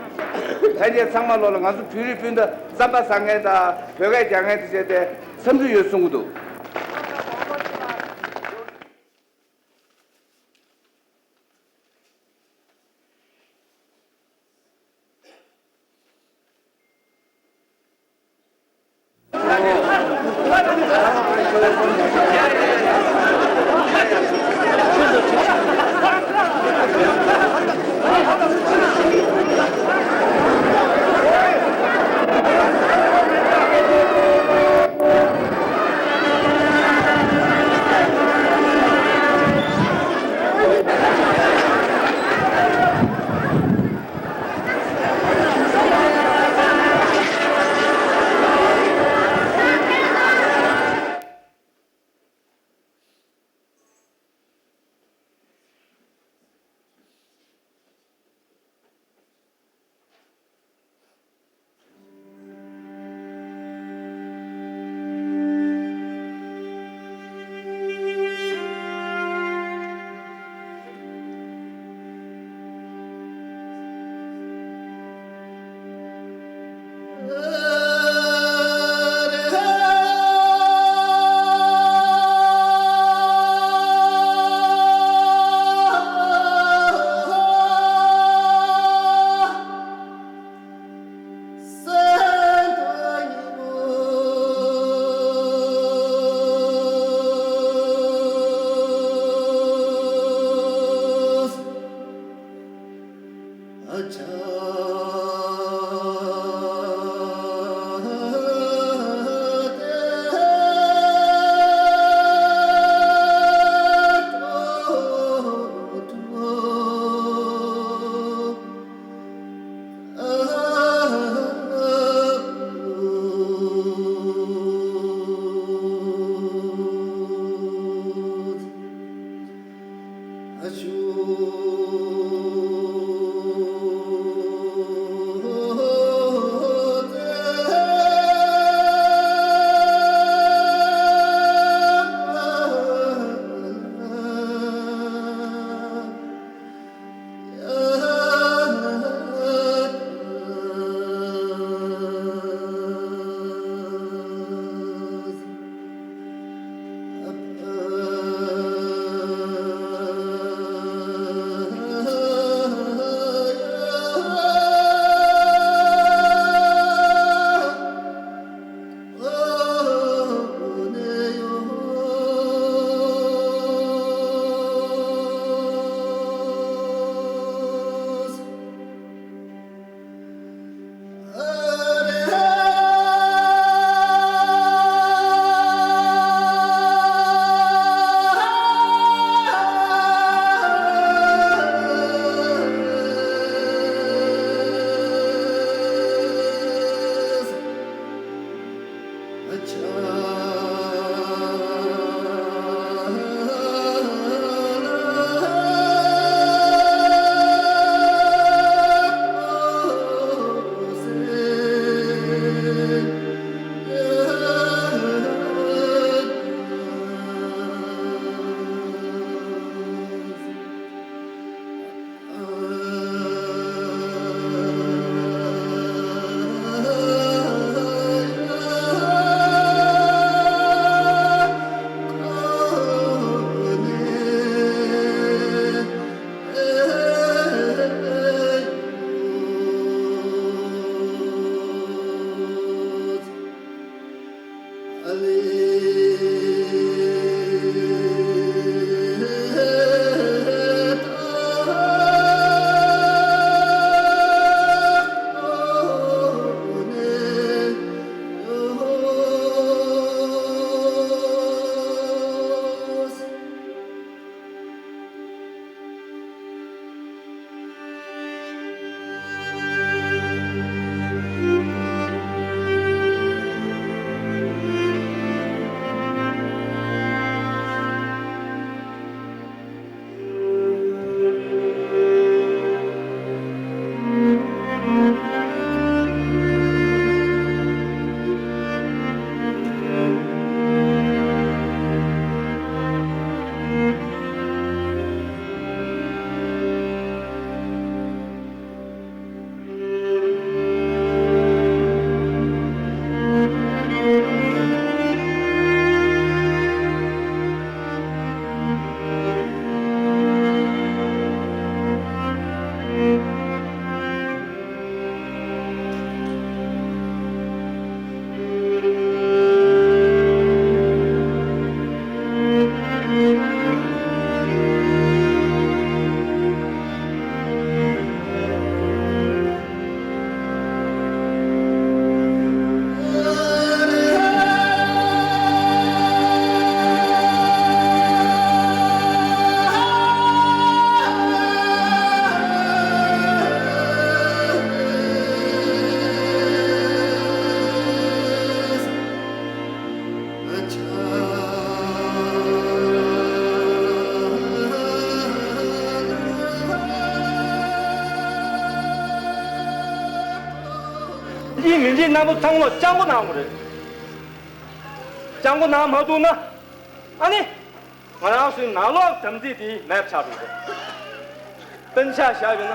ལྷན་རྒྱས་ཚང་མ་ལོག་ལ་ང་ཚོ་བོད་རིགས་སྤུན་ཟླ་རྩམ་པ་ཟ་མཁན་དང་བོད་སྐད་རྒྱག་མཁན་དེ་བྱས་ཏེ་འཚམས་འདྲི་ཡོད་གསུང་གི་འདུག་ཡིན་མིན་གྱི་རྣམ་པ་ཚང་མ་སྤྱང་པོ་གནང་དགོས་རེད། སྤྱང་པོ་གནང་མ་ཐུབ་ན། ཨ་ནི། ང་རང་ཚོའི་ནང་ལོགས་དམ་ཚིག་དེ་མེད་ཆགས་འགྲོ་གི་རེད། སྤུན་ཆ་བཞག་ཡོད་ན།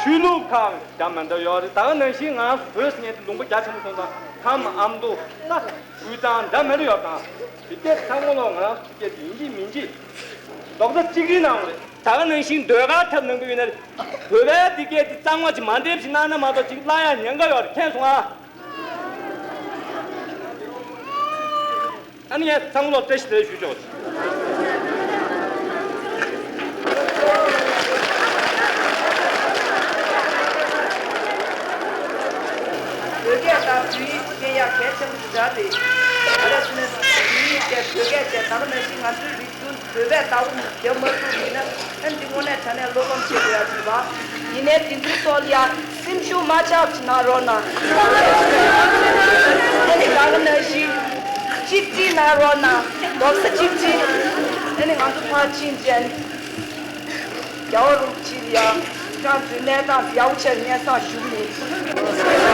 ཆོས་ལུགས་ཁག་རྒྱ་མི་འདྲ་ཡོད་རེད། ད་ག་ནང་བཞིན་ང་ཚོ་བོད་ཟེར་མཁན་དེ་ལུང་པ་རྒྱ་ཆེན་པོ་སོང་ཙང་ཁམས་ཨ་མདོ་ན་དབུས་གཙང་འདྲ་མི་འདྲ་ཡོད་དང་། དེ་སྐད་ཚང་མ་ལོག་ང་རང་ཚོ་སྐད་དེ་ཡིན་གཅིག་མིན་གཅིག་རྡོག་རྩ་གཅིག་སྒྲིལ་གནང་དགོས་རེད། ད་ག་ནང་བཞིན་ཟློས་གར་འཁྲབ་གནང་གི་ཡོད་ན། བོད་པའི་འདི་སྐད་དེ་གཙང་མ་ཅིག་མ་འདེབས་ཤིག་གནང་ན་མ་གཏོགས་ཅིག་བརླག་ཡ་ཉེན་ཁ་ཡོད་རེད། མཁྱེན་སོང་ཨ། ཨ་ནི་ངས་ཚང་མ་ལ་བཀྲ་ཤིས་བདེ་ལེགས་ཞུ་ཆོག། བོད་སྐད་དང་བོད་ཡིག་སྐད་ཡག་གལ་ཆེན་པོ་ཞེ་དྲག་རེད། ག་རེ་ཟེར་ན་བོད་ཡིག་དེ་བོད་སྐད་དེ་ད་ག་ནང་བཞིན་ང་ཚོའི་རིག་གཞུང་བོད་པས་ལྟ་བུ་རྒྱབ་མ་ཐུབ་ཡིན་ན། ཨ་འདི་དངོས་གནས་དྲང་གནས་བློ་ཕམ་བྱེད་དགོས་ཡ་ཅིག་རེད་པ། ཡིན་ནའི་འདི་ཚོའི་ཐོག་ལ་ཡ་སེམས་ཤུགས་མ་ཆག་ཅིག་གནང་རོགས་གནང་། ཨ་ནི་ད་ག་ནང་བཞིན་གཅིག་སྒྲིལ་གནང་རོགས་གནང་། རྡོག་རྩ་གཅིག་སྒྲིལ། ཨ་ནི་ང་ཚོ་ཕར་ཕྱིན་བྱས་ནས། རྒྱལ་བ་རིན་པོ་ཆེ་ལ་ཡང་བཀྲ་མཛོད་གནས་སྟངས་ཡག་པོ་བྱས་ནས་གནས་སྟངས་ཞུ་གི་ཡིན། རྒྱལ་བ་རིན་པོ་ཆེ་གི་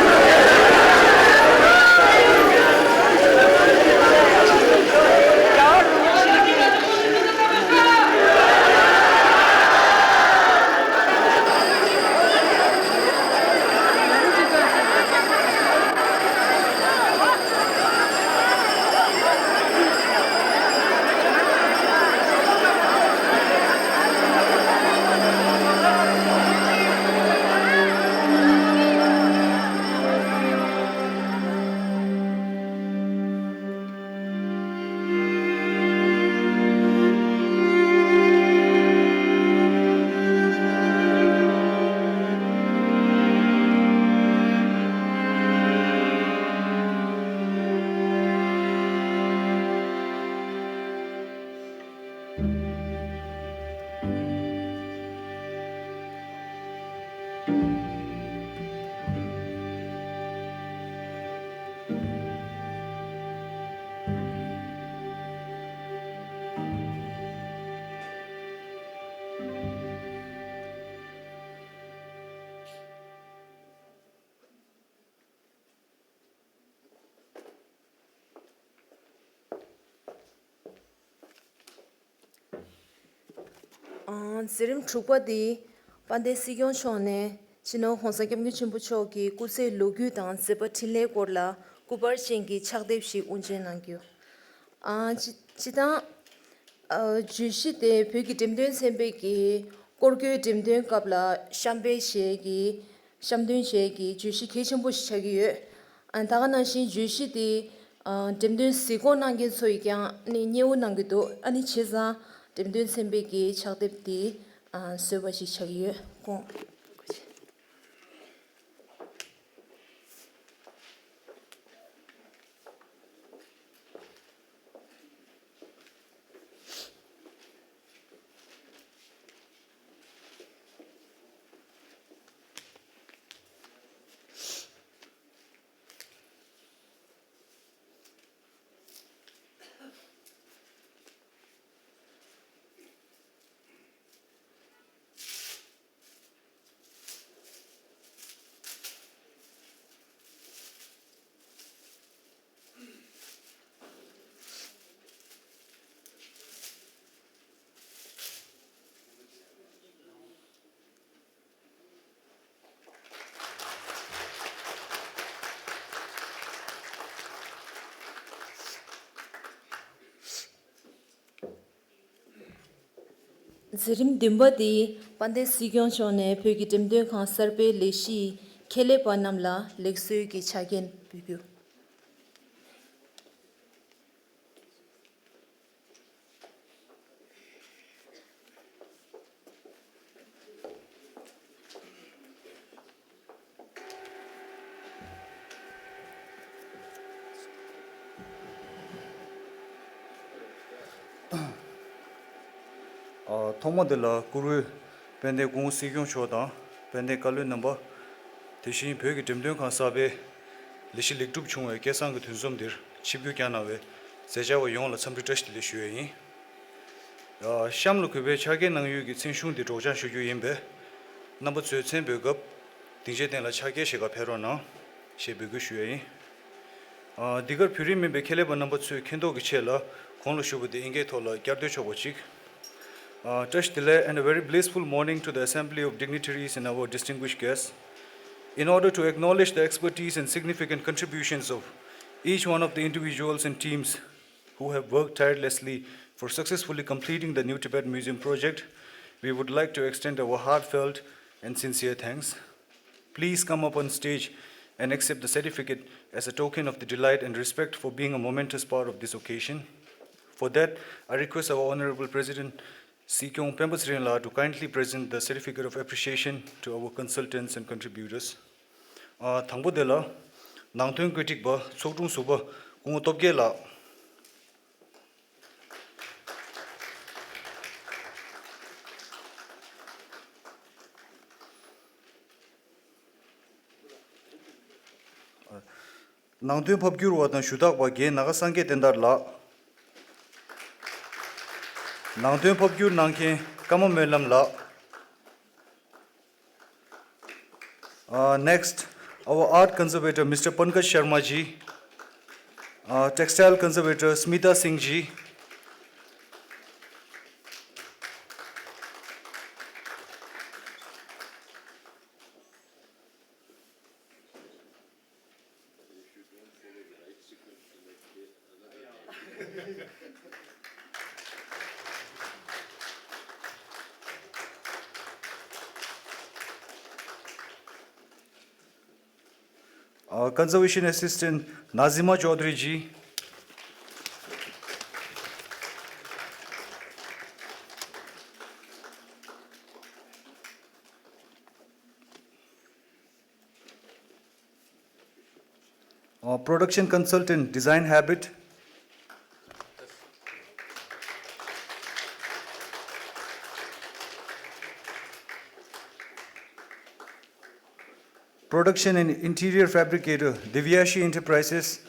ཨང་། མཛད་རིམ་དྲུག་པ་འདི་དཔལ་ལྡན་སྲིད་སྐྱོང་མཆོག་ནས་སྤྱི་ནོར་༸གོང་ས་༸སྐྱབས་མགོན་ཆེན་པོ་མཆོག་གི་སྐུ་ཚེའི་ལོ་རྒྱུས་དང་མཛད་པ་འཕྲིན་ལས་སྐོར་ལ་སྐུ་པར་ཅན་གྱི་ཕྱག་དེབ་ཞིག་དབུ་འབྱེད་གནང་རྒྱུ། ཨང་། སྤྱི་སྤྱི་བཏང་། ཨ། བརྗོད་གཞི་དེ་བོད་ཀྱི་འགྲེམས་སྟོན་ཚན་པའི་གི་སྐོར་སྐྱོད་འགྲེམས་སྟོན་སྐབས་ལ་གཤམ་སྤེལ་བྱས་ཀྱི་གཤམ་སྟོན་བྱས་ཀྱི་བརྗོད་གཞི་གལ་ཆེན་པོ་ཞིག་ཆགས་ཀྱི་ཡོད། ཨ། ད་ག་ནང་བཞིན་བརྗོད་གཞི་དེ་ཨ། འགྲེམས་སྟོན་གཟིགས་སྐོར་གནང་མཁན་ཚོ་ཡིས་ཀྱང་ནི་མཉེས་པོ་གནང་གི་འདུག་ཨ་ནི་བྱས་ཙང་འགྲེམས་སྟོན་ཚན་པའི་གི་ཕྱག་དེབ་དེ་ཨ། བཟོས་པ་ཞིག་ཆགས་ཀྱི་ཡོད། དགོངས། མཛད་རིམ་བདུན་པ་འདི་དཔལ་ལྡན་སྲིད་སྐྱོང་མཆོག་ནས་བོད་ཀྱི་འགྲེམས་སྟོན་ཁང་གསར་སྤེལ་ལས་གཞིའི་ཁྱད་ལས་པ་རྣམས་ལ་ལེགས་གསོལ་གྱི་ཕྱག་འགན་འབུལ་རྒྱུ། ཨ། ཐོག་མ་དེ་ལ་བཀུར་འོས་དཔལ་ལྡན་སྐུ་ངོ་སྲིད་སྐྱོང་མཆོག་དང་དཔལ་ལྡན་བཀའ་བློན་རྣམ་པ། དེ་བཞིན་བོད་ཀྱི་འགྲེམས་སྟོན་ཁང་གསར་པའི་ལས་གཞི་ལེགས་གྲུབ་བྱུང་བའི་སྐལ་བཟང་གི་དུས་འཛོམས་འདིར་ཆིབས་བསྒྱུར་བསྐྱངས་གནང་བའི་མཛད་བཅར་བ་ཡོངས་ལ་འཚམས་འདྲི་བཀྲ་ཤིས་བདེ་ལེགས་ཞུ་ཡས་ཡིན། ཨ། གཤམ་ལ་གུས་པས་ཕྱག་འཁྱེར་གནང་ཡུལ་གྱི་མཚན་གཞུང་འདི་སྒྲོག་སྦྱང་ཞུ་རྒྱུ་ཡིན་པས། རྣམ་པ་ཚོས་མཚན་འབོད་སྐབས་སྡིངས་ཆའི་སྟེང་ལ་ཕྱག་འཁྱེར་ཞིག་ག་ཕེབས་རོགས་གནང་ཞེས་འབོད་སྐུལ་ཞུ་ཡས་ཡིན། ཨ། འདི་གར་བོད་རིགས་མིན་པའི་ཁྱད་ལས་པ་རྣམ་པ་ཚོས་མཁྱེན་རྟོགས་ཀྱི་ཆེད་ལ་གོང་ལ་ཞུས་པ་དེ་ཨིན་སྐད་ཐོག་ལ་བསྐྱར་ཟློས་ཆོག་པ་ཅིག་ཨ། བཀྲ་ཤིས་བདེ་ལེགས། And a very blissful morning to the assembly of dignitaries and our distinguished guests. In order to acknowledge the expertise and significant contributions of each one of the individuals and teams who have worked tirelessly for successfully completing the New Tibet Museum project, we would like to extend our heartfelt and sincere thanks. Please come up on stage and accept the certificate as a token of the delight and respect for being a momentous part of this occasion. For that, I request our Honorable President, Sir Kyong Pemba Tsering La, to kindly present the certificate of appreciation to our consultants and contributors. ཨ། དང་པོ་དེ་ལ་ནང་དོན་བཀོད་སྒྲིག་པ་ཚོགས་དྲུང་ཟུར་པ་སྐུ་ངོ་སྟོབས་རྒྱལ་ལགས། ནང་དོན་ཕབ་བསྒྱུར་བ་དང་ཞུ་དག་པ་རྒན་ནཱ་ག་སངས་རྒྱས་བསྟན་དར་ལགས། ནང་དོན་ཕབ་བསྒྱུར་གནང་མཁན་ཀརྨ་སྨོན་ལམ་ལགས། Uh, next, our art conservator, Mister Pankaj Sharma ji, uh, textile conservator, Smita Singh ji. Uh, Conservation Assistant Nazima Chaudhary ji. Uh, production consultant, Design Habit. Production and interior fabricator, Divyashi Enterprises.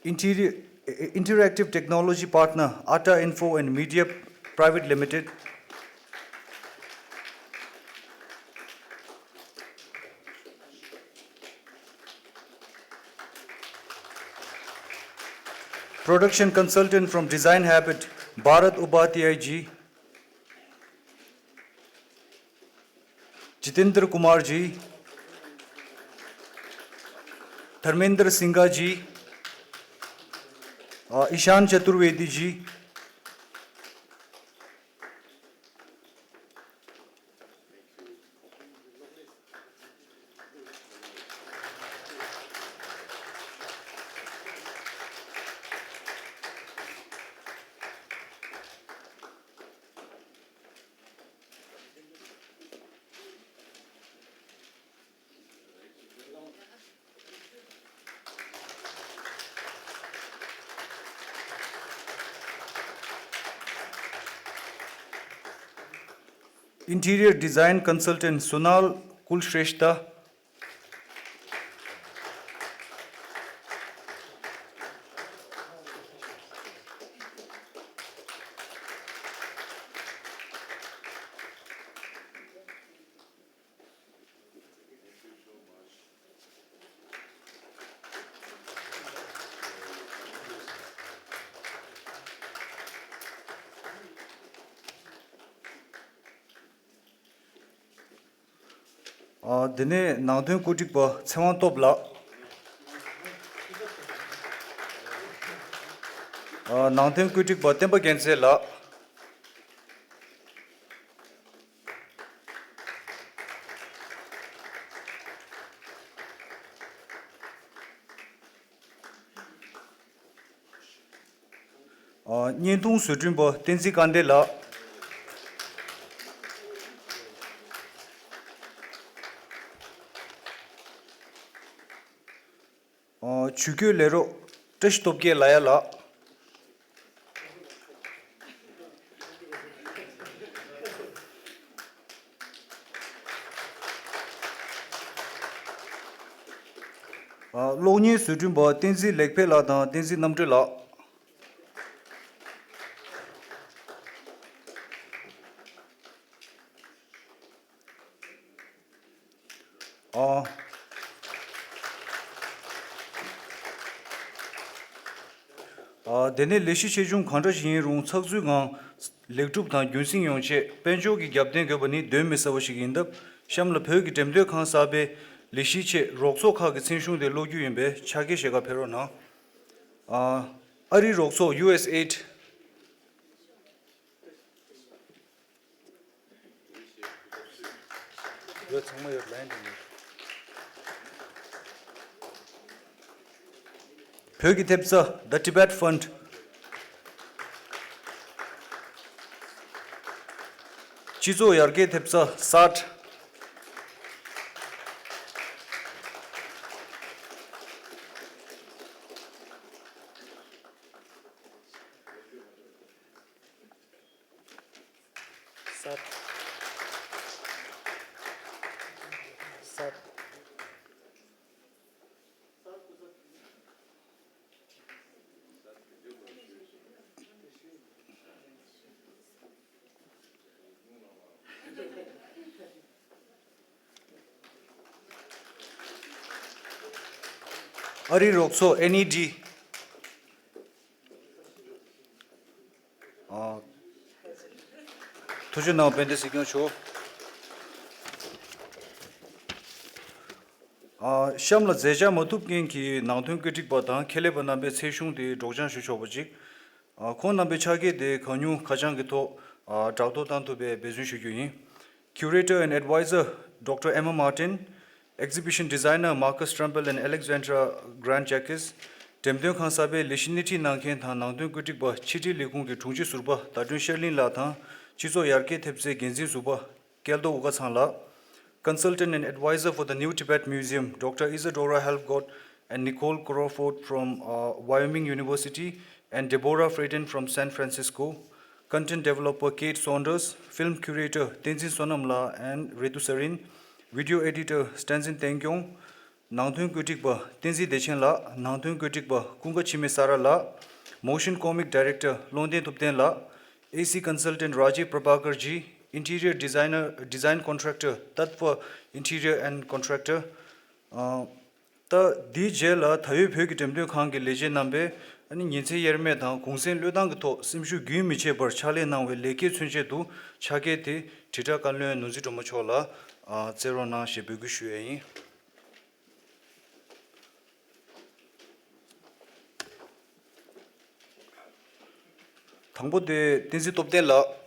Interior, interactive technology partner, Ata Info and Media Private Limited. Production consultant from Design Habit, Bharat Upadhyay ji. Jitendra Kumar ji, Dharmendra Singha ji, uh, Ishan Chaturvedi ji. Interior Design Consultant Sonal Kulshrestha. ཨ། དེ་ནས་ནང་དོན་བཀོད་སྒྲིག་པ་ཚེ་དབང་སྟོབས་ལགས། ཨ། ནང་དོན་བཀོད་སྒྲིག་པ་བསྟན་པ་རྒྱལ་མཚན་ལགས། ཨ། བརྙན་ཐུང་བཟོ་སྐྲུན་པ་བསྟན་འཛིན་དཀར་འདོད་ལགས། ཨ། ཇུས་འགོད་ལས་རོགས་བཀྲ་ཤིས་སྟོབས་རྒྱལ་ལ་ཡ་ལགས། ཨ། གློག་བརྙན་བཟོ་སྐྲུན་པ་བསྟན་འཛིན་ལེགས་འཕེལ་ལགས་དང་བསྟན་འཛིན་རྣམ་གྲོལ་ལགས། ཨ། ཨ། དེ་ནས་ལས་གཞི་ཆེ་ཆུང་གང་འདྲ་ཞིག་ཡིན་རུང་ཚགས་ཚུད་ངང་ལེགས་གྲུབ་དང་རྒྱུན་སྲིང་ཡོང་ཆེད་དཔལ་འབྱོར་གྱི་རྒྱབ་རྟེན་དགོས་པ་ནི་གདོན་མི་ཟ་བ་ཞིག་ཡིན་སྟབས། གཤམ་ལ་བོད་ཀྱི་འགྲེམས་སྟོན་ཁང་གསར་པའི་ལས་གཞིའི་ཆེད་རོགས་ཚོགས་ཁག་གི་མཚན་གཞུང་དེ་ཀློག་རྒྱུ་ཡིན་པས་ཕྱག་འཁྱེར་བཞེས་གར་ཕེབས་རོགས་གནང་། ཨ། ཨ་རིའི་རོགས་ཚོགས་ཡུ་ཨེས་ཨེ་ཌི། ཡོད། ཚང་མ་ཡོད། ལན་དུ་ཡོད། བོད་ཀྱི་ཐེབས་རྩ་The Tibet Fund། སྤྱི་ཚོགས་ཡར་རྒྱས་ཐེབས་རྩ་སཱརཊ། སཱརཊ། སཱརཊ། ཨ་རིའི་རོགས་ཚོགས་ཨེན་ཨི་ཌི། ཨ། ཐུགས་རྗེ་གནང་དཔལ་ལྡན་སྲིད་སྐྱོང་མཆོག་ཨ། གཤམ་ལ་མཛད་འཆར་མ་ཐུབ་མཁན་གྱི་ནང་དོན་བཀོད་སྒྲིག་པ་དང་ཁྱད་ལས་པ་རྣམ་པའི་ཚེ་གཞུང་དེ་སྒྲོག་སྦྱང་ཞུ་ཆོག་པ་ཅིག་ཨ། ཁོང་རྣམ་པའི་ཕྱག་འཁྱེར་དེ་གང་མྱུར་ཁ་བྱང་གི་ཐོག་ཨ། བསྒྲགས་གཏོང་གཏང་ཐུབ་པའི་འབད་བརྩོན་ཞུ་རྒྱུ་ཡིན། Curator and Advisor Doctor Emma Martin, Exhibition Designer Marcus Trumbull and Alexandra Grant Jacques, འགྲེམས་སྟོན་ཁང་གསར་པའི་ལས་གཞི་སྣེ་ཁྲིད་གནང་མཁན་དང་ནང་དོན་བཀོད་སྒྲིག་པ་ཕྱི་དྲིལ་ལས་ཁུངས་ཀྱི་དྲུང་ཆེ་ཟུར་པ་ཟླ་སྒྲོན་ཤར་གླིང་ལགས་དང་སྤྱི་ཚོགས་ཡར་རྒྱས་ཐེབས་རྩའི་འགན་འཛིན་ཟུར་པ་སྐལ་རྡོར་དབུ་དཀར་ཚང་ལགས། Consultant and advisor for the New Tibet Museum, Doctor Isadora Helfgott and Nicole Crawford from uh, Wyoming University, and Deborah Fradon from San Francisco. Content developer Kate Saunders, film curator Tenzin Sonamla and Redu Sarin, video editor Stanzin Tengyong, ནང་དོན་བཀོད་སྒྲིག་པ་བསྟན་འཛིན་བདེ་ཆེན་ལགས། ནང་དོན་བཀོད་སྒྲིག་པ་ཀུན་དགའ་འཆི་མེད་ས་ར་ལགས། Motion comic director བློ་ལྡན་ཐུབ་བསྟན་ལགས། ཨེ་སི་consultant Rajiv Prabhakar ji། Interior designer, design contractor Tatva Interior and Contractor. ཨ། ད་འདིའི་རྗེས་ལ་ད་ཡོད་བོད་ཀྱི་འགྲེམས་སྟོན་ཁང་གི་ལས་བྱེད་རྣམ་པས་ཨ་ནི་ཉིན་མཚན་དབྱེར་མེད་དང་གུང་སེང་བློས་བཏང་གི་ཐོག་སེམས་ཤུགས་རྒྱུན་མི་ཆད་པར་ཕྱག་ལས་གནང་བའི་ལེགས་སྐྱེས་མཚོན་ཆེད་དུ་ཕྱག་འཁྱེར་དེ་དྲིལ་བསྒྲགས་བཀའ་བློན་ནོར་འཛིན་སྒྲོལ་མ་མཆོག་ལ་ཨ། བསྩལ་རོགས་གནང་ཞེས་འབོད་སྐུལ་ཞུ་ཡས་ཡིན། དང་པོ་དེ་བསྟན་འཛིན་སྟོབས་ལྡན་ལགས།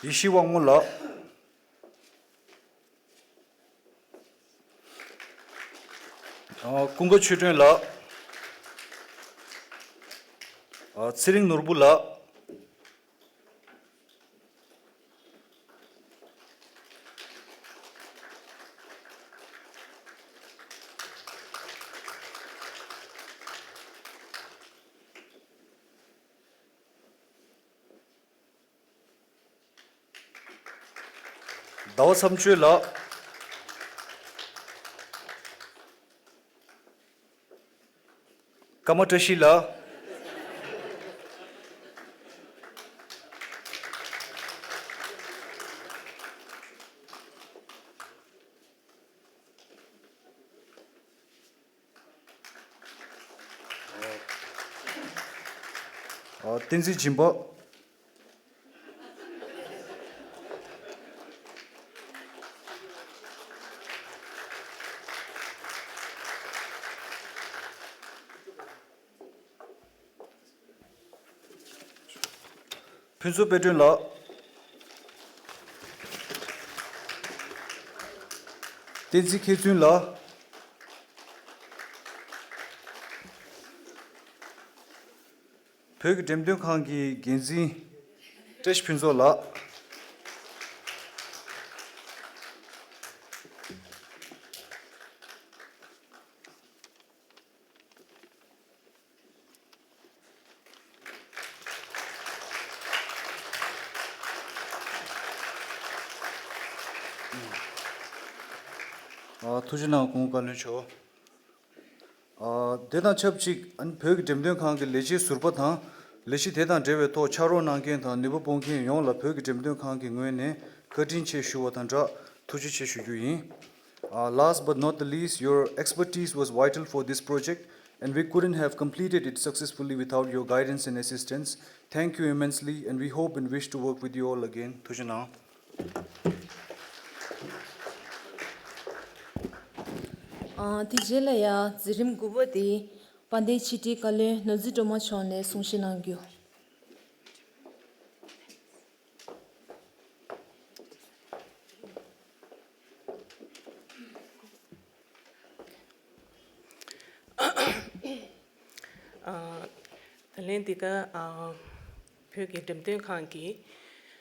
ཡེ་ཤེས་དབང་མོ་ལགས། ཨ། ཀུན་དགའ་ཆོས་སྒྲོན་ལགས། ཨ། ཚེ་རིང་ནོར་བུ་ལགས། ཟླ་བ་མཚམས་གཅོད་ལགས། ཀརྨ་བཀྲ་ཤིས་ལགས། ཨ། བསྟན་འཛིན་སྦྱིན་པ། ཕུན་ཚོགས་དཔལ་སྒྲོན་ལགས། བསྟན་འཛིན་མཁས་བཙུན་ལགས། བོད་ཀྱི་འགྲེམས་སྟོན་ཁང་གི་འགན་འཛིན་བཀྲ་ཤིས་ཕུན་ཚོགས་ལགས། ཨ། ཐུགས་རྗེ་གནང་སྐུ་ངོ་བཀའ་བློན་མཆོག་ཨ། དེ་དང་ཆབས་ཅིག་ཨ་ནི་བོད་ཀྱི་འགྲེམས་སྟོན་ཁང་གི་ལས་བྱེད་ཟུར་པ་དང་ལས་གཞི་དེ་དང་འབྲེལ་བའི་ཐོག་ཕྱག་རོགས་གནང་མཁན་དང་ནུས་པ་སྤུངས་མཁན་ཡོངས་ལ་བོད་ཀྱི་འགྲེམས་སྟོན་ཁང་གི་ངོས་ནས་བཀའ་དྲིན་ཆེ་ཞུ་བ་དང་སྦྲགས་ཐུགས་རྗེ་ཆེ་ཞུ་རྒྱུ་ཡིན། Uh, last but not the least, your expertise was vital for this project, and we couldn't have completed it successfully without your guidance and assistance. Thank you immensely, and we hope and wish to work with you all again. ཐུགས་རྗེ་གནང་། ཨ། དེ་རྗེས་ལ་ཡང་མཛད་རིམ་དགུ་པ་དེ་དཔལ་ལྡན་ཕྱི་དྲིལ་བཀའ་བློན་ནོར་འཛིན་སྒྲོལ་མ་མཆོག་ནས་གསུང་བཤད་གནང་རྒྱུ། ཨ། ད་ལན་འདི་ག་ཨ། བོད་ཀྱི་འགྲེམས་སྟོན་ཁང་གི་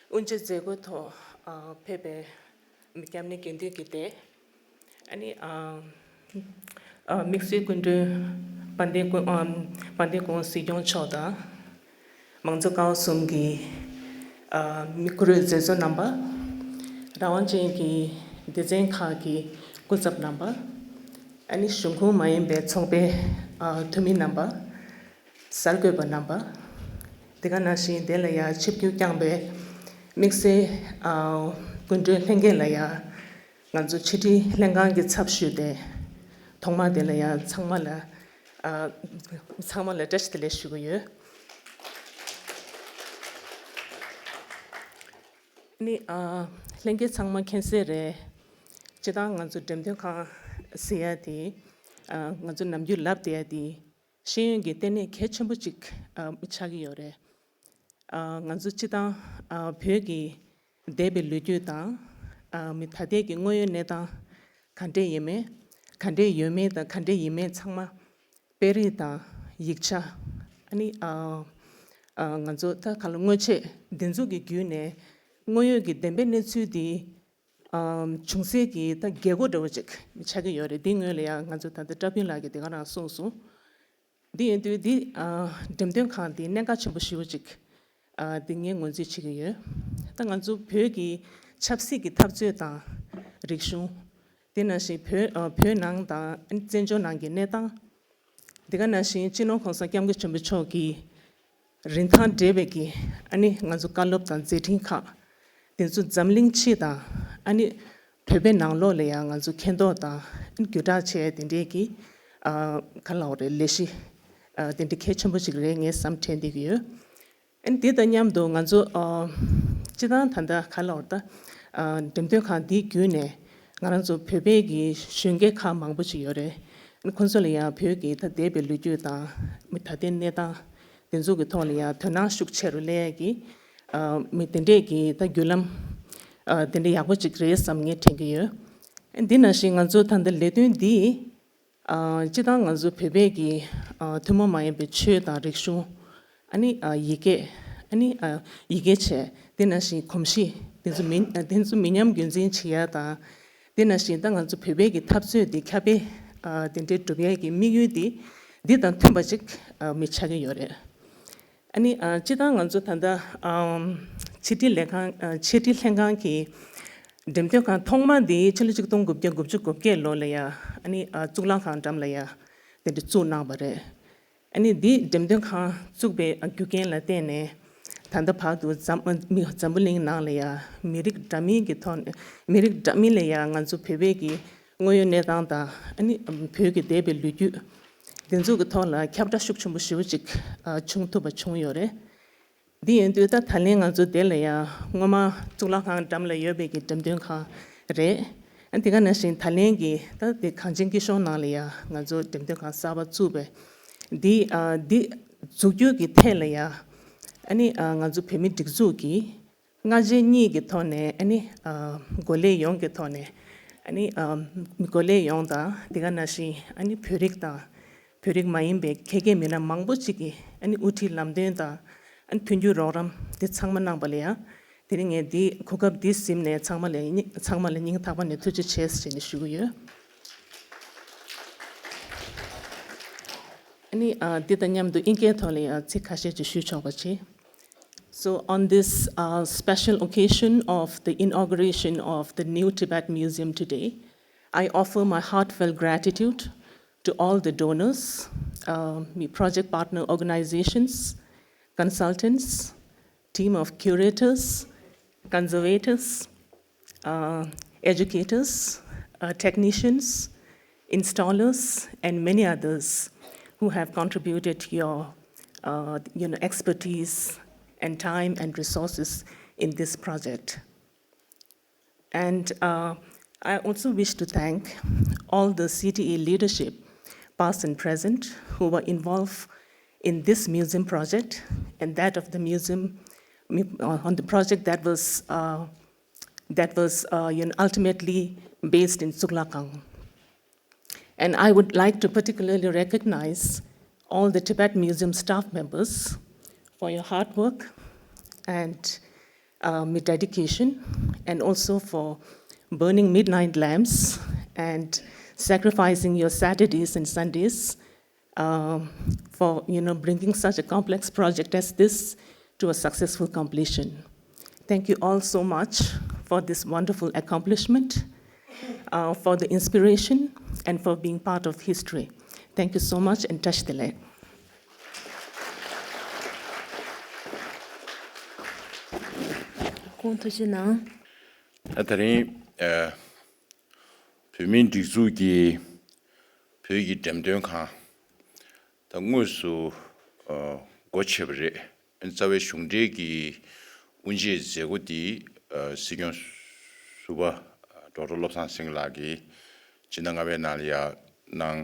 དབུ་འབྱེད་མཛད་སྒོའི་ཐོག་ཨ། ཕེབས་པའི་སྐྱབས་གནས་དགེ་འདུན་གྱི་སྡེ། ཨ་ནི་ཨ། ཨ། དམིགས་བསལ་སྐུ་མགྲོན་དཔལ་ལྡན་སྐུ། ཨ། དཔལ་ལྡན་སྐུ་ངོ་སྲིད་སྐྱོང་མཆོག་དང་། མང་གཙོ་ཀ་བ་གསུམ་གྱི་ ཨ། མི་བཀུར་འོས་མཛད་གཙོ་རྣམ་པ། རང་དབང་ཅན་གྱི་སྡེ་ཚན་ཁག་གི་སྐུ་ཚབ་རྣམ་པ། ཨ་ནི་གཞུང་ཁོངས་མ་ཡིན་པའི་ཚོགས་པའི་ཨ། འཐུས་མི་རྣམ་པ། གསར་འགོད་པ་རྣམ་པ། དེ་ག་ནང་བཞིན་དེ་ལ་ཡང་ཆིབས་བསྒྱུར་བསྐྱངས་པའི་དམིགས་བསལ་ཨ། སྐུ་མགྲོན་ལྷན་རྒྱས་ལ་ཡང་ང་ཚོ་ཕྱི་དྲིལ་ལྷན་ཁང་གི་ཚབ་ཞུས་ཏེ། ཐོག་མར་དེ་ལ་ཡང་ཚང་མ་ལ་ཨ། ཚང་མ་ལ་བཀྲ་ཤིས་བདེ་ལེགས་ཞུ་གི་ཡོད། ནི་ཨ། ལྷན་རྒྱས་ཚང་མ་མཁྱེན་གསལ་རེད། སྤྱིར་བཏང་ང་ཚོ་འགྲེམས་སྟོན་ཁང་ཟེར་ཡ་དེ་ཨ། ང་ཚོ་ནམ་རྒྱུན་ལབ་བསྡད་ཡ་དེ་ཤེས་ཡོན་གྱི་ལྟེ་གནས་གལ་ཆེན་པོ་ཅིག་ཨ། ཆགས་ཀྱི་ཡོད་རེད། ཨ། ང་ཚོ་སྤྱིར་བཏང་ཨ། བོད་ཀྱི་འདས་པའི་ལོ་རྒྱུས་དང་ཨ། མི་ད་ལྟའི་གི་དངོས་ཡོད་གནས་སྟངས་ག་འདྲས་ཡིན་མིན། ག་འདྲས་ཡོད་མེད་དང་ག་འདྲས་ཡིན་མེད་ཚང་མ། དཔེ་རིས་དང་ཡིག་ཆ། ཨ་ནི་ཨ། ཨ། ང་ཚོ་ད་ག་ལ་དངོས་ཆས་འདི་ཚོ་གི་བརྒྱུད་ནས་དངོས་ཡོད་ཀྱི་བདེན་པའི་གནས་ཚུལ་འདི་ཨ། འབྱུང་སའི་གི་ད་རྒྱལ་སྒོ་འདྲ་བོ་ཅིག་ཆགས་ཀྱི་ཡོད་རེད། འདི་སྔོན་ལ་ཡང་ང་ཚོ་ད་ལྟ་བཀྲ་ཕུན་ལགས་ཀྱིས་དེ་ག་རང་གསུངས་སོང་། འདི་ཡིན་དུས་འདི་ཨ། འགྲེམས་སྟོན་ཁང་འདི་གནད་འགག་ཆེན་པོ་ཞེ་པོ་ཅིག་ཨ། འདི་ངས་ངོས་འཛིན་བྱེད་ཀྱི་ཡོད། ད་ང་ཚོ་བོད་ཀྱི་ཆབ་སྲིད་ཀྱི་འཐབ་རྩོད་དང་རིག་གཞུང་། དེ་ནང་བཞིན་བོད་ཨ། བོད་ནང་དང་བཙན་བྱོལ་ནང་གི་གནས་སྟངས། དེ་ག་ནང་བཞིན་སྤྱི་ནོར་གོང་ས་སྐྱབས་མགོན་ཆེན་པོ་མཆོག་གི་རིན་ཐང་བགྲེས་པའི་གི་ཨ་ནི་ང་ཚོ་བཀའ་སློབ་དང་མཛད་འཕྲིན་ཁག་དེ་ཚོ་འཛམ་གླིང་སྤྱི་དང་ཨ་ནི་བོད་པའི་ནང་ལོགས་ལ་ཡང་ང་ཚོ་མཁྱེན་རྟོགས་དང་ཨ་ནི་བརྒྱུད་བསྒྲགས་བྱས་དེ་འདྲའི་གི་ཨ། ག་ལབ་དགོས་རེད། ལས་གཞི་ཨ། དེ་འདྲའི་གལ་ཆེན་པོ་ཅིག་རེད་ངས་བསམ་དྲན་བསྡད་ཀྱི་ཡོད། ཨ་ནི་དེ་དང་མཉམ་དུ་ང་ཚོ་ཨ། སྤྱིར་བཏང་ད་ལྟ་ག་ལབ་དགོས་རེད། ད་ཨ། འགྲེམས་སྟོན་ཁང་འདིའི་བརྒྱུད་ནས་ང་རང་ཚོ་བོད་པའི་གི་གཞོན་སྐྱེས་ཁག་མང་པོ་ཅིག་ཡོད་རེད། ཨ་ནི་ཁོང་ཚོ་ལ་ཡང་བོད་ཀྱི་ད་འདས་པའི་ལོ་རྒྱུས་དང་མི་ད་ལྟའི་གནས་སྟངས་དེ་ཚོ་གི་ཐོག་ལ་ཡང་དོ་སྣང་ཤུགས་ཆེ་རུ་སླེབས་ཡ་གི་ཨ། མི་དེ་འདྲས་ཀྱི་ད་བརྒྱུད་ལམ་ཨ། དེ་འདྲས་ཡག་པོ་ཅིག་རེད་བསམ་ངས་དྲན་གྱི་ཡོད། ཨ་ནི་འདི་ནང་བཞིན་ང་ཚོ་ད་ལྟ་ལས་དོན་འདི་ཨ། སྤྱིར་བཏང་ང་ཚོ་བོད་པའི་གི་ཨ། ཐུན་མོང་མ་ཡིན་པའི་ཆོས་དང་རིག་གཞུང་། ཨ་ནི་ཨ། ཡི་གེ་ཨ་ནི་ཨ། ཡི་གེ་བྱས། དེ་ནང་བཞིན་གོམས་གཤིས་དེ་ཚོ་མི་ཨ། དེ་ཚོ་མི་ཉམས་རྒྱུན་འཛིན་བྱེད་ཡ་དང་། དེ་ནང་བཞིན་ད་ང་ཚོ་བོད་པའི་གི་འཐབ་རྩོད་འདི་ཁྱབ་སྤེལ་ཨ། དེ་འདྲའི་སྒྲུབ་ཡ་གི་དམིགས་ཡུལ་འདི་འདི་དང་མཐུན་པ་ཅིག་ཨ། མི་ཆགས་ཀྱི་ཡོད་རེད། ཨ་ནི་ཨ། སྤྱིར་བཏང་ང་ཚོ་ད་ལྟ་ཨམ། ཕྱི་དྲིལ་ལས་ཁང་ཨ། ཕྱི་དྲིལ་ལྷན་ཁང་གི་འགྲེམས་སྟོན་ཁང་ཐོག་མ་འདི་ཕྱི་ལོ་ཆིག་སྟོང་དགུ་བརྒྱ་དགུ་བཅུ་གོ་བརྒྱད་ལོ་ལ་ཡ་ཨ་ནི་ཨ། གཙུག་ལག་ཁང་འགྲམ་ལ་ཡ་དེ་འདྲ་བཙུགས་གནང་བ་རེད། ཨ་ནི་འདི་འགྲེམས་སྟོན་ཁང་བཙུགས་པའི་ཨ། རྒྱུ་རྐྱེན་ལ་བརྟེན་ནས་ད་ལྟ་བར་དུ་འཛམ་མི་འཛམ་བུ་གླིང་ནང་ལ་ཡ་མི་རིགས་འདྲ་མིན་གྱི་ཐོག་ནས་མི་རིགས་འདྲ་མིན་ལ་ཡ་ང་ཚོ་བོད་པའི་གི་དངོས་ཡོད་གནས་སྟངས་དང་ཨ་ནི་བོད་ཀྱི་འདས་པའི་ལོ་རྒྱུས་འདི་ཚོ་གི་ཐོག་ལ་ཁྱབ་བསྒྲགས་ཤུགས་ཆེན་པོ་ཞེ་པོ་ཅིག་ཨ། བྱུང་ཐུབ་པ་བྱུང་ཡོད་རེད། འདི་ཡིན་དུས་ད་ད་ལན་ང་ཚོ་དེ་ལ་ཡང་སྔོན་མ་གཙུག་ལག་ཁང་འགྲམ་ལ་ཡོད་པའི་གི་འགྲེམས་སྟོན་ཁང་རེད། ཨ། དེ་ག་ནང་བཞིན་ད་ལན་གྱི་ད་དེ་གངས་ཅན་སྐྱིད་གཤོངས་ནང་ལ་ཡང་ང་ཚོ་འགྲེམས་སྟོན་ཁང་གསར་པ་བཙུགས་པས། འདི་ཨ། འདི་འཛུགས་རྒྱུ་གི་ཐད་ལ་ཡང་ཨ་ནི་ཨ། ང་ཚོ་བོད་མི་སྒྲིག་འཛུགས་ཀྱི་སྔ་རྗེས་གཉིས་ཀྱི་ཐོག་ནས་ཨ་ནི་ཨ། འགོ་ལས་ཡོངས་ཀྱི་ཐོག་ནས་ཨ་ནི་ཨ། འགོ་ལས་ཡོངས་དང་དེ་ག་ནང་བཞིན་ཨ་ནི་བོད་རིགས་དང་བོད་རིགས་མ་ཡིན་པའི་ཁྱད་མཁས་མི་སྣ་མང་པོ་ཅིག་གིས་ཨ་ནི་དབུ་ཁྲིད་ལམ་སྟོན་དང་ཨ་ནི་མཐུན་འགྱུར་རོགས་རམ་དེ་ཚང་མ་གནང་པ་ལ་ཡང་དེ་རིང་ངས་འདི་གོ་སྐབས་འདི་ཟིན་ནས་ཚང་མ་ལ་ཚང་མ་ལ་སྙིང་ཐག་པ་ནས་ཐུགས་རྗེ་ཆེ་ཞེས་ནས་ཞུ་གི་ཡོད། ཨ་ནི་ཨ། འདི་དང་མཉམ་དུ་ཨིན་སྐད་ཐོག་ལ་ཡང་ཚིག་ཁ་ཤས་ཅིག་ཞུ་ཆོག་པ་བྱེད། So on this uh, special occasion of the inauguration of the new Tibet Museum today, I offer my heartfelt gratitude to all the donors, uh, my project partner organizations, consultants, team of curators, conservators, uh, educators, uh, technicians, installers, and many others who have contributed your, uh, you know, expertise and time and resources in this project. And uh, I also wish to thank all the C T A leadership, past and present, who were involved in this museum project and that of the museum, uh, on the project that was uh, that was uh, you know, ultimately based in Tsuklakang. And I would like to particularly recognize all the Tibet Museum staff members for your hard work and um, dedication, and also for burning midnight lamps and sacrificing your Saturdays and Sundays um, for you know bringing such a complex project as this to a successful completion. Thank you all so much for this wonderful accomplishment, uh, for the inspiration, and for being part of history. Thank you so much and བཀྲ་ཤིས་བདེ་ལེགས། ཁོང་ཐུགས་རྗེ་གནང་། ད་དེ་རིང་ཨ་བོད་མིའི་སྒྲིག་འཛུགས་ཀྱི་བོད་ཀྱི་འགྲེམས་སྟོན་ཁང་ད་དངོས་སུ་ཨ་སྒོ་ཕྱེ་བ་རེད། རྩ་བའི་གཞུང་འབྲེལ་གྱི་དབུ་འབྱེད་མཛད་སྒོ་འདི་ཨ་སྲིད་སྐྱོང་ཟུར་པ་ཨ་ཌོག་ཊར་བློ་བཟང་སེང་གེ་ལགས་ཀྱིས་སྤྱི་ཟླ་ལྔ་པའི་ནང་ལ་ཡང་གནང་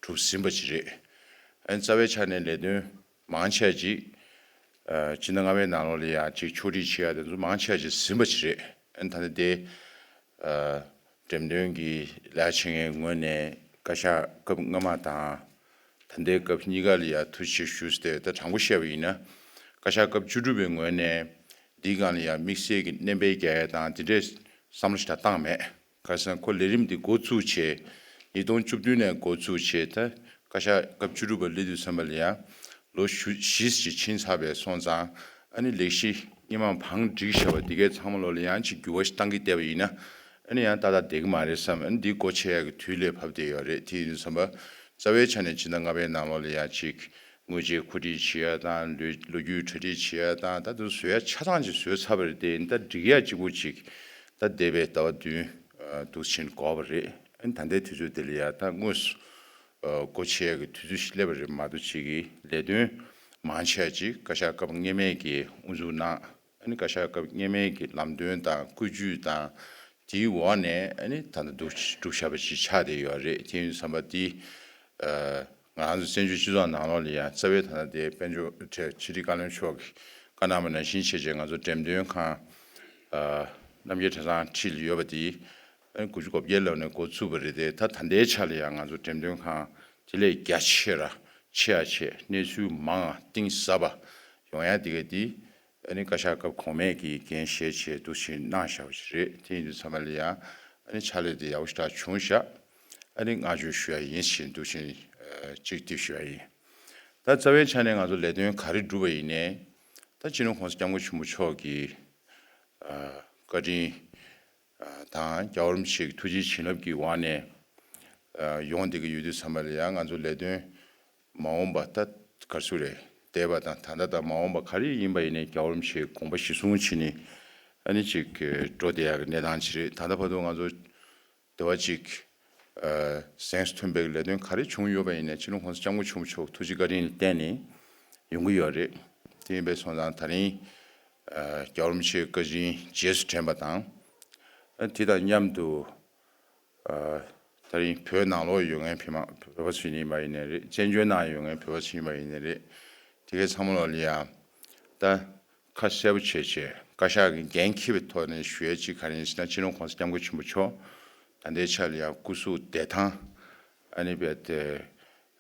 གྲུབ་ཟིན་པ་ཅིག་རེད། ཨ་ནི་རྩ་བའི་ཆ་ནས་ལས་དོན་མང་ཆེ་ཅིག་ཨ་སྤྱི་ཟླ་ལྔ་པའི་ནང་ལོགས་ལ་ཡང་ཅིག་ཕྱོགས་སྒྲིག་བྱེད་ཡ་དེ་ཚོ་མང་ཆེ་ཅིག་ཟིན་པ་ཅིག་རེད། ཨ་ནི་ད་ལྟ་དེ་ཨ་འགྲེམས་སྟོན་གྱི་ལས་བྱེད་མཁན་ངོས་ནས་བཀའ་ཤག་སྐབས་སྔ་མ་དང་ད་ལྟའི་སྐབས་གཉིས་ཀ་ལ་ཡང་ཐུགས་རྗེ་ཆེ་ཞུ་ཟེར་ཏེ། ད་དྲང་པོ་བཤད་པ་ཡིན་ན་བཀའ་ཤག་སྐབས་བཅུ་དྲུག་པའི་ངོས་ནས་འདིའི་སྒང་ལ་ཡང་དམིགས་བསལ་གྱི་སྣོན་པ་རྒྱག་ཡ་དང་དེ་འདྲའི་བསམ་བློ་ཞིག་ད་བཏང་མེད། ཁ་སང་ཁོ་ལས་རིམ་འདི་འགོ་བཙུགས་བྱས། ཉིས་སྟོང་བཅུ་བདུན་ནས་འགོ་བཙུགས་བྱས། ད་བཀའ་ཤག་སྐབས་བཅུ་དྲུག་པ་སླེབས་དུས་ཙམ་པ་ལ་ཡང་ལོ་བཞི་ཞིག་ཕྱིན་ཚར་བས་སོང་ཙང་། ཨ་ནི་ལས་གཞི་སྔོན་མ་བང་བསྒྲིགས་བཞག་པ་འདི་གའི་ཚང་མ་ལོ་ལ་ཡང་ཅིག་འགྱུར་བ་ཞིག་བཏང་གི་བསྡད་པ་ཡིན་ན། ཨ་ནི་ཡང་ཏག་ཏག་བསྡད་ཀྱི་མ་རེད་བསམ། ཨ་ནི་འདི་སྒོ་ཕྱེ་ཡག་གི་དུས་ལས་བབས་བསྡད་ཡོད་རེད། དེ་ཡིན་དུས་ཙམ་པ་རྩ་བའི་ཆ་ནས་སྤྱི་ཟླ་ལྔ་པའི་ནང་ལོགས་ལ་ཡང་ཅིག་དངུལ་ཆད་མཁོ་སྒྲིག་བྱེད་ཡ་དང་། ལོ་ལོ་རྒྱུས་གྲ་སྒྲིག་བྱེད་ཡ་དང་། ད་དུང་བཟོ་ཡ་ཆ་ཚང་ཅིག་བཟོས་ཚར་བ་རེད། དེ་ཡིན་ད་སྒྲིག་ཡ་གཅིག་པོ་ཅིག་ད་འདས་པའི་ཟླ་བ་བདུན་འདུག་ཕྱིན་འགོར་བ་རེད། ཨ་ནི་ད་ལྟའི་དུས་ཚོད་འདི་ལ་ཡ་ད་དངོས་སུ་སྒོ་ཕྱེ་ཡ་གི་དུས་ཚོད་ཞིག་སླེབས་པ་རེད་མ་གཏོགས། ཅིག་གི་ལས་དོན་མང་ཆེ་ཅིག་བཀའ་ཤག་སྐབས་སྔོན་མའི་གི་དབུ་འཛུགས་གནང་། ཨ་ནི་བཀའ་ཤག་སྐབས་སྔོན་མའི་གི་ལམ་སྟོན་དང་བཀོད་ཇུས་དང་དེའི་འོག་ནས་ཨ་ནི་ད་ལྟ་འདུག་སྒྲུབ་བཞག་པ་ཞིག་ཆགས་བསྡད་ཡོད་རེད། དེ་ཡིན་དུས་ཙམ་པ་འདི་ཨ་ང་རང་ཚོ་བཙན་བྱོལ་སྤྱི་ཚོགས་ནང་ལོགས་ལ་ཡང་རྩ་བའི་ད་ལྟ་དེ་དཔལ་འབྱོར་ཁྲལ་ཕྱི་དྲིལ་བཀའ་བློན་མཆོག་གིས་བཀའ་གནང་བ་ནང་བཞིན་བྱས་བྱས་ང་ཚོ་འགྲེམས་སྟོན་ཁང་ཨ་རྣམ་རྒྱལ་གྲྭ་ཚང་འཁྲིས་ལ་ཡོད་པ་དེ་ཨ་ནི་དགུ་བཅུ་གོ་བརྒྱད་ལོ་ནས་འགོ་ཚུགས་པ་རེད་དེ། ད་ད་ལྟའི་ཆ་ལ་ཡང་ང་ཚོ་འགྲེམས་སྟོན་ཁང་དེ་ལས་རྒྱ་ཆེ་ར་ཆེ་ཡ་ཆེ། གནས་ཚུལ་མང་ང་གཏིང་ཟབ་པ་ཡོང་ཡ་དེ་ག་དེ་ཨ་ནི་བཀའ་ཤག་སྐབས་གོང་མའི་གི་འགན་བཞེས་བྱས་འདུག་ཕྱིན་གནང་བཞག་པ་ཞིག་རེད། དེ་ཡིན་དུས་ཙམ་པ་ལ་ཡང་ཨ་ནི་ཕྱག་ལས་དེ་ཡག་པོ་ཞེ་དྲག་བྱུང་བཞག་ཨ་ནི་བསྔགས་བརྗོད་ཞུ་ཡ་ཡིན་ཞེས་འདུག་ཕྱིན་ཨ་གཅིག་དེ་ཞུ་ཡ་ཡིན། ད་རྩ་བའི་ཆ་ནས་ང་ཚོ་ལས་དོན་ག་རེ་བསྒྲུབས་པ་ཡིན་ནའི་ད་སྤྱི་ནོར་༸གོང་ས་༸སྐྱབས་མགོན་ཆེན་པོ་མཆོག་གི་ཨ་བཀའ་དྲིན་ཨ་དང་རྒྱལ་བ་རིན་པོ་ཆེ་གི་ཐུགས་རྗེའི་བྱིན་རླབས་ཀྱི་འོག་ནས་ཨ་ཡོང་བསྡད་ཀྱི་ཡོད་དུས་ཙམ་པ་ལ་ཡང་ང་ཚོ་ལས་དོན་མ་འོངས་པ་ད་ག་ཚོད་རེད། འདས་པ་དང་ད་ལྟ་དང་མ་འོངས་པ་ག་རེ་ཡིན་པ་ཡིན་ནའི་རྒྱལ་བ་རིན་པོ་ཆེའི་དགོངས་པ་གཞིར་བཟུང་བྱས་ནས་ཨ་ནི་ཅིག་འགྲོ་བསྡད་ཡག་གི་གནས་སྟངས་ཅིག་རེད། ད་ལྟ་བར་དུ་ང་ཚོ་དེ་བ་ཅིག་ཨ་གཟེངས་སུ་ཐོན་པའི་ལས་དོན་ག་རེ་བྱུང་ཡོད་པ་ཡིན་ནའི་སྤྱི་ནོར་༸གོང་ས་༸སྐྱབས་མགོན་ཆེན་པོ་མཆོག་ཐུགས་རྗེ་བཀའ་དྲིན་ལ་བརྟེན་ནས་ཡོང་གི་ཡོད་རེད། དེ་ཡིན་པས་སོང་ཙང་ད་རིང་ཨ་རྒྱལ་བ་རིན་པོ་ཆེའི་བཀའ་དྲིན་རྗེས་སུ་དྲན་པ་དང་། ཨ་དེ་དང་མཉམ་དུ་ཨ་ད་རིང་བོད་ནང་ལོགས་ཡོད་མཁན་བོད་མ་བོད་པ་ཚོ་ཡིན་པ་ཡིན་ནའི་རེད། བཙན་བྱོལ་ནང་ཡོད་མཁན་བོད་པ་ཚོ་ཡིན་པ་ཡིན་ནའི་རེད། དེ་གའི་ཚང་མ་ལོགས་ལ་ཡང་ད་ཁ་གསལ་པོ་བྱས་བྱས་བཀའ་ཤག་གི་འགན་འཁྱེར་བའི་ཐོག་ནས་ཞུ་ཡས་གཅིག་ག་རེ་ཡིན་ཟེར་ན། སྤྱི་ནོར་༸གོང་ས་༸སྐྱབས་མགོན་ཆེན་པོ་མཆོག་ད་ལྟའི་ཆ་ལ་ཡང་སྐུ་གཟུགས་བདེ་ཐང་ཨ་ནི་རྦད་དེ་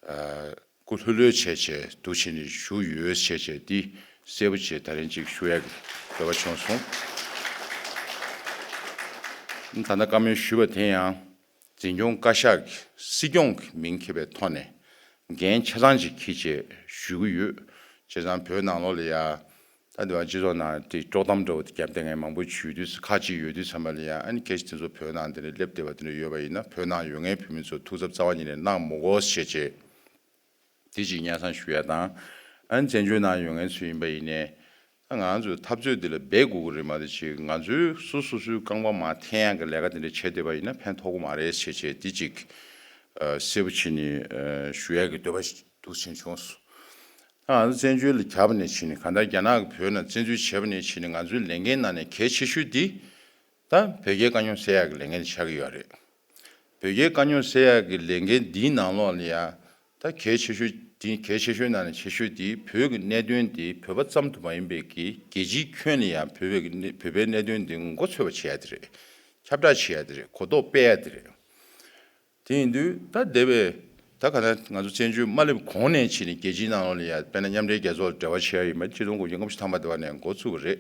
ཨ་སྐུ་ལྷོད་ལྷོད་བྱས་བྱས་འདུག་བྱས་ནས་བཞུགས་ཡོད་བྱས་བྱས་འདི་གསལ་པོ་བྱས་ད་རིང་ཅིག་ཞུ་ཡག་གི་འདོད་པ་བྱུང་སོང་། ད་ལྟ་བཀའ་མོལ་ཞུས་པ་དེ་ཡང་འཛིན་སྐྱོང་བཀའ་ཤག་གི་སྲིད་སྐྱོང་གི་མིང་འཁྱེར་བའི་ཐོག་ནས་འགན་ཆ་ཚང་ཅིག་འཁྱེར་བྱས་ཞུ་གི་ཡོད། བྱས་ཙང་བོད་ནང་ལོགས་ལ་ཡ་ད་འདི་བ་སྤྱི་ཚོགས་ནང་དེ་དཀྲོག་གཏམ་འདྲ་བོ་དེ་བརྒྱབ་བསྡད་མཁན་མང་པོ་ཞིག་ཡོད་དུས། ཁག་ཅིག་ཡོད་དུས་ཙམ་པ་ལ་ཡ་ཨ་ནི་སྐད་ཆ་དེ་ཚོ་བོད་ནང་དེ་འདྲ་སླེབས་བསྡད་པ་དེ་འདྲ་ཡོད་པ་ཡིན་ན། བོད་ནང་ཡོད་མཁན་བོད་མི་ཚོ་ཐུགས་འཚབ་རྩ་བ་ཉིད་ནས་གནང་མི་དགོས་ཞེས་བྱས། དེ་གཅིག་སྙན་སེང་ཞུ་ཡ་དང་། ཨ་ནི་བཙན་བྱོལ་ནང་ཡོད་མཁན་ཚོ་ཡིན་པ་ཡིན་ནའི་ད་ང་ཚོའི་འཐབ་རྩོད་འདི་ལ་འབད་དགོས་ཀྱི་རེད་མ་གཏོགས། ཅིག་ང་ཚོའི་སོ་སོ་སོའི་རྐང་པ་མར་འཐེན་ཡག་གི་ལས་ཀ་དེ་འདྲ་བྱས་བསྡད་པ་ཡིན་ན་ཕན་ཐོགས་ཀྱི་མ་རེད་ཞེས་བྱས། འདི་གཅིག་ཨ་གསལ་པོ་བྱས་ནས་ཨ་ཞུ་ཡག་གི་འདོད་པ་འདུག་ཕྱིན་བྱུང་སོང་། ད་ང་ཚོ་བཙན་བྱོལ་ལ་གྱར་བ་ནས་ཕྱིན་ནས། གང་ལྟར་རྒྱ་ནག་གིས་བོད་ནང་བཙན་འཛུལ་བྱས་པ་ནས་ཕྱིན་ནས་ང་ཚོའི་ལས་འགན་ནང་ནས་གལ་ཆེ་ཤོས་འདི་ད་བོད་རྒྱའི་དཀའ་རྙོག་སེལ་ཡག་གི་ལས་འགན་ཆགས་ཀྱི་ཡོད་རེད། བོད་རྒྱའི་དཀའ་རྙོག་སེལ་ཡག་གི་ལས་འགན་འདིའི་ནང་ལོགས་ལ་ཡང་ད་གལ་ཆེ་ཤོས་འདི། གལ་ཆེ་ཤོས་ནང་ནས་ཆེ་ཤོས་འདི་བོད་ཀྱི་གནད་དོན་འདི་བོད་པ་ཙམ་དུ་མ་ཡིན་པའི་གི་རྒྱལ་སྤྱིའི་ཁྱོན་ནས་ཡང་བོད་པའི་གི་གནད་བོད་པའི་གནད་དོན་འདི་མགོ་ཚོས་པ་བྱེད་ཡ་དེ་རེད། ཁྱབ་བསྒྲགས་བྱེད་ཡ་དེ་རེད། གོ་རྟོགས་སྤེལ་ཡ་དེ་རེད། དེ་ཡིན་དུས་ད་འདས་པའི་ད་ག་ན་ང་ཚོ་བཙན་བྱོལ་མ་སླེབས་གོང་ནས་ཕྱིན་ནས་རྒྱལ་སྤྱིའི་ནང་ལོགས་ལ་ཡང་དཔེར་ན་མཉམ་འབྲེལ་རྒྱལ་ཚོགས་ལ་འབྲེལ་བ་བྱེད་ཡ་ཡིན་པ་ཆིག་སྟོང་དགུ་བརྒྱ་ལྔ་བཅུ་ཐམ་པ་དེ་བ་ནས་འགོ་ཚུགས་པ་རེད།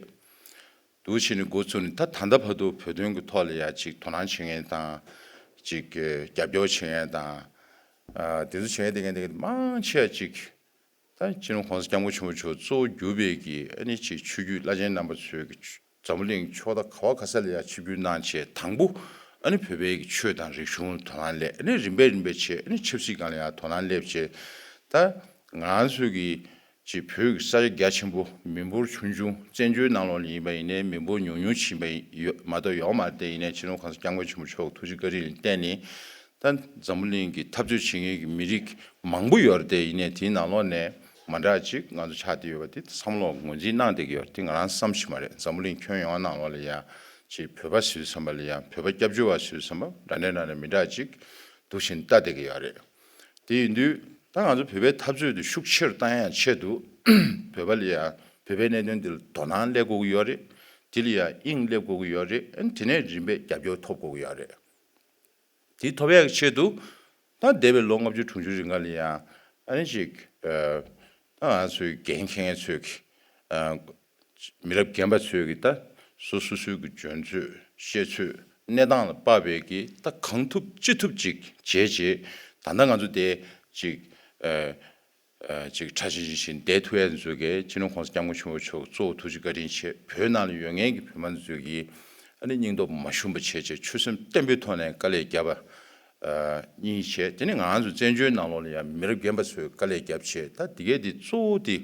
འདུག་བྱས་ནས་འགོ་ཚུགས་ནས་ད་ད་ལྟ་བར་དུ་བོད་དོན་གྱི་ཐོག་ལ་ཡ་ཅིག་དོ་སྣང་བྱེད་མཁན་དང་། ཅིག་རྒྱབ་སྐྱོར་བྱེད་མཁན་དང་། ཨ་དེ་ཚོ་བྱེད་མཁན་དེ་མཁན་དེ་མང་ཆེ་བ་ཅིག་ད་སྤྱི་ནོར་༸གོང་ས་༸སྐྱབས་མགོན་ཆེན་པོ་མཆོག་གཙོ་བོ་གྱུར་པའི་གི་ཨ་ནི་ཅིག་ཆོས་བརྒྱུད་བླ་ཆེན་རྣམ་པ་ཚོའི་གི་ འཛམ་བུ་གླིང་ཕྱོགས་མཐའ་ག་བ་ག་ས་ལ་ཡང་ཆིབས་བསྒྱུར་གནང་བྱས། དང་པོ་ཨ་ནི་བོད་པའི་གི་ཆོས་དང་རིག་གཞུང་དོ་སྣང་སླེབས། ཨ་ནི་རིམ་པས་རིམ་པས་བྱས་ཨ་ནི་ཆབ་སྲིད་སྒང་ལ་ཡང་དོ་སྣང་སླེབས་བྱས། ད་ང་རང་ཚོའི་གི་ཅིག་བོད་ཀྱི་ས་ཆ་རྒྱ་ཆེན་པོ། མི་འབོར་ཆུང་ཆུང་། བཙན་བྱོལ་ནང་ལོགས་ལ་ཡིན་པ་ཡིན་ནའི་མི་འབོར་ཉུང་ཉུང་ཞིག་ཡིན་པ་ཡིན་ཡོད་མ་གཏོགས་ཡོད་མ་རེད། དེ་ཡིན་ནའི་སྤྱི་ནོར་༸གོང་ས་༸སྐྱབས་མགོན་ཆེན་པོ་མཆོག་ཐུགས་རྗེ་བཀའ་དྲིན་ལ་བརྟེན་ནས། ད་འཛམ་བུ་གླིང་གི་འཐབ་རྩོད་བྱེད་མཁན་གྱི་མི་རིགས་མང་པོ་ཡོད་རེད། དེ་ཡིན་ནའི་དེའི་ནང་ལོགས་ནས་མ་འདྲ་ཅིག་ང་ཚོ་ཆགས་བསྡད་ཡོད་པ་དེ་བསམ་བློ་ངོས་འཛིན་གནང་བསྡད་ཀྱི་ཡོད་རེད། དེ་ང་རང་བསམ་ཞིག་མ་རེད། འཛམ་བུ་གླིང་ཁྱོན་ཡོངས་ནང་ལོགས་ལ་ཡང་ཅིག་བོད་པ་ཟེར་དུས་ཙམ་པ་ལ་ཡང་། བོད་པ་སྐྱབས་བཅོལ་བ་ཟེར་དུས་ཙམ་པ། འདྲ་འདྲ་འདྲ་འདྲ་མི་འདྲ་ཅིག་འདུག་བཞིན་ལྟ་བསྡད་ཀྱི་ཡོད་རེད། དེ་ཡིན་དུས་ད་ང་ཚོ་བོད་པའི་འཐབ་རྩོད་དེ་ཤུགས་ཆེ་རུ་བཏང་ཡག་ཆེད་དུ་བོད་པ་ལ་ཡང་བོད་པའི་གནད་དོན་འདི་ལ་དོ་སྣང་སླེབས་དགོས་ཀྱི་ཡོད་རེད། དེ་ལ་ཡང་དབྱིངས་སླེབས་དགོས་ཀྱི་ཡོད་རེད། ཨ་ནི་དེ་ནས་རིམ་པས་རྒྱབ་སྐྱོར་ཐོབ་དགོས་ཀྱི་ཡོད་རེད། དེ་ཐོབ་ཡག་གི་ཆེད་དུ་ད་འདས་པའི་ལོ་ལྔ་བཅུ་དྲུག་ཅུ་རིང་ག་ལ་ཡང་ཨ་ནི་ཅིག་ཨ་ད་ང་ཚོའི་འགན་འཁྱེར་མཁན་ཚོས་ཀྱི་ཨ་མི་རབས་རྒན་པ་ཚོས་ཀྱི་ད་སོ་སོ་སོའི་གི་འཇོན་ཚོད། ཤེས་ཚོད། གནས་སྟངས་ལ་དཔག་པའི་གི་ད་གང་ཐུབ་ཅི་ཐུབ་ཅིག་བྱས་བྱས། ད་ལྟ་ང་ཚོ་དེ་ཅིག་ཨ་ཨ་ཅིག་ཁྲ་ཆིལ་ཆིལ་བཞིན་བསྡད་ཐུབ་ཡ་ཚོ་གི་སྤྱི་ནོར་༸གོང་ས་༸སྐྱབས་མགོན་ཆེན་པོ་མཆོག་གཙོ་བོ་ཐུགས་རྗེ་བཀའ་དྲིན་ཆེ། བོད་ནང་ལ་ཡོད་མཁན་གྱི་བོད་པ་ཚོས་ཀྱི་ཨ་ནི་སྙིང་སྟོབས་མ་ཞུམ་པ་བྱས་བྱས། ཆོད་སེམས་བརྟན་པོའི་ཐོག་ནས་དཀའ་ལས་བརྒྱབ་པ་ཨ་གཉིས་བྱས། དེ་ནས་ང་རང་ཚོ་བཙན་བྱོལ་ནང་ལོགས་ལ་ཡང་མི་རབས་རྒན་པ་ཚོས་དཀའ་ལས་བརྒྱབ་བྱས། ད་འདི་གའི་འདི་གཙོ་བོ་དེ་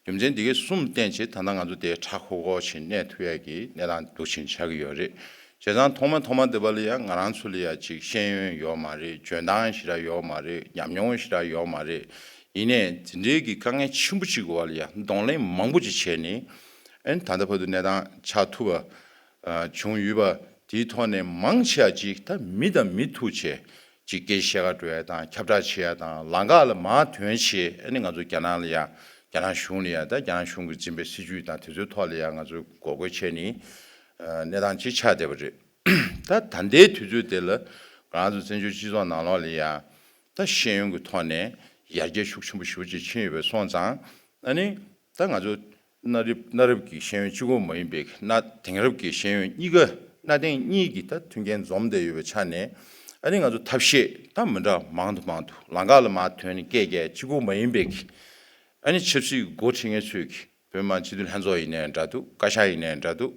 རྒྱུ་མཚན་འདི་གའི་གསུམ་བརྟེན་བྱས་ད་ལྟ་ང་ཚོ་དེ་གྲ་ཧོ་ཧོ་བྱས་གནས་ཐུབ་ཡ་གི་གནས་སྟངས་འདུག་བཞིན་ཆགས་ཀྱི་ཡོད་རེད། བྱས་ཙང་ཐོག་མ་ཐོག་མ་དེ་བ་ལ་ཡང་ང་རང་ཚོ་ལ་ཡང་ཅིག་ཤེས་ཡོན་ཡོད་མ་རེད། འཇོན་ཐང་ཞེ་དྲག་ཡོད་མ་རེད། ཉམས་མྱོང་ཞེ་དྲག་ཡོད་མ་རེད། ཡིན་ནའི་དེ་འདྲའི་གི་དཀའ་ངལ་ཆེན་པོ་ཅིག་གི་འོག་ལ་ཡང་གདོང་ལེན་མང་པོ་ཅིག་བྱས་ནས། ཨ་ནི་ད་ལྟ་བར་དུ་གནས་སྟངས་ཆགས་ཐུབ་པ་ཨ་བྱུང་ཡོད་པ་དེའི་ཐོག་ནས་མང་ཆེ་བ་ཅིག་ད་མི་དང་མི་ཐུག་བྱས་ཅིག་སྐད་ཆ་བཤད་ག་འགྲོ་ཡ་དང་། ཁྱབ་བསྒྲགས་བྱེད་ཡ་དང་། ལམ་ཁ་ལ་མར་ཐོན་བྱས། ཨ་ནི་ང་ཚོ་རྒྱ་ནག་ལ་ཡ། རྒྱ་ནག་གཞུང་ལ་ཡ། ད་རྒྱ་ནག་གཞུང་གིས་འཛིན་པའི་སྲིད་བྱུས་དང་དེ་ཚོའི་ཐོག་ལ་ཡ་ང་ཚོས་འགོག་རྒོལ་བྱས་ནས་ཨ་གནས་སྟངས་ཅིག་ཆགས་བསྡད་པ་རེད། ད་ད་ལྟའི་དུས་ཚོད་དེ་ལ་ང་ཚོ་བཙན་བྱོལ་སྤྱི་ཚོགས་ནང་ལོགས་ལ་ཡ་ད་ཤེས་ཡོན་གྱི་ཐོག་ནས་ཡར་རྒྱས་ཤུགས་ཆེན་པོ་ཞེ་པོ་ཅིག་ཕྱིན་ཡོད་པ་སོང་ཙང་། ཨ་ནི་ད་ང་ཚོ་གནའ་རབས་གནའ་རབས་ཀྱི་ཤེས་ཡོན་གཅིག་པོ་མ་ཡིན་པའི་གི་གནའ་དེང་རབས་ཀྱི་ཤེས་ཡོན་གཉིས་ཀ། གནའ་དེང་གཉིས་ཀྱི་ད་མཐུན་རྐྱེན་འཛོམས་བསྡད་ཡོད་པའི་ཆ་ནས། ཨ་ནི་ང་ཚོ་ཐབས་ཤེས་ད་མི་འདྲ་མང་དུ་མང་དུ། ལམ་ཁ་ལ་མར་ཐོན་ནས་སྐད་རྒྱག་གཅིག་པོ་མ་ཡིན་པའི་གི། ཨ་ནི་ཆབ་སྲིད་འགོ་ཁྲིད་མཁན་ཚོས་ཀྱི་བོད་མི་མང་སྤྱི་འཐུས་ལྷན་ཚོགས་ཡིན་ནའི་འདྲ་འདུག་བཀའ་ཤག་ཡིན་ནའི་འདྲ་འདུག་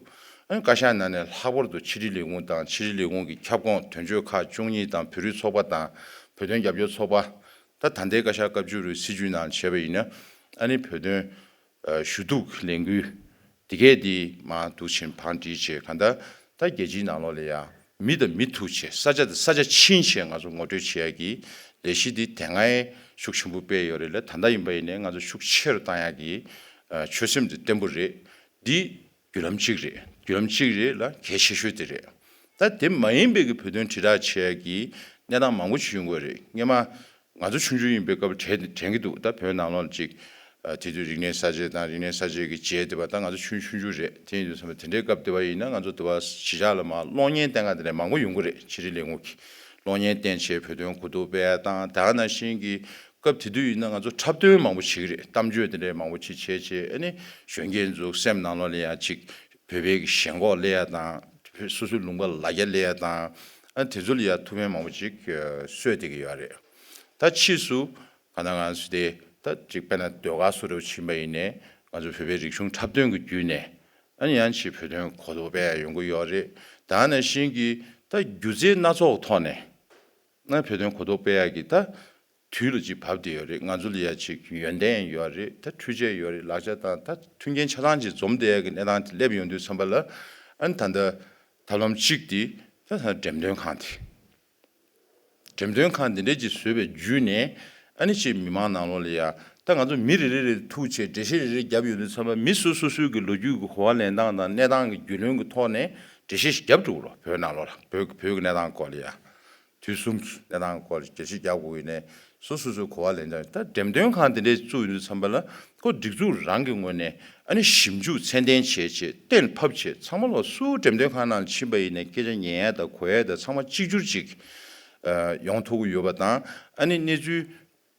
ཨ་ནི་བཀའ་ཤག་ནང་ནས་ལྷག་པར་དུ་ཕྱི་དྲིལ་ལས་ཁུངས་དང་། ཕྱི་དྲིལ་ལས་ཁུངས་ཀྱི་ཁྱབ་ཁོངས་དོན་གཅོད་ཁག་བཅུ་གཉིས་དང་། བོད་རིགས་ཚོགས་པ་དང་། བོད་དོན་རྒྱབ་སྐྱོར་ཚོགས་པ། ད་ད་ལྟའི་བཀའ་ཤག་སྐབས་བཅུ་དྲུག་སྲིད་བྱུས་ནང་བྱས་པ་ཡིན་ན། ཨ་ནི་བོད་དོན་ཨ་ཞུ་གཏུག་ལས་འགུལ་འདི་གས་འདི་མར་འདུག་བྱས་བང་སྒྲིག་བྱས། གང་ལྟར་ད་རྒྱལ་སྤྱིའི་ནང་ལོགས་ལ་ཡ་མི་དང་མི་ཐུག་བྱས། ས་ཆ་དང་ས་ཆ་ཕྱིན་བྱས་ང་ཚོ་ངོ་སྤྲོད་བྱེད་ཡ་གི་ལས་གཞི་འདི་དེ་སྔ་ཡང་ཤུགས་ཆེན་པོ་སྤེལ་ཡོད་རེད་ལ། ད་ལྟ་ཡིན་པ་ཡིན་ནའི་ང་ཚོ་ཤུགས་ཆེ་རུ་བཏང་ཡ་གི་ཨ་ཆོད་སེམས་འདི་བརྟན་པོ་རེད། འདི་བརྒྱུད་ལམ་གཅིག་རེད། བརྒྱུད་ལམ་གཅིག་རེད་ལ་གལ་ཆེ་ཤོས་དེ་རེད། ད་དེ་མ་ཡིན་པའི་གི་བོད་དོན་དྲིལ་བསྒྲགས་བྱེད་ཡ་གི་གནས་སྟངས་མང་པོ་ཞིག་ཡོང་གི་རེད། སྔོན་མ་ང་ཚོ་ཆུང་ཆུང་ཡིན་པའི་སྐབས་དྲན་དྲན་གྱི་འདུག་ད་བོད་ནང་ལོགས་ལ་ཅིག་ཨ་དེ་དུས་རིག་གནས་གསར་བརྗེ་དང་། རིག་གནས་གསར་བརྗེ་གི་རྗེས་དེ་བ་ད་ང་ཚོ་ཆུང་ཆུང་ཆུང་རེད། དེ་ཡིན་དུས་ཙམ་པ་དེ་འདྲའི་སྐབས་དེ་བ་ཡིན་ན་ང་ཚོ་དེ་བ་གཞིས་ཆགས་ལ་མར་གློག་བརྙན་བསྟན་ག་དེ་འདྲ་མང་པོ་ཡོང་གི་རེད། ཕྱི་དྲིལ་ལས་ཁུངས་ཀྱི་གློག་བརྙན་བསྟན་བྱས་བོད་དོན་གོ་རྟོགས་སྤེལ་ཡ་དང་། དེ་ག་ནང་བཞིན་གྱི་སྐབས་དེ་དུས་ཡིན་ན་ང་ཚོ་འཁྲབ་སྟོན་མང་པོ་བྱེད་ཀྱི་རེད། གཏམ་བརྗོད་དེ་འདྲའི་མང་པོ་ཅིག་བྱས་བྱས། ཨ་ནི་གཞོན་སྐྱེས་ཚོ་སེམས་ནང་ལོགས་ལ་ཡ་ཅིག་བོད་པའི་གི་ཞེན་ཁོག་སླེབས་ཡ་དང་། སོ་སོའི་ལུང་པ་ལ་རྒྱ་སླེབས་ཡ་དང་། ཨ་དེ་ཚོ་ལ་ཡ་ཐུགས་ཕན་མང་པོ་ཅིག་གསོས་བསྡད་ཀྱི་ཡོད་རེད། ད་ཕྱིས་སུ་ག་ན་ང་ཚོ་དེ་ད་ཅིག་དཔེར་ན་ཟློས་གར་བཟོ་འདྲ་ཕྱིན་པ་ཡིན་ནའི་ང་ཚོ་བོད་པའི་རིག་གཞུང་འཁྲབ་སྟོན་གྱི་བརྒྱུད་ནས། ཨ་ནི་ཡང་ཅིག་བོད་དོན་གོ་རྟོགས་སྤེལ་ཡ་ཡོང་གི་ཡོད་རེད། ད་ནང་བཞིན་གྱི་ད་སྒྱུ་རྩལ་སྣ་ཚོགས་ཐོག་ནས་ན་བོད་དོན་གོ་རྟོགས་སྤེལ་ཡ་གི་ད་དུས་ལ་ཅིག་བབས་བསྡད་ཡོད་རེད། ང་ཚོ་ལ་ཡ་ཅིག་ཡོན་ཏན་ཡོད་རེད། ད་འཕྲུལ་ཆས་ཡོད་རེད། ལག་ཆ་དང་ད་མཐུན་རྐྱེན་ཆ་ཚང་ཅིག་འཛོམས་བསྡད་ཡ་གི་གནས་སྟངས་དེ་སླེབས་ཡོང་དུས་ཙམ་པ་ལ། ཨ་ནི་ད་ལྟ་ཐབས་ལམ་གཅིག་དེ་ད་ད་འགྲེམས་སྟོན་ཁང་དེ། འགྲེམས་སྟོན་ཁང་འདི་འདྲས་ཅིག་བཟོས་པའི་བརྒྱུད་ནས། ཨ་ནི་ཅིག་མི་མང་ནང་ལོགས་ལ་ཡ། ད་ང་ཚོ་མི་རེ་རེ་རེ་ཐུག་བྱས་འགྲེལ་བཤད་རེ་རེ་བརྒྱབ་ཡོང་དུས་ཙམ་པ། མི་སོ་སོ་སོའི་གི་ལོ་རྒྱུས་ཀྱི་གོ་བ་ལེན་སྟངས་དང་གནས་སྟངས་ཀྱི་རྒྱུས་ལོན་གྱི་ཐོག་ནས་འགྲེལ་བཤད་ཞིག་བརྒྱབ་འགྲོ་གི་རེད། བོད་ནང་ལོགས་ལ་བོད་བོད་ཀྱི་གནས་སྟངས་སྐོར་ལ་ཡ། དུས་གསུམ་གྱི་གནས་སྟངས་སྐོར་ལ་འགྲེལ་བཤད་རྒྱག་དགོས་ཀྱི་ནས། སོ་སོ་སོའི་གོ་བ་ལེན་སྟངས། ད་འགྲེམས་སྟོན་ཁང་དེ་འདྲས་བཙུགས་ཡོང་དུས་ཙམ་པ་ལ། ཁོ་སྒྲིག་འཛུགས་རང་གི་ངོས་ནས་ཨ་ནི་ཞིབ་འཇུག་ཚད་ལྡན་བྱས་བྱས། གཏན་ཕབ་བྱས། ཚང་མ་ལོག་སུ་འགྲེམས་སྟོན་ཁང་ནང་ཕྱིན་པ་ཡིན་ནའི་སྐད་ཆ་ཉན་ཡ་དང་གོ་ཡ་དང་ཚང་མ་གཅིག་གྱུར་ཅིག་ཨ་ཡོང་ཐུབ་ཀྱི་ཡོད་པ་དང་། ཨ་ནི་གནས་ཚུལ་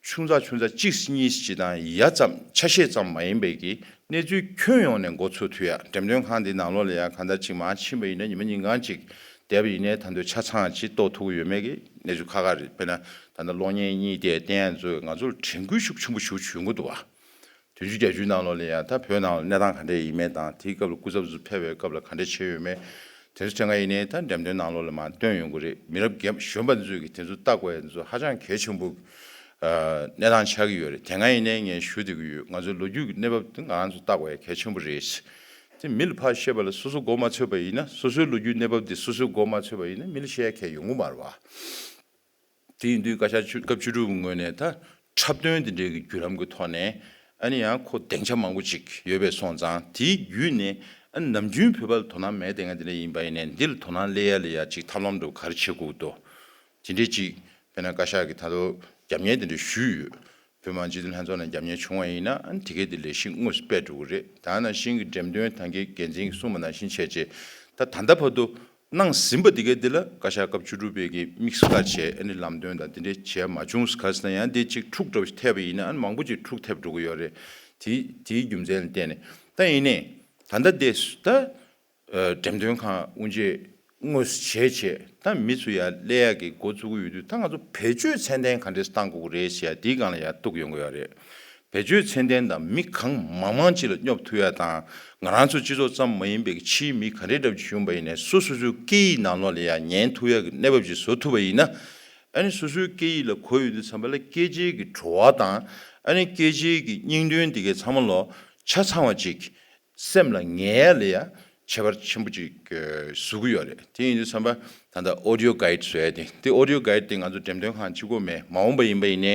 ཆུང་ཙག་ཆུང་ཙག་གཅིག་གཉིས་ཅིག་དང་ཡ་ཙམ་ཆ་ཤས་ཙམ་མ་ཡིན་པའི་གི་གནས་ཚུལ་ཁྱོན་ཡོངས་ནས་མགོ་ཚོད་ཐུབ་ཡ། འགྲེམས་སྟོན་ཁང་འདི་ནང་ལོགས་ལ་ཡ་གང་ལྟར་ཅིག་མར་ཕྱིན་པ་ཡིན་ན་ཉི་མ་ཉིན་གང་ཅིག་བསྡད་པ་ཡིན་ནའི་ད་དུང་ཆ་ཚང་ཅིག་རྟོགས་ཐུབ་ཀྱི་ཡོད་མེད་ཀྱི་གནས་ཚུལ་ཁག་ཁག་རེད། དཔེར་ན་ད་ལྟ་གློག་བརྙན་གཉིས་དེ་བསྟན་ཡ་ཚོས་ང་ཚོར་དྲན་སྐུལ་ཤུགས་ཆེན་པོ་ཞིག་བྱུང་གི་འདུག་བ། བདུན་ཅུ་བརྒྱད་ཅུའི་ནང་ལོགས་ལ་ཡང་ད་བོད་ནང་ལ་གནས་སྟངས་ག་འདྲས་ཡིན་མིན་དང་། དེའི་སྐབས་ལ་སྐུ་ཚབ་ཚོ་ཕེབས་པའི་སྐབས་ལ་ག་འདྲས་བྱས་ཡོད་མེད། དེ་ཚོ་དྲན་ག་ཡིན་ནའི་ད་འགྲེམས་སྟོན་ནང་ལོགས་ལ་མར་བཏོན་ཡོང་གི་རེད། མི་རབས་རྒན་གཞོན་པ་ཚོས་ཀྱི་དེ་ཚོ་ལྟ་དགོས་ཡ་དེ་ཚོ་ཧ་ཅང་གལ་ཆེན་པོ་གནས་སྟངས་ཆགས་ཀྱི་ཡོད་རེད། དེ་སྔ་ཡིན་ནའི་ངས་ཞུ་བསྡད་ཀྱི་ཡོད། ང་ཚོའི་ལོ་རྒྱུས་ཀྱི་གནས་བབ་དེ་ང་རང་ཚོ་ལྟ་དགོས་ཡ་གལ་ཆེན་པོ་རེད། དེ་མི་ལ་ཕར་བཤད་པ་ལ་སོ་སོ་མགོ་མ་ཚོས་པ་ཡིན་ན། སོ་སོའི་ལོ་རྒྱུས་གནས་བབ་དེ་སོ་སོའི་མགོ་མ་ཚོས་པ་ཡིན་ན་མི་ལ་བཤད་ཡ་གལ་ཡོང་གི་མ་རེད་བ། དེ་ཡིན་དུས་བཀའ་ཤག་བཅུ་སྐབས་བཅུ་དྲུག་པའི་ངོས་ནས་ད་འཁྲབ་སྟོན་དེ་འདྲའི་གི་བརྒྱུད་ལམ་གྱི་ཐོག་ནས། ཨ་ནི་ཡང་ཁོ་སྡིངས་ཆ་མང་པོ་ཅིག་ཡོད་པའི་སོང་ཙང་། དེའི་བརྒྱུད་ནས་ཨ་ནི་ནམ་རྒྱུན་བོད་པ་ལ་དོ་སྣང་མེད་བསྡད་མཁན་དེ་འདྲ་ཡིན་པ་ཡིན་ནའི་འདི་ལ་དོ་སྣང་སླེབས་ཡ་ལ་ཡ་ཅིག་ཐབས་ལམ་འདྲ་བོ་ག་རེ་བྱེད་དགོས་འདུག་དེ་འདྲའི་ཅིག་དཔེར་ན་བཀའ་ཤག་གིས་ད་དུང་རྒྱབ་གཉེར་དེ་འདྲ་ཞུས་ཡོད། བོད་མི་མང་སྤྱི་འཐུས་ལྷན་ཚོགས་ནས་རྒྱབ་གཉེར་བྱུང་བ་ཡིན་ན། ཨ་ནི་དེ་གའི་དེ་ལས་གཞི་དངོས་སུ་སྤེལ་འགྲོ་གི་རེད། ད་ནང་བཞིན་གྱི་འགྲེམས་སྟོན་ད་གིན་འགན་འཛིན་གྱིས་གསུངས་པ་ནང་བཞིན་བྱས་རྗེས་ད་ད་ལྟ་བར་དུ་གནང་ཟིན་པ་དེ་གའི་དེ་ལ་བཀའ་ཤག་སྐབས་བཅུ་དྲུག་པའི་གི་དམིགས་བཀར་བྱས་ཨ་ནི་ལམ་སྟོན་དང་དེ་འདྲའི་བྱས་མ་བྱུང་། ག་རེ་ཟེར་ན་ཡང་དེ་ཅིག་འཁྲུག་འདྲ་བོ་ཞིག་ཐེབས་པ་ཡིན་ན་ཨ་ནི་མང་པོ་ཅིག་འཁྲུག་ཐེབས་འགྲོ་གི་ཡོད་རེད། དེ་དེའི་རྒྱུ་མཚན་ལ་བརྟེན་ནས། ད་ཡིན་ནའི་ད་ལྟ་དེ་ད། ཨ་འགྲེམས་སྟོན་ཁང་དབུ་འབྱེད་དངོས་སུ་བྱས་བྱས་ད་མི་ཚོ་ཡར་སླེབས་ཡག་གི་འགོ་བཙུགས་ཀྱི་ཡོད་དུས། ད་ང་ཚོ་བེད་སྤྱོད་ཚད་ལྡན་ག་འདྲས་བཏང་དགོས་ཀྱི་རེད་ཟེར་ཡ་དེའི་སྒང་ལ་ཡར་གཏུག་ཡོང་གི་ཡོད་རེད། བེད་སྤྱོད་ཚད་ལྡན་དང་མི་གང་མང་མང་ཅིག་ལ་སྙོབ་ཐུབ་ཡ་དང་། ང་རང་ཚོ་སྤྱི་ཚོགས་ཙམ་མ་ཡིན་པའི་ཕྱིའི་མི་ག་འདྲས་འདྲ་བྱུང་བ་ཡིན་ནའི་སོ་སོ་སོའི་སྐད་ཡིག་ནང་ལོགས་ལ་ཡར་ཉན་ཐུབ་ཡ་གི་གནས་བབ་ཅིག་བཟོ་ཐུབ་པ་ཡིན་ན། ཨ་ནི་སོ་སོའི་སྐད་ཡིག་ལ་གོ་ཡོང་དུས་ཙམ་པ་ལ་སྐད་ཆའི་གི་བྲོ་བ་དང་། ཨ་ནི་སྐད་ཆའི་གི་སྙིང་དོན་དེ་གའི་ཚང་མ་ལོ་ཆ་ཚང་བ་ཅིག་སེམས་ལ་ངེས་ཡ་ལ་ཡ་ཁྱད་པར་ཆེན་པོ་ཅིག་ཨ་བཟོ་གི་ཡོད་རེད། དེ་ཡིན་དུས་ཙམ་པ་ད་ལྟ་ཨོ་ཌི་ཡོ་གྷའིཌ་བཟོ་ཡ་དེ། དེ་ཨོ་ཌི་ཡོ་གྷའིཌ་དེ་ང་ཚོ་འགྲེམས་སྟོན་ཁང་གཅིག་པོ་མེད། མ་འོངས་པ་ཡིན་པ་ཡིན་ནའི་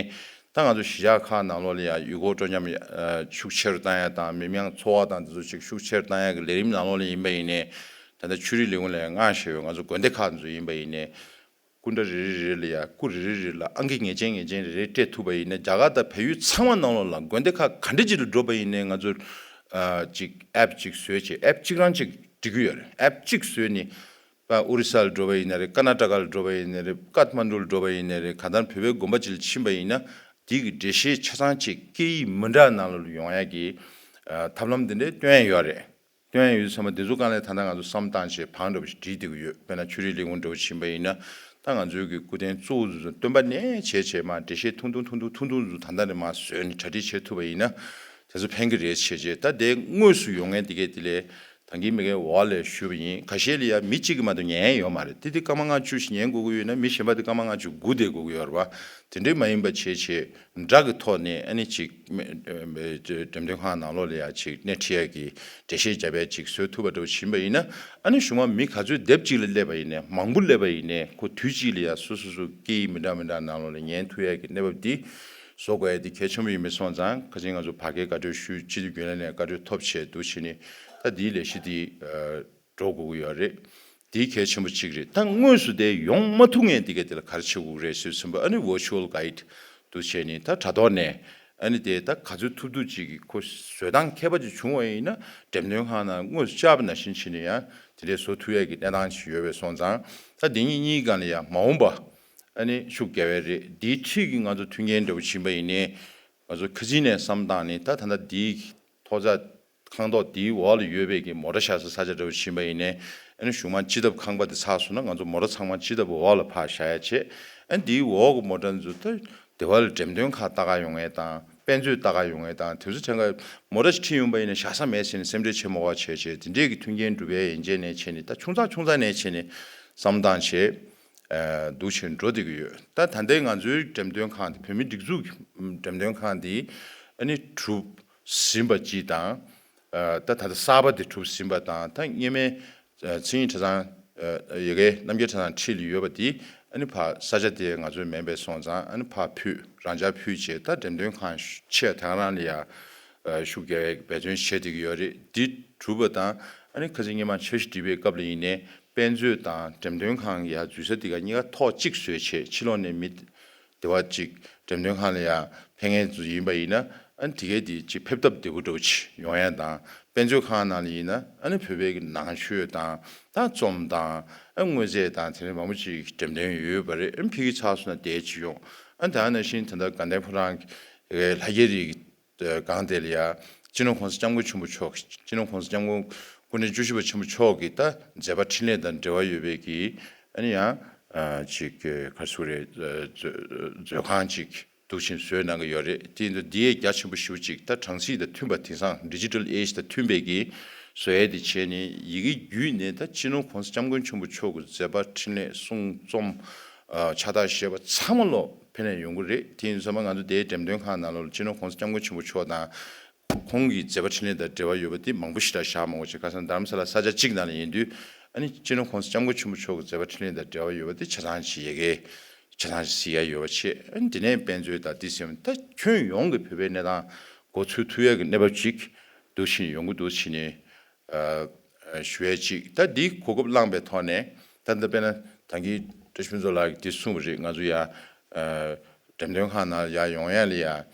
ད་ང་ཚོ་གཞིས་ཆགས་ཁག་ནང་ལོགས་ལ་ཡ་ཡུལ་སྐོར་སྤྲོ་འཆམ་ཡ་ཤུགས་ཆེ་རུ་བཏང་ཡ་དང་། མི་མང་འཚོ་བ་དང་དེ་ཚོ་ཅིག་ཤུགས་ཆེ་རུ་བཏང་ཡ་གི་ལས་རིམ་ནང་ལོགས་ལ་ཡིན་པ་ཡིན་ནའི། ད་ལྟ་ཆོས་རིག་ལས་ཁུངས་ལ་ཡ་མངགས་བཞག་ཡོད། ང་ཚོ་དགོན་སྡེ་ཁག་དེ་ཚོ་ཡིན་པ་ཡིན་ནའི། སྐུ་འདྲ་རེ་རེ་རེ་ལ་ཡ་སྐུ་རེ་རེ་རེ་ལ་ཨང་ཀི་ངེས་ཅན་ངེས་ཅན་རེ་རེ་སྤྲད་ཐུབ་པ་ཡིན་ན། རྒྱ་གར་དང་བལ་ཡུལ་ཚང་མ་ནང་ལོགས་ལ་དགོན་སྡེ་ཁག་ག་འདྲ་ཅིག་ལ་འགྲོ་བ་ཡིན་ནའི་ང་ཚོ་ཨ་ཅིག་ཨེབ་ཅིག་བཟོས་བྱས། ཨེབ་གཅིག་རང་ཅིག་འགྲིག་གི་ཡོད་རེད། ཨེབ་གཅིག་བཟོས་ནས་པ་ཨོ་རི་ས་ལ་འགྲོ་བ་ཡིན་ན་རེད། ཀར་ནཱ་ཊ་ཀ་ལ་འགྲོ་བ་ཡིན་ན་རེད། ཀཏ་མན་ཌུ་ལ་འགྲོ་བ་ཡིན་ན་རེད། གང་ལྟར་བོད་པའི་དགོན་པ་ཅིག་ལ་ཕྱིན་པ་ཡིན་ན་དེ་གི་འགྲེལ་བཤད་ཆ་ཚང་ཅིག་སྐད་ཡིག་མི་འདྲ་ནང་ལོགས་ལ་ཡོང་ཡ་གི་ཨ་ཐབས་ལམ་དེ་འདྲའི་སྟོན་ཡ་ཡོད་རེད། སྟོན་ཡ་ཡོད་བསམ་པ་དེ་ཚོ་སྒང་ལ་ད་ལྟ་ང་ཚོ་བསམ་བཏང་བྱས་བང་འདྲ་བོ་ཞིག་བསྒྲིགས་བསྡད་ཀྱི་ཡོད། དཔེར་ན་ཆོས་རིག་ལས་ཁུངས་འདྲ་བོ་ཕྱིན་པ་ཡིན་ན། ད་ང་ཚོའི་གི་སྐུ་རྟེན་གཙོ་བོ་ཚོ་སྟོན་པ་ནས་བྱས་བྱས་མར་འགྲེལ་བཤད་ཐུང་ཐུང་ཐུང་ཐུང་ཐུང་ཐུང་ཚོ་ད་ལྟ་ནས་མར་བཟོས་ནས་གྲ་སྒྲིག་བྱེད་ཐུབ་པ་ཡིན་ན། དེ་ཚོ་ཕན་གྱི་རེད་བྱས་བྱས། ད་དེ་དངོས་སུ་ཡོང་མཁན་དེ་གས་དེ་ལས་ད་གིན་མི་གའི་འོག་ལ་ཞུས་པ་ཡིན། ཁ་ཤས་ལ་ཡ་མི་གཅིག་གིས་མ་གཏོགས་ཉན་ཡ་ཡོད་མ་རེད། དེ་དེ་སྐར་མ་ལྔ་བཅུ་ཞིག་ཉན་དགོས་ཀྱི་ཡོད་ན་མི་གཞན་པ་དེ་སྐར་མ་ལྔ་བཅུ་སྒུག་བསྡད་དགོས་ཀྱི་ཡོད་རེད་བ། དེ་འདྲའི་མ་ཡིན་པ་བྱས་བྱས། སྒྲ་གི་ཐོག་ནས་ཨ་ནི་ཅིག་འགྲེམས་སྟོན་ཁང་ནང་ལོགས་ལ་ཡ་ཅིག་སྣེ་ཁྲིད་ཡ་གི་འགྲེལ་བཤད་རྒྱབ་ཡ་ཅིག་བཟོ་ཐུབ་པ་འདྲ་བོ་ཕྱིན་པ་ཡིན་ན། ཨ་ནི་གཞུག་མ་མི་ག་ཚོད་སྡེབ་གཅིག་ལ་སླེབས་པ་ཡིན་ནའི་མང་པོ་སླེབས་པ་ཡིན་ནའི་ཁོ་དུས་གཅིག་ལ་ཡ་སོ་སོ་སོ་སྐད་ཡིག་མི་འདྲ་མི་འདྲ་ནང་ལོགས་ལ་ཉན་ཐུབ་ཡ་གི་གནས་བབ་འདི་བཟོ་དགོས་ཡ་འདི་གལ་ཆེན་པོ་ཡིན་པ་སོང་ཙང་། ཁ་ཅིག་ང་ཚོ་ཕ་གིར་བཀའ་འཁྲོལ་ཞུས། སྤྱི་འཐུས་རྒྱུན་ལས་ནས་བཀའ་འཁྲོལ་ཐོབ་བྱས་འདུག་བྱས་ནས་ད་འདིའི་ལས་གཞི་འདི་འགྲོ་དགོས་ཀྱི་ཡོད་རེད། དེ་གལ་ཆེན་པོ་གཅིག་རེད། ད་དངོས་སུ་དེ་ཡོང་མ་ཐུབ་མཁན་དེ་གས་དེ་ལ་ག་རེ་བྱེད་དགོས་རེད་ཟེར་ཙམ་པ། ཨ་ནི་ཝར་ཅུ་ཨལ་གྷའིཌ་འདུག་བྱས་ནས་ད་དྲ་ཐོག་ནས་ཨ་ནི་དེ་ད་ག་ཚོད་ཐུབ་ཐུབ་ཅིག་གི་ཁོ་བཟོ་སྟངས་མཁས་པ་ཅིག་བྱུང་བ་ཡིན་ན་འགྲེམས་སྟོན་ཁང་ནང་དངོས་སུ་བཅར་བ་ནང་བཞིན་བྱས་ནས་ཡང་དེ་འདྲའི་བཟོ་ཐུབ་ཡས་ཀྱི་གནས་སྟངས་ཤིག་ཡོད་པས་སོང་ཙང་། ད་དེ་གཉིས་གཉིས་སྒང་ལ་ཡང་མ་འོངས་པ་ཨ་ནི་ཤུགས་རྒྱག་ཡས་རེད། དེའི་འཁྲིས་ཀྱི་ང་ཚོ་མཐུན་རྐྱེན་འདྲ་བོ་ཕྱིན་པ་ཡིན་ནའི་ང་ཚོ་ཁ་སང་ནས་བསམ་བཏང་ནས་ད་ད་ལྟ་དེའི་ཐོག་ཚད། ཁང་ཐོག་དེའི་འོག་ལ་ཡོད་པའི་གི་མོ་ཊ་བཞག་ས་ས་ཆ་འདྲ་བོ་ཕྱིན་པ་ཡིན་ནའི། ཨ་ནི་གཞུག་མ་སྤྱི་ཐབ་ཁང་པ་དེ་ཚར་སོང་ན་ང་ཚོ་མོ་ཊ་ཚང་མ་སྤྱི་ཐབ་འོག་ལ་ཕར་བཞག་ཡ་བྱས། ཨ་ནི་དེའི་འོག་གི་མོ་ཊ་ཚོ་ད་དེ་བ་ལ་འགྲེམས་སྟོན་ཁག་ལྟ་ག་ཡོང་ཡས་དང་དཔེ་མཛོད་ལྟ་ག་ཡོང་ཡས་དང་། དེ་ཚོ་ཐེངས་ཀ་མོ་ཊ་ཞིག་ཁྲིད་ཡོང་པ་ཡིན་ན་བཞག་ས་མེད་ཟེར་ནས་སེམས་ཁྲལ་བྱེད་མ་དགོས་པ་བྱས་བྱས། དེ་འདྲས་ཀྱི་མཐུན་རྐྱེན་སྒྲུབ་ཡས་ཡན་ཆད་ནས་བྱས་ནས། ད་ཆུང་ཙག་ཆུང་ཙག་ནས་བྱས་ནས་བསམ་བཏང་བྱས། ཨ་འདུག་བྱས་འགྲོ་བསྡད་ཀྱི་ཡོད། ད་ད་ལྟའི་ང་ཚོའི་འགྲེམས་སྟོན་ཁང་དེ་བོད་མི་སྒྲིག་འཛུགས་ཀྱི་འགྲེམས་སྟོན་ཁང་དེ་ཨ་ནི་གྲུབ་ཟིན་པ་གཅིག་དང་། ཨ་ད་ད་ལྟ་གསར་པ་དེ་གྲུབ་ཟིན་པ་དང་། ད་སྔོན་མའི་ཨ་མཚན་ཉིད་གྲྭ་ཚང་། ཨ་ཡ་གི་རྣམ་རྒྱལ་གྲྭ་ཚང་འཁྲིས་ལ་ཡོད་པ་དེ་ཨ་ནི་ཕར་ས་ཆ་དེ་ང་ཚོའི་མིན་པས་སོང་ཙང་ཨ་ནི་ཕར་ཕུད། རང་འཇགས་ཕུད་བྱས། ད་འགྲེམས་སྟོན་ཁང་ཆེ་དེ་ག་རང་ལ་ཡ་ཨ་ཤུགས་རྒྱག་ཡའི་འབད་བརྩོན་བྱེད་བསྡད་ཀྱི་ཡོད་རེད། འདི་གྲུབ་པ་དང་ཨ་ནི་ཁ་སང་སྔོན་མ་འཆར་གཞི་བསྒྲིགས་པའི་སྐབས་ལ་ཡིན་ནའི་དཔེ་མཛོད་དང་འགྲེམས་སྟོན་ཁང་ཡ་འཛུལ་ས་དེ་ག་གཉིས་ཀ་ཐོག་གཅིག་བཟོས་བྱས། ཕྱི་ལོགས་ནས་མི་དེ་བ་ཅིག་འགྲེམས་སྟོན་ཁང་ལ་ཡ་ཕེབས་མཁན་ཚོ་ཡིན་པ་ཡིན་ན་ཨ་ནི་དེ་གའི་དེ་ཅིག་ཕེབས་སྟབས་བདེ་པོ་འདྲ་བོ་ཅིག་ཡོང་ཡ་དང་། དཔེ་མཛོད་ཁང་ནང་ལ་ཡིན་ན་ཨ་ནི་བོད་པའི་གི་ནང་ཆོས་དང་། ད་རྩོམ་དང་། ཨ་དངོས་རྫས་དང་དེ་འདྲ་མང་པོ་ཅིག་འགྲེམས་སྟོན་ཡོད་པ་རེད། ཨ་ནི་ཕ་གི་ཚར་སོང་ན་དེ་ཅིག་ཡོང་། ཨ་ནི་ད་ནང་བཞིན་ད་ལྟ་དགའ་ལྡན་ཕོ་བྲང་གི་ལྷ་རྒྱལ་རི་གི་སྒང་དེ་ལ་ཡ་སྤྱི་ནོར་༸གོང་ས་༸སྐྱབས་མགོན་ཆེན་པོ་མཆོག་སྤྱི་ནོར་༸གོང་ས་༸སྐྱབས་མགོན་སྐུ་ཕྲེང་བཅུ་བཞི་པ་ཆེན་པོ་མཆོག་གི་ད་མཛད་པ་འཕྲིན་ལས་དང་འབྲེལ་བ་ཡོད་པའི་གི་ཨ་ནི་ཡང་ཅིག་ག་རེ་ཟེར་དགོས་རེད། མཛོད་ཁང་ཅིག་ འདུག་བཞིན་བཟོས་གནང་གི་ཡོད་རེད། དེ་ཡིན་དུས་འདི་ཡས་རྒྱ་ཆེན་པོ་ཞེ་པོ་ཅིག་ད་གྲངས་གཞི་དང་མཐུན་པ། དེང་སང་ཌི་ཇི་ཊལ་ཨེ་ཇི་དང་མཐུན་པའི་གི་བཟོ་ཡས་དེ་བྱས་ནས་ཡི་གེ་བརྒྱུད་ནས། ད་སྤྱི་ནོར་༸གོང་ས་༸སྐྱབས་མགོན་ཆེན་པོ་མཆོག་གི་མཛད་པ་འཕྲིན་ལས་གསུང་རྩོམ་ཨ་ཕྱག་རྟགས་བཞེས་པ་ཚང་མ་ལོ་ཕེབས་ནས་ཡོང་གི་རེད། དེ་ཡིན་དུས་ཚང་མ་ང་ཚོ་དེའི་འགྲེམས་སྟོན་ཁང་ནང་ལོགས་ལ་སྤྱི་ནོར་༸གོང་ས་༸སྐྱབས་མགོན་ཆེན་པོ་མཆོག་དང་ཁོང་གི་མཛད་པ་འཕྲིན་ལས་དང་འབྲེལ་བ་ཡོད་པ་དེ་མང་པོ་ཞེ་དྲག་བཞག་མ་དགོས་ཅིག་ཁ་སང་རྡ་རམ་ས་ལ་ས་ཆ་གཅིག་ནང་ལ་ཡིན་དུས། ཨ་ནི་སྤྱི་ནོར་༸གོང་ས་༸སྐྱབས་མགོན་ཆེན་པོ་མཆོག་གི་མཛད་པ་འཕྲིན་ལས་དང་འབྲེལ་བ་ཡོད་པ་དེ་ཆ་ཚང་ཞིག་ཡ་གི་ཆ་ཚང་ཞིག་གཟིགས་ཡ་ཡོད་པ་བྱས། ཨ་ནི་དེ་ནས་དཔེ་མཛོད་དང་དེ་སེམས་ད་ཁྱོན་ཡོངས་ཀྱི་བོད་པའི་གནས་སྟངས་མགོ་ཚོད་ཐུབ་ཡ་གི་གནས་བབ་ཅིག་འདུག་བཞིན་ཡོང་གི་འདུག་བྱས་ནས་ཨ་ཨ་ཞུ་ཡ་ཅིག་ད་འདི་གོ་སྐབས་བླངས་པའི་ཐོག་ནས། ད་ལྟ་དཔེར་ན་ད་གིན་བཀྲ་ཤིས་ཕུན་ཚོགས་ལགས་ཀྱིས་འདི་གསུངས་པ་རེད། ང་ཚོ་ཡ་ཨ་འགྲེམས་སྟོན་ཁང་ནང་ཡར་ཡོང་ཡ་ལ་ཡ་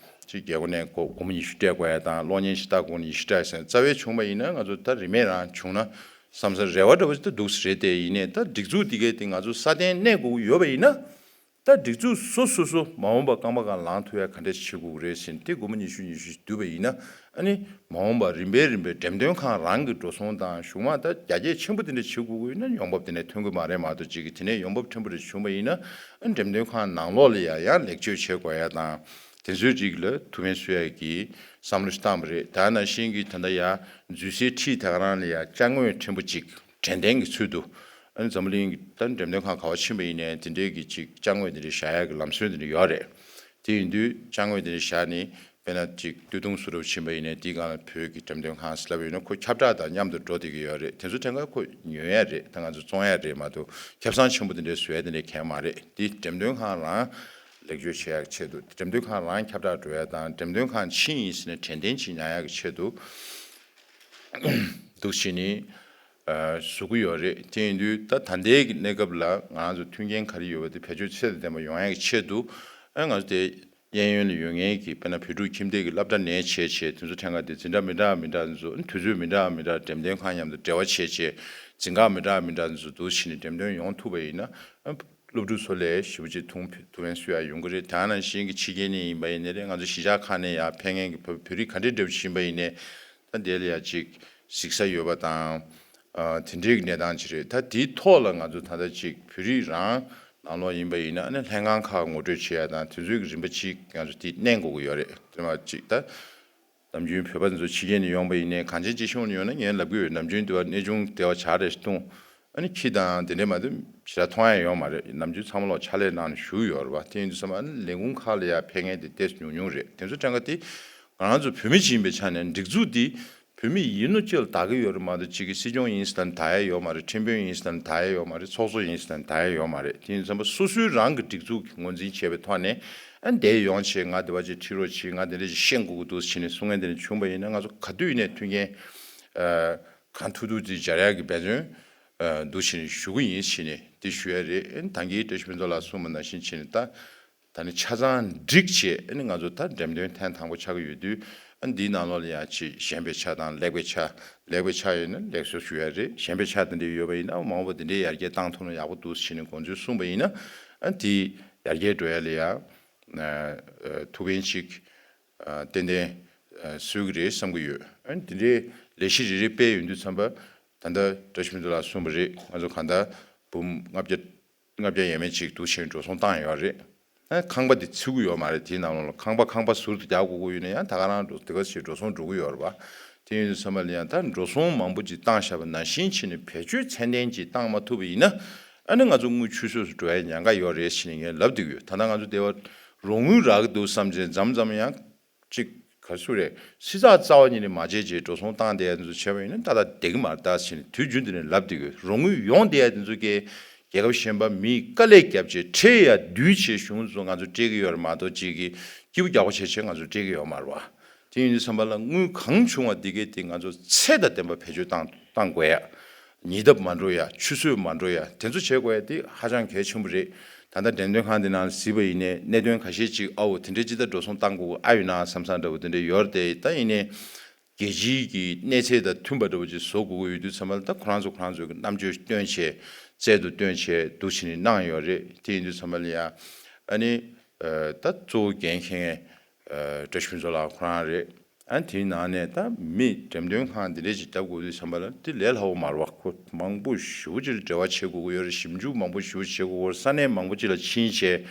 ཅིག་རྒྱལ་སྒོ་ནས་སྒོ་སྒོར་མོ་ཉི་ཤུ་སྤྲད་དགོས་ཡ་དང་། གློག་བརྙན་ཞིག་ལྟ་དགོས་ན་ཉི་ཤུ་སྤྲད་ཟེར་རྩ་བའི་བྱུང་བ་ཡིན་ན། ང་ཚོ་ད་རིན་མེད་རང་བྱུང་ན་བསམ་ས་རེ་བ་འདྲ་བོ་ཞིག་ད་འདུག་ས་རེད། དེ་ཡིན་ནའི་ད་སྒྲིག་འཛུགས་འདི་གས་དེ་ང་ཚོ་སྲ་བརྟན་གནས་དགོས་ཀྱི་ཡོད་པ་ཡིན་ན། ད་སྒྲིག་འཛུགས་སོ་སོ་སོ་མ་འོངས་པ་རྐང་པ་སྒང་ལངས་ཐུབ་ཡ་ག་འདྲ་བྱེད་དགོས་ཀྱི་རེད་ཟེར་ནས། དེ་སྒོར་མོ་ཉི་ཤུ་ཉི་ཤུ་བསྡུས་པ་ཡིན་ན། ཨ་ནི་མ་འོངས་པ་རིམ་པས་རིམ་པས་འགྲེམས་སྟོན་ཁང་རང་གི་འགྲོ་སོང་དང་གཞུག་མ་ད་རྒྱ་སྐྱེད་ཆེན་པོ་དེ་འདྲ་བྱེད་དགོས་ཀྱི་ཡོད་ན་ཡོང་འབབ་དེ་འདྲ་ཐོན་གྱི་མ་རེད་མ་གཏོགས། ཅིག་གི་དེ་ནས་ཡོང་འབབ་ཕྲན་བུ་རེ་བྱུང་བ་ཡིན་ན། ཨ་ནི་འགྲེམས་སྟོན་ཁང་ནང་ལོགས་ལ་ཡ་ཡང་ལེགས་བཅོས་བྱེད་དགོས་ཡ་དང་། དེ་ཚོའི་རིགས་ལ་ཐུགས་ཕན་གསོས་ཡ་གི་བསམ་བློ་ཞིག་བཏང་བ་རེད། ད་ནང་བཞིན་གྱི་ད་ལྟ་ཡ་འཛུལ་སའི་འཁྲིས་དེ་ག་རང་ལ་ཡ་ཅ་དངོས་ཕྲན་བུ་ཅིག་དྲན་རྟེན་གྱི་ཚུལ་དུ། ཨ་ནི་འཛམ་བུ་གླིང་གི་ད་འགྲེམས་སྟོན་ཁང་ག་པར་ཕྱིན་པ་ཡིན་ནའི་དེ་འདྲའི་གི་ཅིག་ཅ་དངོས་དེ་འདྲ་བཞག་ཡ་གི་ལམ་སྲོལ་དེ་འདྲ་ཡོད་རེད། དེ་ཡིན་དུས་ཅ་དངོས་དེ་འདྲ་བཞག་ནས་དཔེར་ན་ཅིག་སྟོད་ཐུང་བཟོ་གྲྭ་ཕྱིན་པ་ཡིན་ནའི་དེའི་སྒང་ལ་བོད་ཀྱི་འགྲེམས་སྟོན་ཁང་ཟེར་ལབ་ཡོད་ན་ཁོ་ཁྱབ་བསྒྲགས་དང་མཉམ་དུ་འགྲོ་བསྡད་ཀྱི་ཡོད་རེད། དེ་ཚོ་ཐད་ཀར་ཁོ་ཉོ་ཡ་རེད། ད་ང་ཚོ་བཙོང་ཡ་རེད་མ་གཏོགས། ཁེ་བཟང་ཆེན་པོ་དེ་འདྲའི་བཟོ་ཡ་དེ་འདྲ་གང་ཡང་མ་རེད། དེ་འགྲེམས་སྟོན་ཁང་རང་ལེགས་བཅོས་བྱེད་ཡ་གི་ཆེད་དུ། འགྲེམས་སྟོན་ཁང་རང་ཁྱབ་བསྒྲགས་འགྲོ་ཡ་དང་། འགྲེམས་སྟོན་ཁང་ཕྱིན་ཡིན་ཟེར་ནས་དྲན་རྟེན་ཅིག་ཉར་ཡ་གི་ཆེད་དུ་འདུག་བྱས་ནས་ཨ་བཟོ་གི་ཡོད་རེད། དེ་ཡིན་དུས་ད་ད་ལྟའི་གི་གནས་སྐབས་ལ་ང་རང་ཚོ་མཐུན་རྐྱེན་ག་རེ་ཡོད་པ་དེ་བེད་སྤྱོད་ཚད་དང་ལྡན་པ་ཡོང་ཡ་གི་ཆེད་དུ། ཨ་ང་ཚོ་དེ་གཡས་གཡོན་ལ་ཡོད་མཁན་གྱི་དཔེར་ན་བོད་ཕྲུག་ཁྱིམ་སྡེ་གི་སློབ་གྲྭ་ནས་བྱས་བྱས། དེ་ཚོ་ཐད་ཀར་དེ་འཛིན་གྲྭ་མི་འདྲ་མི་འདྲ་ཚོ། དུས་ཚོད་མི་འདྲ་མི་འདྲ་འགྲེམས་སྟོན་ཁང་མཉམ་དུ་འབྲེལ་བ་བྱས་བྱས། འཛིན་ཁང་མི་འདྲ་མི་འདྲ་ཚོ་འདུག་བྱས་ནས་འགྲེམས་སྟོན་ཡོང་ཐུབ་པ་ཡིན་ན། ཨ་སློབ་ཕྲུག་ཚོ་ལ་ཞེ་པོ་ཅིག་ཐུགས་ཐུགས་ཕན་གསོས་ཡ་ཡོང་གི་རེད། དེ་ནང་བཞིན་གྱི་ཕྱི་རྒྱལ་ནས་ཡིན་པ་ཡིན་ནའི་རེད། ང་ཚོ་གཞིས་ཆགས་ཁག་ནས་ཡར་ཕེབས་མཁན་གྱི་བོད་བོད་རིགས་ག་འདྲ་འདྲ་བོ་ཞིག་ཡིན་པ་ཡིན་ནའི། ད་དེ་ལ་ཡ་ཅིག་གཟིགས་ས་ཡོད་པ་དང་། ཨ་དེ་འདྲའི་གི་གནས་སྟངས་ཅིག་རེད། ད་དེའི་ཐོག་ལ་ང་ཚོ་ད་ལྟ་ཅིག་བོད་རིགས་རང་ནང་ལོགས་ཡིན་པ་ཡིན་ན། ཨ་ནི་ལྷན་ཁང་ཁག་ངོ་སྤྲོད་བྱེད་ཡ་དང་། དེ་ཚོའི་གི་རིམ་པ་ཅིག་ང་ཚོ་དེ་མནན་དགོས་ཀྱི་ཡོད་རེད། དེ་མ་ཅིག་ད་ནམ་རྒྱུན་བོད་པ་ཚོ་ཕྱི་རྒྱལ་ནས་ཡོང་པ་ཡིན་ནའི། གངས་ཅན་སྐྱིད་གཤོངས་ནས་ཡོང་ན་ངས་ལབ་ཀྱི་ཡོད། ནམ་རྒྱུན་དེ་བ་གནས་ཆུང་དེ་བ་ཇ་རེ་བཏུང་། ཨ་ནི་ཁྱི་དང་དེ་འདྲས་མ་གཏོགས་ཞེ་དྲག་མཐོང་ཡ་ཡོད་མ་རེད། ནམ་རྒྱུན་ཚང་མ་ལོག་ཕྱག་ལས་གནང་ནས་བཞུགས་ཡོད་རེད་བ། དེ་ཡིན་དུས་ཙམ་པ་ཨ་ནི་ལས་ཁུངས་ཁག་ལ་ཡ་ཕེབས་མཁན་དེ་ཏོག་ཙམ་ཉུང་ཉུང་རེད། དེ་ཚོ་ཐད་ཀར་དེ་ང་རང་ཚོ་བོད་མི་ཅིག་ཡིན་པའི་ཆ་ནས་སྒྲིག་འཛུགས་འདི་བོད་མི་ཡིན་ནོ་ཅིག་ལ་བདག་གི་ཡོད་རེད་མ་གཏོགས། ཅིག་གི་སྲིད་སྐྱོང་ཡིན་ཟེར་ན་བདག་ཡ་ཡོད་མ་རེད། ཁྲིམས་དཔོན་ཡིན་ཟེར་ན་བདག་ཡ་ཡོད་མ་རེད། ཚོགས་གཙོ་ཡིན་ཟེར་ན་བདག་ཡ་ཡོད་མ་རེད། དེ་ཡིན་ཙམ་པ་སོ་སོའི་རང་གི་སྒྲིག་འཛུགས་ཀྱི་ངོས་འཛིན་བྱས་པའི་ཐོག་ནས། ཨ་ནི་དེ་ཡོང་བྱས་ང་དེ་བ་ཅིག་ཁྲིད་རོགས་བྱེད། ང་དེ་འདྲ་ཅིག་ཤེས་དགོས་ཀྱི་འདུག་ཟེར་ནས་གསུང་མཁན་དེ་འདྲ་བྱུང་པ་ཡིན་ན། ང་ཚོ་ག་དུས་ནས་མཐུན་རྐྱེན་ཨ་གང་ཐུབ་ཐུབ་ཅིག་སྦྱར་ཡག་གི་འབད་བརྩོན་ཨ་འདུག་བྱས་ནས་ཞུ་གི་ཡིན་ཟེར་ནས་དེ་ཞུ་ཡ་རེད། ཨ་ནི་ད་གིན་བཀྲ་ཤིས་ཕུན་ཚོགས་ལགས་གསུངས་པ་ནང་བཞིན་བྱས་ནས་ད། ད་ནི་ཆ་ཚང་སྒྲིག་བྱས། ཨ་ནི་ང་ཚོ་ད་འགྲེམས་སྟོན་ཐེངས་དང་པོ་ཆགས་ཀྱི་ཡོད་དུས། ཨ་ནི་འདིའི་ནང་ལོགས་ལ་ཡང་ཅིག་ཞེན་པའི་ཆ་དང་ལེགས་པའི་ཆ། ལེགས་པའི་ཆ་ཡོད་ན་ལེགས་སོ་ཞུ་ཡ་རེད། ཞེན་པའི་ཆ་དེ་འདྲ་ཡོད་པ་ཡིན་ན་མ་འོངས་པ་དེ་འདྲའི་ཡར་རྒྱས་བཏང་ཐུབ་ན་ཡག་པོ་འདུག་ཟེར་ནས་དགོངས་ཚུལ་གསུངས་པ་ཡིན་ན། ཨ་ནི་དེ་ཡར་རྒྱས་འགྲོ་ཡ་ལ་ཡ་ཨ་ཐུགས་ཕན་ཅིག་ཨ་ཏན་ཏན་ཨ་གསོས་ཀྱི་རེད་བསམ་གྱི་ཡོད། ཨ་ནི་དེ་འདྲའི་ལས་གཞི་རེ་རེ་སྤེལ་ཡོང་དུས་ཙམ་པ། ད་ལྟ་བཀྲ་ཤིས་ཕུན་ཚོགས་ལགས་གསུངས་པ་རེད། ང་ཚོ་གང་ལྟར་འབུམ་ལྔ་བརྒྱ། ལྔ་བརྒྱ་ཡས་མས་ཅིག་འདུག་བྱས་འགྲོ་སོང་བཏང་ཡོད་རེད། ཨ་ཁང་པ་དེ་ཚུད་ཀྱི་ཡོད་མ་རེད། དེའི་ནང་ལོགས་ལ་ཁང་པ་ཁང་པ་ཟུར་དུ་རྒྱག་དགོས་ཀྱི་ཡོད་ན་ཡང་ད་ག་རང་འགྲོ་དེ་ག་ཞིག་འགྲོ་སོང་འགྲོ་གི་ཡོད་རེད་པ། དེ་ཡིན་དུས་ཙམ་པ་ལ་ཡང་ད་འགྲོ་སོང་མང་པོ་ཅིག་བཏང་བཞག་པ་ནང་བཞིན་བྱས་ནས་བེད་སྤྱོད་ཚད་ལྡན་ཅིག་བཏང་མ་ཐུབ་པ་ཡིན་ན། ཨ་ནི་ང་ཚོ་དངུལ་ཆུད་ཟོས་སུ་འགྲོ་ཡ་ཉེན་ཁ་ཡོད་རེད་ཟེར་ནས་ངས་ལབ་བསྡད་ཀྱི་ཡོད། ད་ལྟ་ང་ཚོ་སྡེ་བ་རོགས་དངུལ་རག་གི་འདུག་བསམ་བྱས་མཚམས་མཚམས་ཡང་། གཅིག་ག་རེ་ཟེར་རེད། སྲིད་ཚགས་རྩ་བ་ཉིད་ནས་མ་བྱས་བྱས་འགྲོ་སོང་བཏང་བསྡད་ཡ་དེ་ཚོ་བྱས་པ་ཡིན་ན་ཏག་ཏག་བསྡད་ཀྱི་མ་རེད། ད་ཟེར་ནས་དུས་རྒྱུན་དུ་ནས་ལབ་བསྡད་ཀྱི་ཡོད། རོགས་དངུལ་ཡོང་བསྡད་ཡ་དེ་ཚོ་གས་རྒྱལ་ཁབ་གཞན་པ་མིས་དཀའ་ལས་བརྒྱབ་བྱས་ཁྲལ་ཡ་བསྡུས་བྱས་གཞུང་ཚོ་ང་ཚོ་སྤྲད་ཀྱི་ཡོད་རེད་མ་གཏོགས། གཅིག་གིས་སྐྱིད་པོ་རྒྱག་པོ་བྱས་བྱས་ང་ཚོ་སྤྲད་ཀྱི་ཡོད་མ་རེད་བ། དེ་ཡིན་དུས་ཙམ་པ་ལ་དངུལ་གང་བྱུང་བ་འདི་གས་དེ་ང་ཚོ་ཚད་དང་ལྡན་པ་བེད་སྤྱོད་བཏང་བཏང་དགོས་ཡ། ཉེས་འདབས་མ་འགྲོ་ཡ། ཆུད་ཟོས་མ་འགྲོ་ཡ། དེ་ཚོ་བྱེད་དགོས་ཡ་དེ་ཧ་ཅང་གལ་ཆེན་པོ་རེད། ད་ལྟ་འགྲེམས་སྟོན་ཁང་འདི་ནང་གཟིགས་པ་ཡིན་ནའི་གནད་དོན་ཁ་ཤས་ཅིག་ཨ་འོ་དེ་འདྲའི་ཅི་ལྟར་འགྲོ་སོང་བཏང་དགོས་ཀྱི་ཨ་ཡོད་ན་བསམ་བསམ་འདྲ་བོ་དེ་འདྲ་ཡོད་རེད་དེ། ད་ཡིན་ནའི་རྒྱལ་སྤྱིའི་གི་གནས་ཚད་དང་མཐུན་པ་འདྲ་བོ་ཅིག་བཟོ་དགོས་ཀྱི་ཡོད་དུས་ཙམ་པ་ལ། ད་ཁོ་རང་ཚོ་ཁོ་རང་ཚོའི་གི་རྣམ་དཔྱོད་བཏོན་བྱས། རྩལ་དུ་བཏོན་བྱས་འདུག་བྱས་ནས་གནང་ཡོད་རེད། དེ་ཡིན་དུས་ཙམ་པ་ལ་ཡ་ཨ་ནི་ད་གཙོ་བོ་འགན་འཁྱེར་མཁན་བཀྲ་ཤིས་ཕུན་ཚོགས་ལགས་ཁོ་རང་རེད། ཨ་དེའི་ནང་ནས་ད་མི་འགྲེམས་སྟོན་ཁང་འདི་འདྲས་ཅིག་བརྒྱབ་དགོས་དུས་ཙམ་པ་ལ་དེ་ལས་སླ་བོ་མ་རེད་བ། ཁོ་མང་པོ་ཞེ་པོ་ཅིག་ལ་འབྲེལ་བ་བྱེད་དགོས་ཀྱི་ཡོད་རེད། ཞིབ་འཇུག་མང་པོ་ཞེ་པོ་བྱེད་དགོས་ཀྱི་ཡོད་རེད། ས་གནས་མང་པོ་ཅིག་ལ་ཕྱིན་བྱས་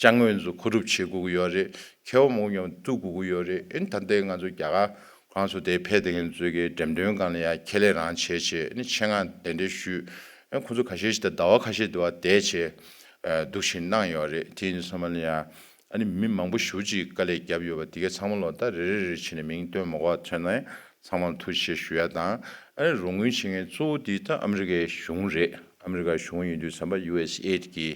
ཅ་དངོས་ཚོ་མཁོ་སྒྲུབ་བྱེད་དགོས་ཀྱི་ཡོད་རེད། མཁས་པ་མང་པོ་མཉམ་དུ་གཏུག་དགོས་ཀྱི་ཡོད་རེད། ཨ་ནི་ད་ལྟའི་ང་ཚོ་རྒྱ་གར་ཁོ་རང་ཚོ་དེ་ཕེབས་བསྡད་མཁན་ཚོའི་གི་འགྲེམས་སྟོན་སྒང་ལ་ཡང་ཁས་ལེན་རང་བྱས་བྱས། ཨ་ནི་ཆེད་མངགས་གདན་འདྲེན་ཞུས། ཨ་ནི་ཁོ་ཚོ་ཁ་ཤས་ཤིག་ད་ཟླ་བ་ཁ་ཤས་དུ་བ་བསྡད་བྱས་འདུག་བཞིན་གནང་ཡོད་རེད། དེ་ཡིན་དུས་ཙམ་པ་ལ་ཡང་ཨ་ནི་མི་མང་པོ་ཞེ་པོ་ཅིག་དཀའ་ལས་བརྒྱབ་ཡོད་པ་དེ་གའི་ཚང་མ་ལོ་ད་རེ་རེ་རེ་བྱས་ནས་མིང་བཏོན་མ་དགོས་པ་མཚོན་ན་ཚང་མ་ལ་ཐུགས་རྗེ་ཆེ་ཞུ་ཡ་དང་། ཨ་ནི་རོགས་དངུལ་བྱེད་མཁན་གཙོ་བོ་དེ་ད་ཨ་མི་རི་ཀའི་གཞུང་རེད། ཨ་མི་རི་ཀའི་གཞུང་ཡིན་དུས་ཙམ་པ་ཡུ་ཨེས་ཨེ་ཌི་གི་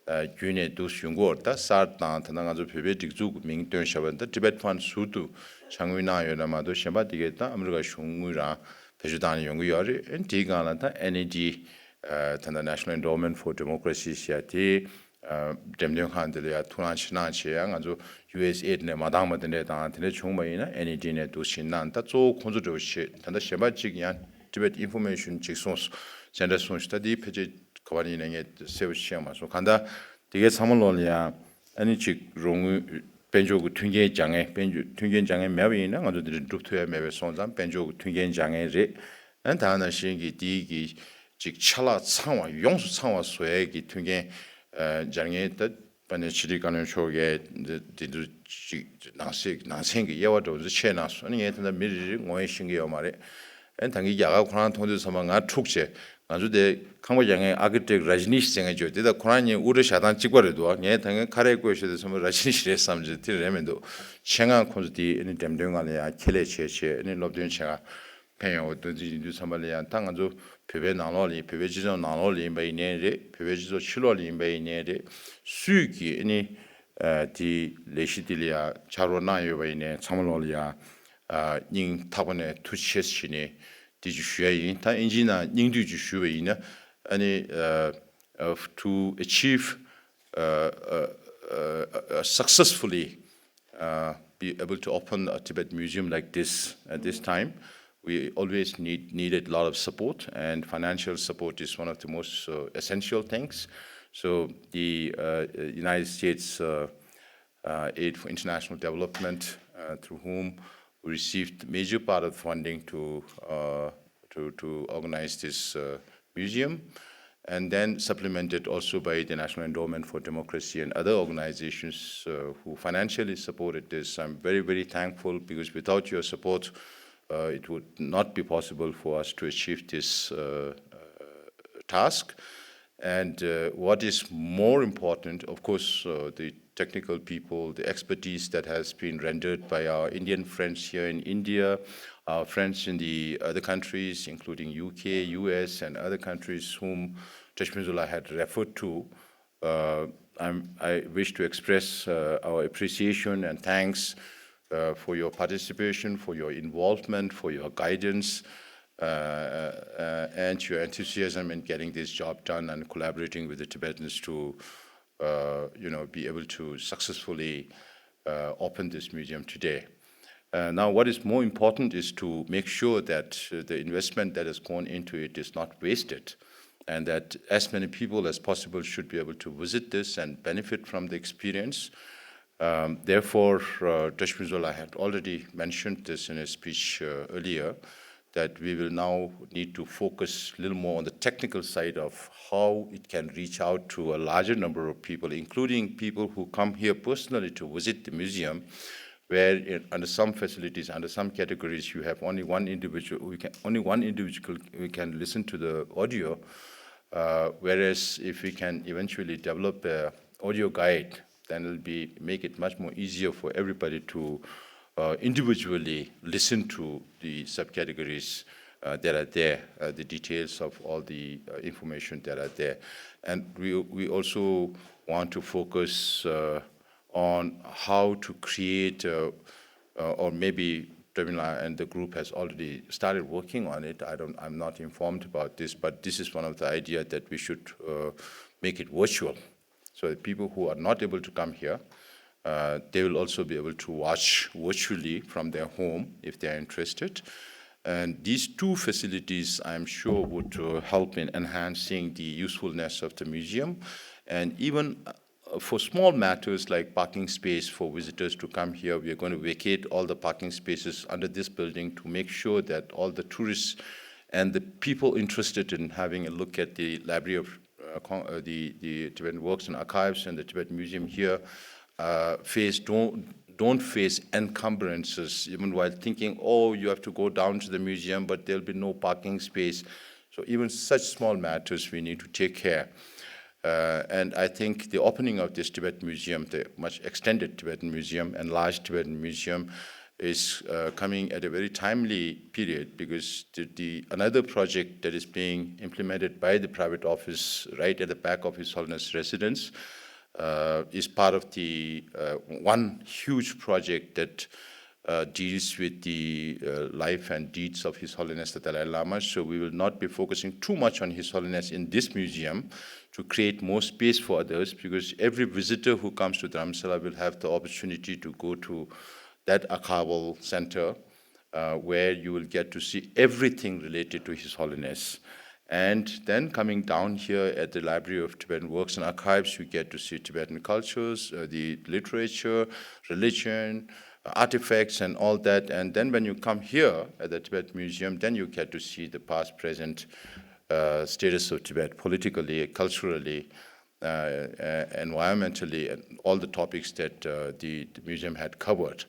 བརྒྱུད་ནས་འདུག་ཡོང་གི་ཡོད་རེད། ད་སར་དང་ད་ལྟ་ང་ཚོ་བོད་པའི་སྒྲིག་འཛུགས་ཀྱི་མིང་བཏོན་བཞག་པ་ད་Tibet Fund ཟུར་དུ་དཔྱ་དངུལ་གནང་ཡོད་ན་མ་གཏོགས་གཞན་པ་དེ་གའི་ད་ཨ་མི་རི་ཀ་གཞུང་དངུལ་རང་བེད་སྤྱོད་བཏང་ནས་ཡོང་གི་ཡོད་རེད། ཨ་ནི་དེའི་སྒང་ལ་ད་ཨེན་ཨི་ཌི་ད་ལྟ་National Endowment for Democracy ཞེས་དེ་འགྲེམས་སྟོན་ཁང་དེ་ལ་ཡང་ཐུགས་སྣང་ཆེ་གནང་བྱས། ཡང་ང་ཚོ་ཡུ་ཨེས་ཨེ་ཌི་ནས་མ་འདང་བ་དེ་འདྲས་དང་དེ་འདྲས་བྱུང་བ་ཡིན་ན་ཨེན་ཨི་ཌི་ནས་འདུག་བཞིན་གནང་། ད་གཙོ་བོ་ཁོང་ཚོ་འདྲ་བོ་བྱེད། ད་ལྟ་གཞན་པ་གཅིག་ཡང་Tibet Information གཅིག་གསུངས་སོང་། Center གསུངས་སོང་། ད་དེའི་ཕལ་ཆེར་ག་བ་ཡིན་ན་ངས་གསལ་པོ་ཤེས་མ་སོང་། གང་ལྟར་དེ་གའི་ཚང་མ་ལོག་ལ་ཡང་ཨ་ནི་གཅིག་རོགས་དངུལ་དཔལ་འབྱོར་གྱི་མཐུན་རྐྱེན་སྦྱར་མཁན། དཔལ་འབྱོར་མཐུན་རྐྱེན་སྦྱར་མཁན་མེད་པ་ཡིན་ན་ང་ཚོ་དེ་འདྲ་འགྲུབ་ཐུབ་ཡ་མེད་པའི་སོང་ཙང་དཔལ་འབྱོར་གྱི་མཐུན་རྐྱེན་སྦྱར་མཁན་རེད། ཨ་ནི་ད་ནང་བཞིན་གྱི་དེའི་གི་གཅིག་ཆ་ལག་ཚང་བ་ཡོངས་སུ་ཚང་བ་བཟོ་ཡས་ཀྱི་མཐུན་རྐྱེན་སྦྱར་མཁན་ད་དཔལ་ལྡན་ཕྱི་དྲིལ་བཀའ་བློན་མཆོག་གིས་འདི་འདི་འདུ་གཅིག་ནང་གསེས་ནང་ཚན་གྱི་དབྱེ་བ་འདྲ་བོ་ཚོ་ཕྱེ་གནང་སོང་། ཨ་ནི་ངས་ད་ལྟ་མི་རེ་རེ་ངོ་ཡང་ཤེས་ཀྱི་ཡོད་མ་རེད། ཨ་ནི་ད་གིན་རྒྱ་གར་ཁོ་རང་མཐོང་དུས་ཙམ་པ་ང་འཁྲུག་བྱས། ང་ཚོ་དེ་ཁང་པ་རྒྱག་མཁན་architect Rajneesh ཟེར་མཁན་ཅིག་ཡོད། དེ་ད་ཁོ་རང་གཉིས་དབུ་སྐྲ་བཞར་སྟངས་གཅིག་པ་རེད་འདུག་ངས་ད་གིན་ཁ་རས་བཀོད་བཞག་དུས་ཙམ་པ་Rajneesh རེད་བསམ་བྱས། དེ་རེད་མི་འདུག་ཆེད་མངགས་ཁོང་ཚོ་དེ་ཨ་ནི་འགྲེམས་སྟོན་སྒང་ལ་ཡང་ཁས་ལེན་བྱས་བྱས་ཨ་ནི་སློབ་སྟོན་བྱེད་ག་ཕེབས་ཡོང་བ་འདུག་འདི་ཡིན་དུས་ཙམ་པ་ལ་ཡང་ད་ང་ཚོ་བོད་པའི་ནང་ལོགས་ལ་ཡིན། བོད་པའི་སྤྱི་ཚོགས་ནང་ལོགས་ལ་ཡིན་པ་ཡིན་ནའི་རེད། བོད་པའི་སྤྱི་ཚོགས་ཕྱི་ལོགས་ལ་ཡིན་པ་ཡིན་ནའི་རེད། སུས་ཀྱིས་ཨ་ནི་ཨ་དེ་ལས་གཞི་དེ་ལ་ཡང་ཕྱག་རོགས་གནང་ཡོད་པ་ཡིན་ནའི་ཚང་མ་ལོགས་ལ་ཡང་ཨ་སྙིང་ཐག་པ་ནས་ཐུགས་རྗེ་ཆེ་ཞུས་ནས་དེ་ཅིག་ཞུ་ཡ་ཡིན། ད་ཨིན་ཇིའི་ནང་སྙིང་བསྡུས་ཅིག་ཞུས་པ་ཡིན་ན་ཨ་ནི་ཨ་ཨ་to achieve uh, uh, uh, uh, successfully uh, be able to open a Tibet museum like this at this time, we always need needed a lot of support, and financial support is one of the most uh, essential things. So the uh, United States uh, uh, Aid for International Development, uh, through whom we received the major part of funding to uh, to to organize this uh, museum, and then supplemented also by the National Endowment for Democracy and other organizations uh, who financially supported this. I'm very, very thankful because without your support, uh, it would not be possible for us to achieve this uh, uh, task. And uh, what is more important, of course, uh, the technical people, the expertise that has been rendered by our Indian friends here in India, our friends in the other countries, including U K, U S, and other countries whom Tashmizullah had referred to. Uh, I'm, I wish to express uh, our appreciation and thanks uh, for your participation, for your involvement, for your guidance, uh, uh, and your enthusiasm in getting this job done and collaborating with the Tibetans to uh, you know, be able to successfully uh, open this museum today. Uh, now, what is more important is to make sure that uh, the investment that has gone into it is not wasted, and that as many people as possible should be able to visit this and benefit from the experience. Um, therefore, uh, Tashmizullah had already mentioned this in his speech uh, earlier, that we will now need to focus a little more on the technical side of how it can reach out to a larger number of people, including people who come here personally to visit the museum, where in, under some facilities, under some categories, you have only one individual, we can, only one individual we can listen to the audio. Uh, whereas if we can eventually develop a audio guide, then it'll be make it much more easier for everybody to uh, individually listen to the subcategories uh, that are there, uh, the details of all the uh, information that are there. And we, we also want to focus uh, on how to create, uh, uh, or maybe Pramila and the group has already started working on it. I don't, I'm not informed about this, but this is one of the ideas that we should uh, make it virtual. So the people who are not able to come here, uh, they will also be able to watch virtually from their home if they are interested. And these two facilities, I'm sure, would uh, help in enhancing the usefulness of the museum. And even uh, for small matters like parking space for visitors to come here, we are going to vacate all the parking spaces under this building to make sure that all the tourists and the people interested in having a look at the Library of uh, uh, con- uh, the, the Tibetan Works and Archives and the Tibet Museum here uh, face don't don't face encumbrances, even while thinking, oh, you have to go down to the museum, but there'll be no parking space. So even such small matters we need to take care. Uh, and I think the opening of this Tibet Museum, the much extended Tibetan Museum, enlarged Tibetan Museum, is uh, coming at a very timely period because the, the another project that is being implemented by the private office right at the back of His Holiness residence uh, is part of the uh, one huge project that uh, deals with the uh, life and deeds of His Holiness the Dalai Lama. So we will not be focusing too much on His Holiness in this museum to create more space for others, because every visitor who comes to Dharamsala will have the opportunity to go to that archival center uh, where you will get to see everything related to His Holiness. And then coming down here at the Library of Tibetan Works and Archives, you get to see Tibetan cultures, uh, the literature, religion, uh, artifacts, and all that. And then when you come here at the Tibet Museum, then you get to see the past, present uh, status of Tibet politically, culturally, uh, uh, environmentally, and all the topics that uh, the, the museum had covered.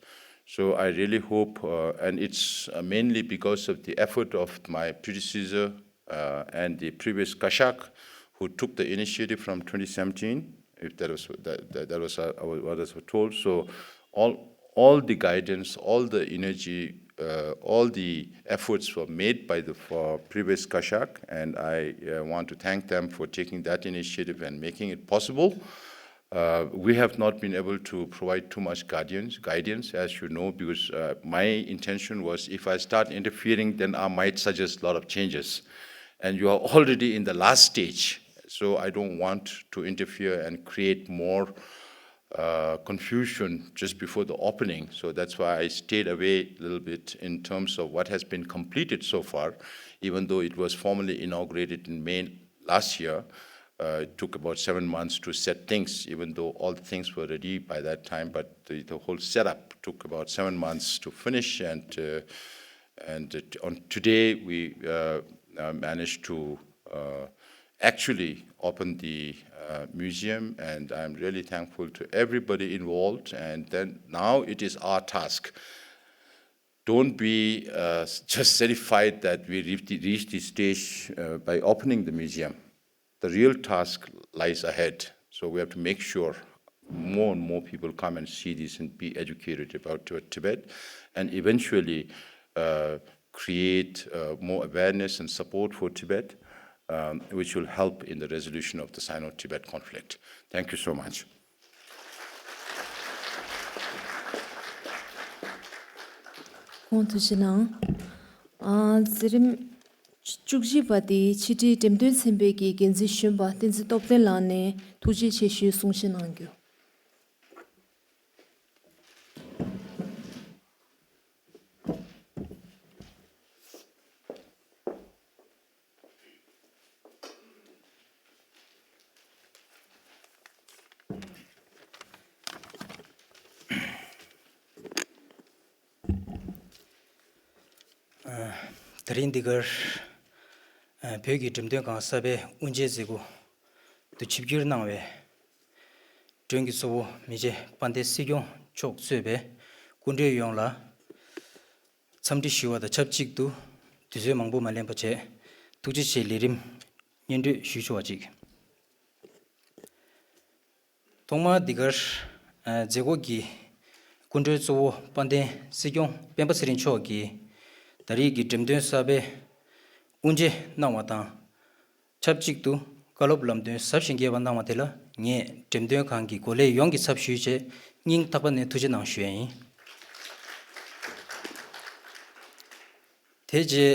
So I really hope, uh, and it's uh, mainly because of the effort of my predecessor uh, and the previous Kashak, who took the initiative from twenty seventeen, if that was that, that, that was uh, what I was told. So all all the guidance, all the energy, uh, all the efforts were made by the for previous Kashak, and I uh, want to thank them for taking that initiative and making it possible. Uh, we have not been able to provide too much guardians, guidance, as you know, because uh, my intention was, if I start interfering, then I might suggest a lot of changes. And you are already in the last stage. So I don't want to interfere and create more uh, confusion just before the opening. So that's why I stayed away a little bit in terms of what has been completed so far, even though it was formally inaugurated in May last year. Uh, it took about seven months to set things, even though all the things were ready by that time. But the, the whole setup took about seven months to finish, and uh, and it, on today we uh, uh, managed to uh, actually open the uh, museum, and I'm really thankful to everybody involved. And then now it is our task. Don't be uh, just satisfied that we reached the, reached the stage uh, by opening the museum. The real task lies ahead. So we have to make sure more and more people come and see this and be educated about Tibet, and eventually uh, create uh, more awareness and support for Tibet, um, which will help in the resolution of the Sino-Tibet conflict. Thank you so much. ཁོང་ཐུགས་རྗེ་གནང་། ཨ། མཛད་རིམ་བཅུ་བཞི་པ་དེ་ཕྱི་དྲིལ་འགྲེམས་སྟོན་ཚན་པའི་གི་འགན་འཛིན་གཞོན་པ་བསྟན་འཛིན་སྟོབས་ལྡན་ལགས་ནས་ཐུགས་རྗེ་ཆེ་ཞུའི་གསུང་བཤད་གནང་རྒྱུ། ད་རིང་འདི་གར་བོད་ཀྱི་འགྲེམས་སྟོན་ཁང་གསར་པའི་དབུ་འབྱེད་མཛད་སྒོ་དུ་ཆིབས་བསྒྱུར་གནང་བའི་མགྲོན་གྱི་གཙོ་བོ་མི་རྗེ་དཔལ་ལྡན་སྲིད་སྐྱོང་མཆོག་གཙོས་པའི་སྐུ་མགྲོན་ཡོངས་ལ་འཚམས་འདྲི་ཞུ་བ་དང་ཆབས་ཅིག་ཏུ་དུས་ཚོད་མང་པོ་མ་ལེན་པ་བྱས་ཐུགས་རྗེ་ཆེ་ལས་རིམ་སྙན་སྒྲོན་ཞུ་ཆོག་པ་ཅིག་ཐོག་མར་འདི་གར་མཛད་སྒོ་གི་སྐུ་མགྲོན་གཙོ་བོ་དཔལ་ལྡན་སྲིད་སྐྱོང་སྤེན་པ་ཚེ་རིང་མཆོག་གིས་ད་རེས་ཀྱི་འགྲེམས་སྟོན་གསར་པའི་དབུ་འབྱེད་གནང་བ་དང་། ཆབས་ཅིག་ཏུ་བཀའ་སློབ་ལམ་སྟོན་ཟབ་ཞིང་རྒྱས་པ་གནང་བ་དེ་ལ་ངས་འགྲེམས་སྟོན་ཁང་གི་འགོ་ལས་ཡོངས་ཀྱི་ཚབ་ཞུས་བྱས་སྙིང་ཐག་པ་ནས་ཐུགས་རྗེ་གནང་ཞུ་ཡས་ཡིན། དེ་རྗེས་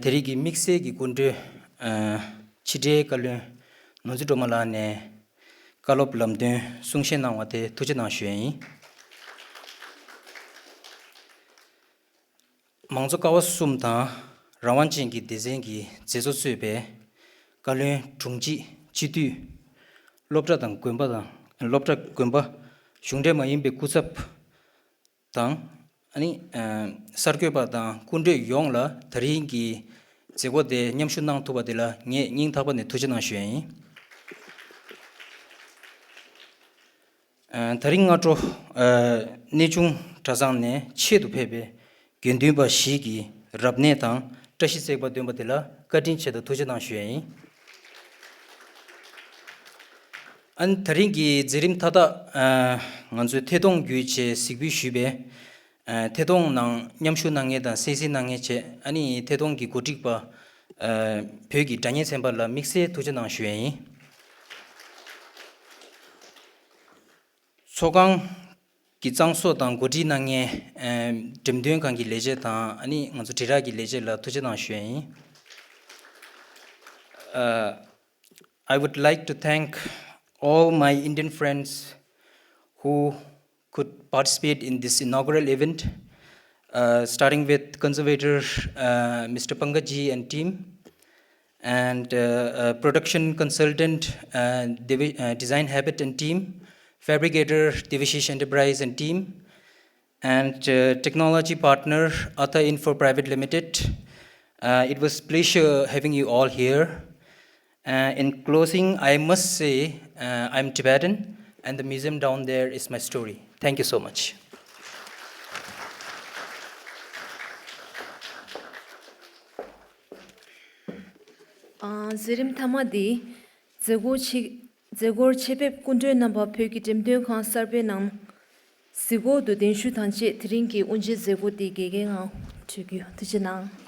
དེ་རིང་གི་དམིགས་བསལ་གྱི་སྐུ་མགྲོན་ཕྱི་དྲིལ་བཀའ་བློན་ནོར་འཛིན་སྒྲོལ་མ་ལགས་ནས་བཀའ་སློབ་ལམ་སྟོན་གསུང་བཤད་གནང་བ་དེ་ཐུགས་རྗེ་གནང་ཞུ་ཡས་ཡིན། མང་གཙོ་ཀ་བ་གསུམ་དང་རང་དབང་ཅན་གྱི་སྡེ་ཚན་གྱི་མཛད་གཙོ་གཙོས་པའི་བཀའ་བློན་དྲུང་ཆེ་སྤྱི་འཐུས་སློབ་གྲྭ་དང་དགོན་པ་དང་སློབ་གྲྭ་དགོན་པ་གཞུང་འབྲེལ་མ་ཡིན་པའི་སྐུ་ཚབ་དང་ཨ་ནི་གསར་འགོད་པ་དང་སྐུ་མགྲོན་ཡོངས་ལ་ད་རིང་གི་མཛད་སྒོ་དེ་མཉམ་ཞུགས་གནང་ཐུབ་པ་དེ་ལ་ངས་སྙིང་ཐག་པ་ནས་ཐུགས་རྗེ་གནང་ཞུ་ཡས་ཡིན། ཨ། ད་རིང་སྔ་དྲོ། ཨ། གནས་ཆུང་གྲྭ་ཚང་ནས་ཆེད་དུ་ཕེབས་པའི་དགེ་འདུན་པ་ཞིག་གིས་རབ་གནས་དང་བཀྲ་ཤིས་བརྩེགས་པ་འདོན་པ་དེ་ལ་བཀའ་དྲིན་ཆེ་དང་ཐུགས་རྗེ་གནང་ཞུ་ཡ་ཡིན། ཨ་ནི་ད་རིང་གི་མཛད་རིམ་མཐའ་དག་ཨ། ང་ཚོས་ཐད་གཏོང་བརྒྱུད་བྱས་གཟིགས་འབུལ་ཞུས་པས། ཨ། ཐད་གཏོང་ནང་མཉམ་ཞུགས་གནང་མཁན་དང་གསན་གཟིགས་གནང་མཁན་བཅས། ཨ་ནི་ཐད་གཏོང་གི་འགོ་ཁྲིད་པ། ཨ། བོད་ཀྱི་སྒྲ་སྙན་ཚན་པ་ལ་དམིགས་བསལ་ཐུགས་རྗེ་གནང་ཞུ་ཡ་ཡིན། ཚོགས་ཁང་གི་གཙང་བཟོ་དང་གོ་སྒྲིག་གནང་མཁན། ཨ། འགྲེམས་སྟོན་ཁང་གི་ལས་བྱེད་དང་ཨ་ནི་ང་ཚོ་དྲིལ་བསྒྲགས་ཀྱི་ལས་བྱེད་ལ་ཐུགས་རྗེ་གནང་ཞུ་ཡ་ཡིན། ཨ། I would like to thank all my Indian friends who could participate in this inaugural event, uh, starting with conservator, uh, Mister Pankaj ji and team, and, uh, uh, production consultant, uh, Devi-, uh, Design Habit and team, fabricator Devishish Enterprise and team, and, uh, technology partner Atha Info Private Limited. Uh, it was pleasure having you all here. Uh, in closing, I must say, uh, I'm Tibetan, and the museum down there is my story. Thank you so much. ཨ། མཛད་རིམ་མཐའ་མ་འདི་མཛད་སྒོ་ཆེ། མཛད་སྒོར་ཆེད་ཕེབས་སྐུ་མགྲོན་རྣམ་པ། བོད་ཀྱི་འགྲེམས་སྟོན་ཁང་གསར་པའི་ནང་གཟིགས་སྐོར་དུ་གདན་ཞུ་དང་བཅས། དེ་རིང་གི་དབུ་འབྱེད་མཛད་སྒོ་འདི་རྒྱལ་ཁའི་ངང་གྲོལ་རྒྱུ། ཐུགས་རྗེ་གནང་།